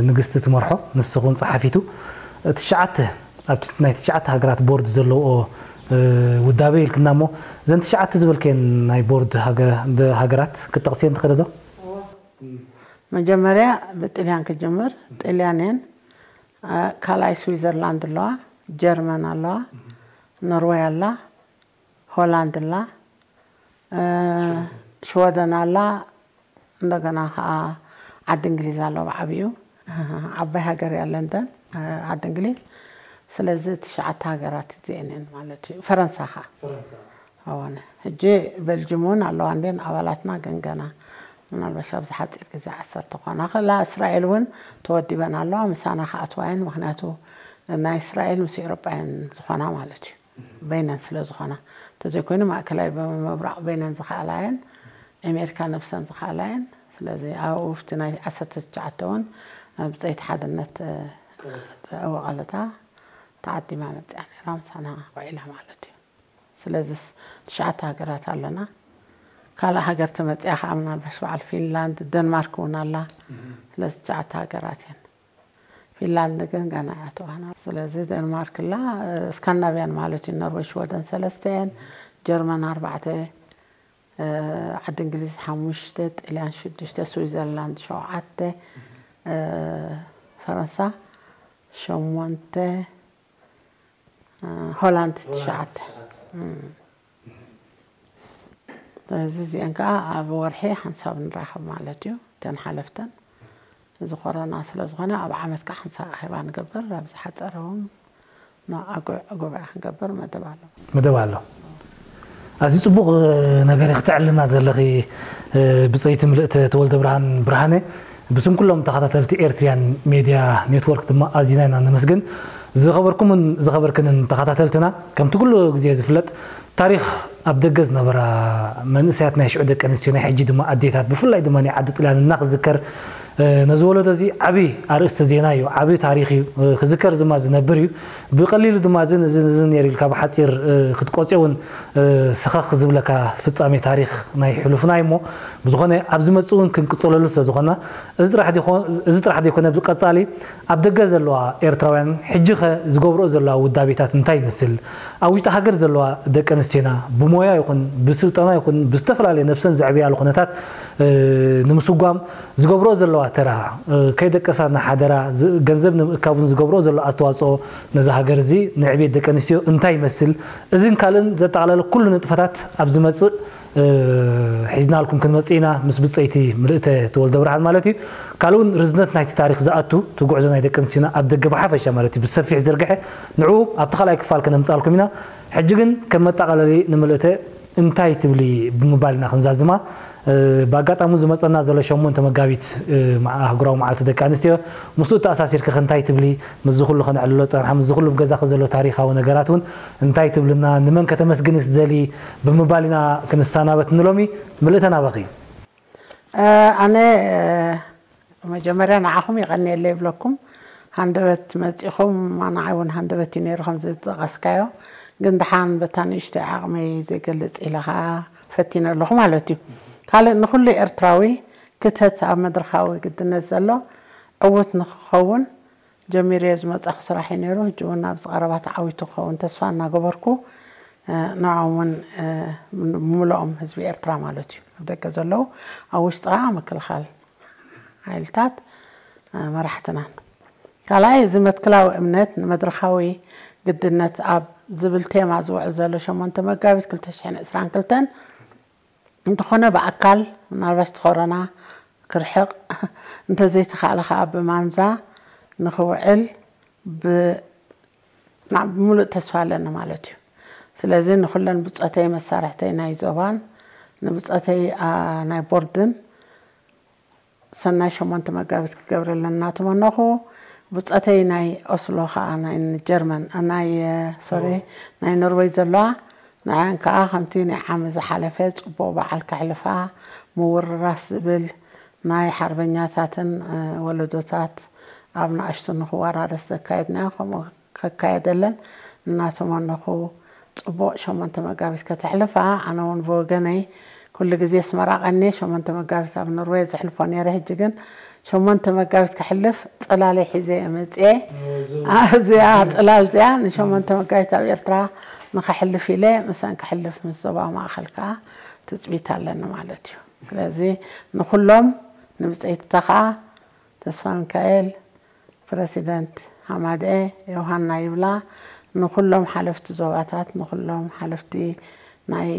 ንግስቲ ትመርሖ፣ ንስኺ እውን ጸሓፊቱ፣ ትሽዓተ ኣብቲ ናይ ትሽዓተ ሃገራት ቦርድ ዘለውኦ ውዳቤ ኢልክና እሞ፣ እዘን ትሽዓተ ዝበልከየን ናይ ቦርድ ሃገራት ክትጠቕስየን ትኽእሊ ዶ? መጀመርያ ብጥልያን ክጅምር። ጥልያን እየን፣ ካልኣይ ስዊዘርላንድ ኣለዋ፣ ጀርመን ኣለዋ፣ ኖርወይ ኣላ፣ ሆላንድ ኣላ፣ ሽወደን ኣላ፣ እንደገና ከዓ ዓዲ እንግሊዝ ኣሎ ብዓብዩ። ዓባይ ሃገር እያ ለንደን፣ ዓዲ እንግሊዝ። ስለዚ ትሽዓተ ሃገራት እዚአን እየን ማለት እዩ። ፈረንሳ ከዓ ኣዋነ ሕጂ በልጅም እውን ኣለዋ እንዴን ኣባላትና ግን ገና ምናልባሽ ኣብዚ ሓፂር ግዜ ዓሰርተ ኮና ክላ እስራኤል እውን ተወዲበን ኣለዋ ምሳና ክኣትዋ እየን። ምክንያቱ ናይ እስራኤል ምስ ኤውሮጳ እየን ዝኾና ማለት እዩ። በይነን ስለ ዝኾና እንተዘይኮይኑ ማእከላይ ብምብራቕ በይነን ዝኸኣላ እየን። ኣሜሪካ ነብሰን ዝኸኣላ እየን። ስለዚ ኣብኡ ኣብቲ ናይ ዓሰርተ ትሽዓተ እውን ብፀይቲ ሓድነት እወ ቃለታ ተዓዲማ መፅያ ነይራ ምሳና ውዒላ ማለት እዩ። ስለዚስ ትሽዓተ ሃገራት ኣለና። ካልእ ሃገር ተመፅያ ከዓ ምናልባሽ በዓል ፊንላንድ፣ ደንማርክ እውን ኣላ። ስለዚ ትሽዓተ ሃገራት እየን። ፊንላንድ ግን ገና እያ ተዋህና። ስለዚ ደንማርክ ኣላ፣ ስካንዲናቪያን ማለት እዩ። ኖርወይ፣ ሽወደን ሰለስተ እየን፣ ጀርመን ኣርባዕተ፣ ዓዲ እንግሊዝ ሓሙሽተ፣ ጥልያን ሽዱሽተ፣ ስዊዘርላንድ ሸውዓተ፣ ፈረንሳ ሸሞንተ፣ ሆላንድ ትሽዓተ። ስለዚ እዚአን ከዓ ኣብ ወርሒ ሓንሳብ ንራኸብ ማለት እዩ። እተን ሓለፍተን እዚ ኮሮና ስለ ዝኾነ ኣብ ዓመት ከዓ ሓንሳብ ኣኼባ ንገብር። ኣብ ዝሓፀረ እውን ንኣጉዕ ጉባኤ ክንገብር መደብ ኣሎ። መደብ ኣሎ። ኣዝዩ ጽቡቕ ነገር ክትዕልና ዘለኺ ብጸይቲ ምልእተ ተወልደ ብርሃን ብርሃነ ብስም ኩሎም ተኸታተልቲ ኤርትርያን ሜድያ ኔትወርክ ድማ ኣዚና ኢና ነመስግን። ዝኸበርኩምን ዝኸበርክንን ተኸታተልትና ከምቲ ኩሉ ግዜ ዝፍለጥ ታሪኽ ኣብ ደገ ዝነበራ መንእሰያት ናይ ሽዑ ደቂ ኣንስትዮ ናይ ሕጂ ድማ ኣዴታት ብፍላይ ድማ ናይ ዓዲ ጥልያን እና ክዝከር ነዚ ወለዶ እዚ ዓቢ ኣርእስቲ ዜና እዩ፣ ዓቢ ታሪኽ እዩ፣ ክዝከር ድማ ዝነብር እዩ። ብቐሊሉ ድማ እዝን እዝን እዝን ነይሩ ኢልካ ብሓጺር ክትቆጽዮ እውን ሰኸኽ ዝብለካ ፍጻሜ ታሪኽ ናይ ሕሉፍና እዩ እሞ ብዝኾነ ኣብ ዝመጽእ እውን ክንቅጽለሉ ስለ ዝኾና እዚ ጥራሕ ዘይኮነ ብቀጻሊ ኣብ ደገ ዘለዋ ኤርትራውያን ሕጂ ኸ ዝገብርኦ ዘለዋ ውዳቤታት እንታይ ይመስል? ኣብ ውሽጢ ሃገር ዘለዋ ደቂ ኣንስትዮና ብሞያ ይኹን ብስልጠና ይኹን ብዝተፈላለየ ነብሰን ዘዕብያሉ ኩነታት ንምስጓም ዝገብርኦ ዘለዋ ተራ ከይደቀሳ እናሓደራ ገንዘብ ንምእካብ እውን ዝገብርኦ ዘሎ ኣስተዋፅኦ ነዚ ሃገር እዚ ንዕብየት ደቂ ኣንስትዮ እንታይ ይመስል? እዝን ካልእን ዘጠቓለለ ኩሉ ንጥፈታት ኣብ ዝመፅእ ሒዝናልኩም ክንመፅእ ኢና ምስ ብፀይቲ ምልእተ ተወልደ ብርሃን ማለት እዩ። ካልእ እውን ርዝነት ናይቲ ታሪክ ዝኣቱ እቲ ጉዕዞ ናይ ደቂ ኣንስትዮና ኣብ ደገ ብሓፈሻ ማለት እዩ ብሰፊሕ ዝርግሐ ንዕኡ ኣብቲ ካልኣይ ክፋል ከነምፃልኩም ኢና። ሕጂ ግን ከም መጠቓለሊ ንምልእተ እንታይ ትብሊ ብምባል ኢና ክንዛዝማ። ብኣጋጣሚ ዝመፀና ዘሎ ሸሞንተ መጋቢት ኣህጉራዊ መዓልቲ ደቂ ኣንስትዮ ምስኡ ተኣሳሲርኪ ከ እንታይ ትብሊ? ምስዚ ኩሉ ከነዕልሎ ፀንሓ ምስዚ ኩሉ ብገዛኺ ዘሎ ታሪኻዊ ነገራት እውን እንታይ ትብልና ንመን ከተመስግኒ ትደሊ ብምባል ኢና ክንሰናበት ንሎሚ ምልእተ ናባኺ። ኣነ መጀመርያ ንዓኹም የቐንየለይ ይብለኩም። ሃንደበት መፂኹም ንዓይ እውን ሃንደበት እዩ ነይሩ ከምዚ ዝጠቐስካዮ። ግን ደሓን በታ ንእሽተይ ዓቕመይ ዘይገልፅ ኢለ ከዓ ፈቲነ ኣለኹ ማለት እዩ። ካልእ ንኹሉ ኤርትራዊ ክተት ኣብ መድረኻዊ ግድነት ዘሎ ዕዉት ንክኸውን ጀሚረዮ ዝመጻኹ ስራሕ እዩ ነይሩ። ሕጂ እውን ኣብዚ ቀረባ ተዓዊቱ ክኸውን ተስፋ እናገበርኩ ንዖም እውን ብምልኦም ህዝቢ ኤርትራ ማለት እዩ ኣብ ደገ ዘለዉ ኣብ ውሽጢ ከዓ ምክልኻል ሓይልታት መራሕትናን ካልኣይ እዚ መትክላዊ እምነት ንመድረኻዊ ግድነት ኣብ ዝብል ቴማ ዝውዕል ዘሎ ሸሞንተ መጋቢት ክልተ ሽሕን ዕስራን ክልተን እንተኾነ ብኣካል ምናልባሽ እቲ ኮሮና ክርሕቕ እንተዘይተኻእለ ከዓ ብማንዛ ንኽውዕል ብሙሉእ ተስፋ ኣለኒ ማለት እዩ። ስለዚ ንኹለን ብጾተይ መሳርሕተይ ናይ ዞባን ንብጾተይ ናይ ቦርድን ሰናይ ሸሞንተ መጋቢት ክገብረለን እናተመነኹ፣ ብጾተይ ናይ ኦስሎ ኸዓ፣ ናይ ጀርመን፣ ናይ፣ ሶሪ፣ ናይ ኖርወይ ዘለዋ፣ ንዓን ከኣ ከምቲ ናይ ዓሚ ዝሓለፈ ጽቡቕ በዓል ከሕልፋ፣ ምውርራስ ዝብል ናይ ሓርበኛታትን፣ እ፣ ወለዶታት ኣብ ንኣሽቱ ንኽወራረስ ዘካየድናዮ ከምኡ ከካየደለን እናተመነኹ፣ ጽቡቕ ሸሞንተ መጋቢት ከተሕልፋ። ኣነ እውን ብወገነይ ኩሉ ግዜ ኣስመራ ቀንየ ሸሞንተ መጋቢት ኣብ ኖርወይ ዘሕልፎ ነይረ። ሕጂ ግን ሸሞንተ መጋቢት ከሕልፍ ጽላለይ ሒዘ እየ መጽየ። እዚኣ ጽላል እዚኣ ንሸሞንተ መጋቢት ኣብ ኤርትራ ንኸሕልፍ ኢለ፣ ምሳን ከሕልፍ ምስ ዞባ ማእኸል ከኣ ትጽቢት ኣለኒ ማለት እዩ። ስለዚ ንኹሎም፣ ንብጸይትታ ከኣ፣ ተስፋ ሚካኤል፣ ፕረሲደንት ሃማደኤ፣ ዮሃና ይብላ፣ ንኹሎም ሓለፍቲ ዞባታት፣ ንኹሎም ሓለፍቲ ናይ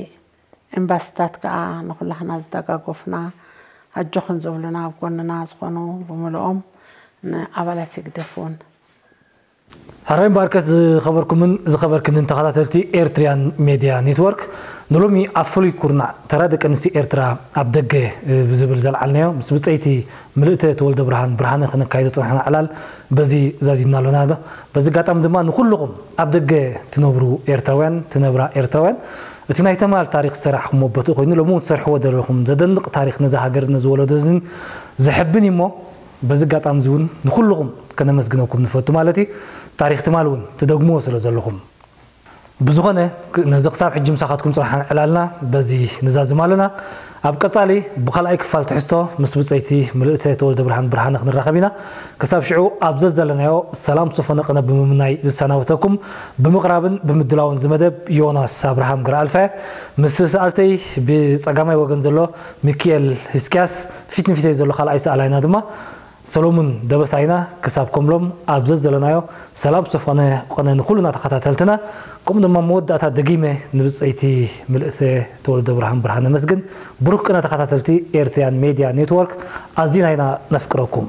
ኤምባሲታት ከኣ፣ ንኹላህና ዝደጋገፉና፣ ኣጆኽን ዝብሉና፣ ኣብ ጎንና ዝኾኑ ብምልኦም፣ ንኣባላት ህግደፍ እውን። ሕራይ ባርከት። ዝኸበርኩምን ዝኸበርክንን ተኸታተልቲ ኤርትሪያን ሜድያ ኔትወርክ፣ ንሎሚ ኣብ ፍሉይ ኩርናዕ ተራ ደቂ ኣንስትዮ ኤርትራ ኣብ ደገ ብዝብል ዘልዓልናዮ፣ ምስ ብጸይቲ ምልእተ ተወልደ ብርሃን ብርሃነ ክነካይዶ ዝጸናሕና ዕላል በዚ ዛዚምና ኣሎና። በዚ ኣጋጣሚ ድማ ንኹልኹም ኣብ ደገ ትነብሩ ኤርትራውያን፣ ትነብራ ኤርትራውያን፣ እቲ ናይ ተማል ታሪኽ ዝሰራሕኹምዎ ቦትኡ ኮይኑ፣ ሎሚ እውን ትሰርሕዎ ዘለኹም ዘደንቕ ታሪኽ ነዛ ሃገር፣ ነዚ ወለዶ እዚን ዘሕብን እዩ እሞ፣ በዚ ኣጋጣሚ እዚ እውን ንኹልኹም ከነመስግነኩም ንፈቱ ማለት እዩ። ታሪኽ ትማል እውን ትደግምዎ ስለ ዘለኹም። ብዝኾነ፣ ነዚ ክሳብ ሕጂ ምሳኻትኩም ዝጸናሕና ዕላልና በዚ ንዛዝም ኣለና። ኣብ ቀጻሊ ብኻልኣይ ክፋል ትሕዝቶ ምስ ብጸይቲ ምልእተ ተወልደ ብርሃን ብርሃነ ክንራኸብ ኢና። ክሳብ ሽዑ ኣብ ዘዘለናዮ ሰላም ዝሰፈኖ ቅነ ብምምናይ ዝሰናበተኩም፣ ብምቕራብን ብምድላውን እዚ መደብ ዮናስ ኣብርሃም ገረኣልፋ፣ ምስ ሰኣልተይ ብጸጋማይ ወገን ዘሎ ሚኪኤል ህዝቅያስ፣ ፊት ንፊተይ ዘሎ ካልኣይ ሰኣላይና ድማ ሰሎሙን ደበሳይና። ክሳብ ከምሎም ኣብ ዘዘለናዮ ሰላም ዝሰፈነ ቅነ ንኹልና ተኸታተልትና፣ ከምኡ ድማ መወዳእታ ደጊመ ንብጸይቲ ምልእተ ተወልደ ብርሃን ብርሃነ ነመስግን። ብሩኽ ቅነ ተኸታተልቲ ኤርትሪያን ሜድያ ኔትወርክ፣ ኣዚና ኢና ነፍቅረኩም።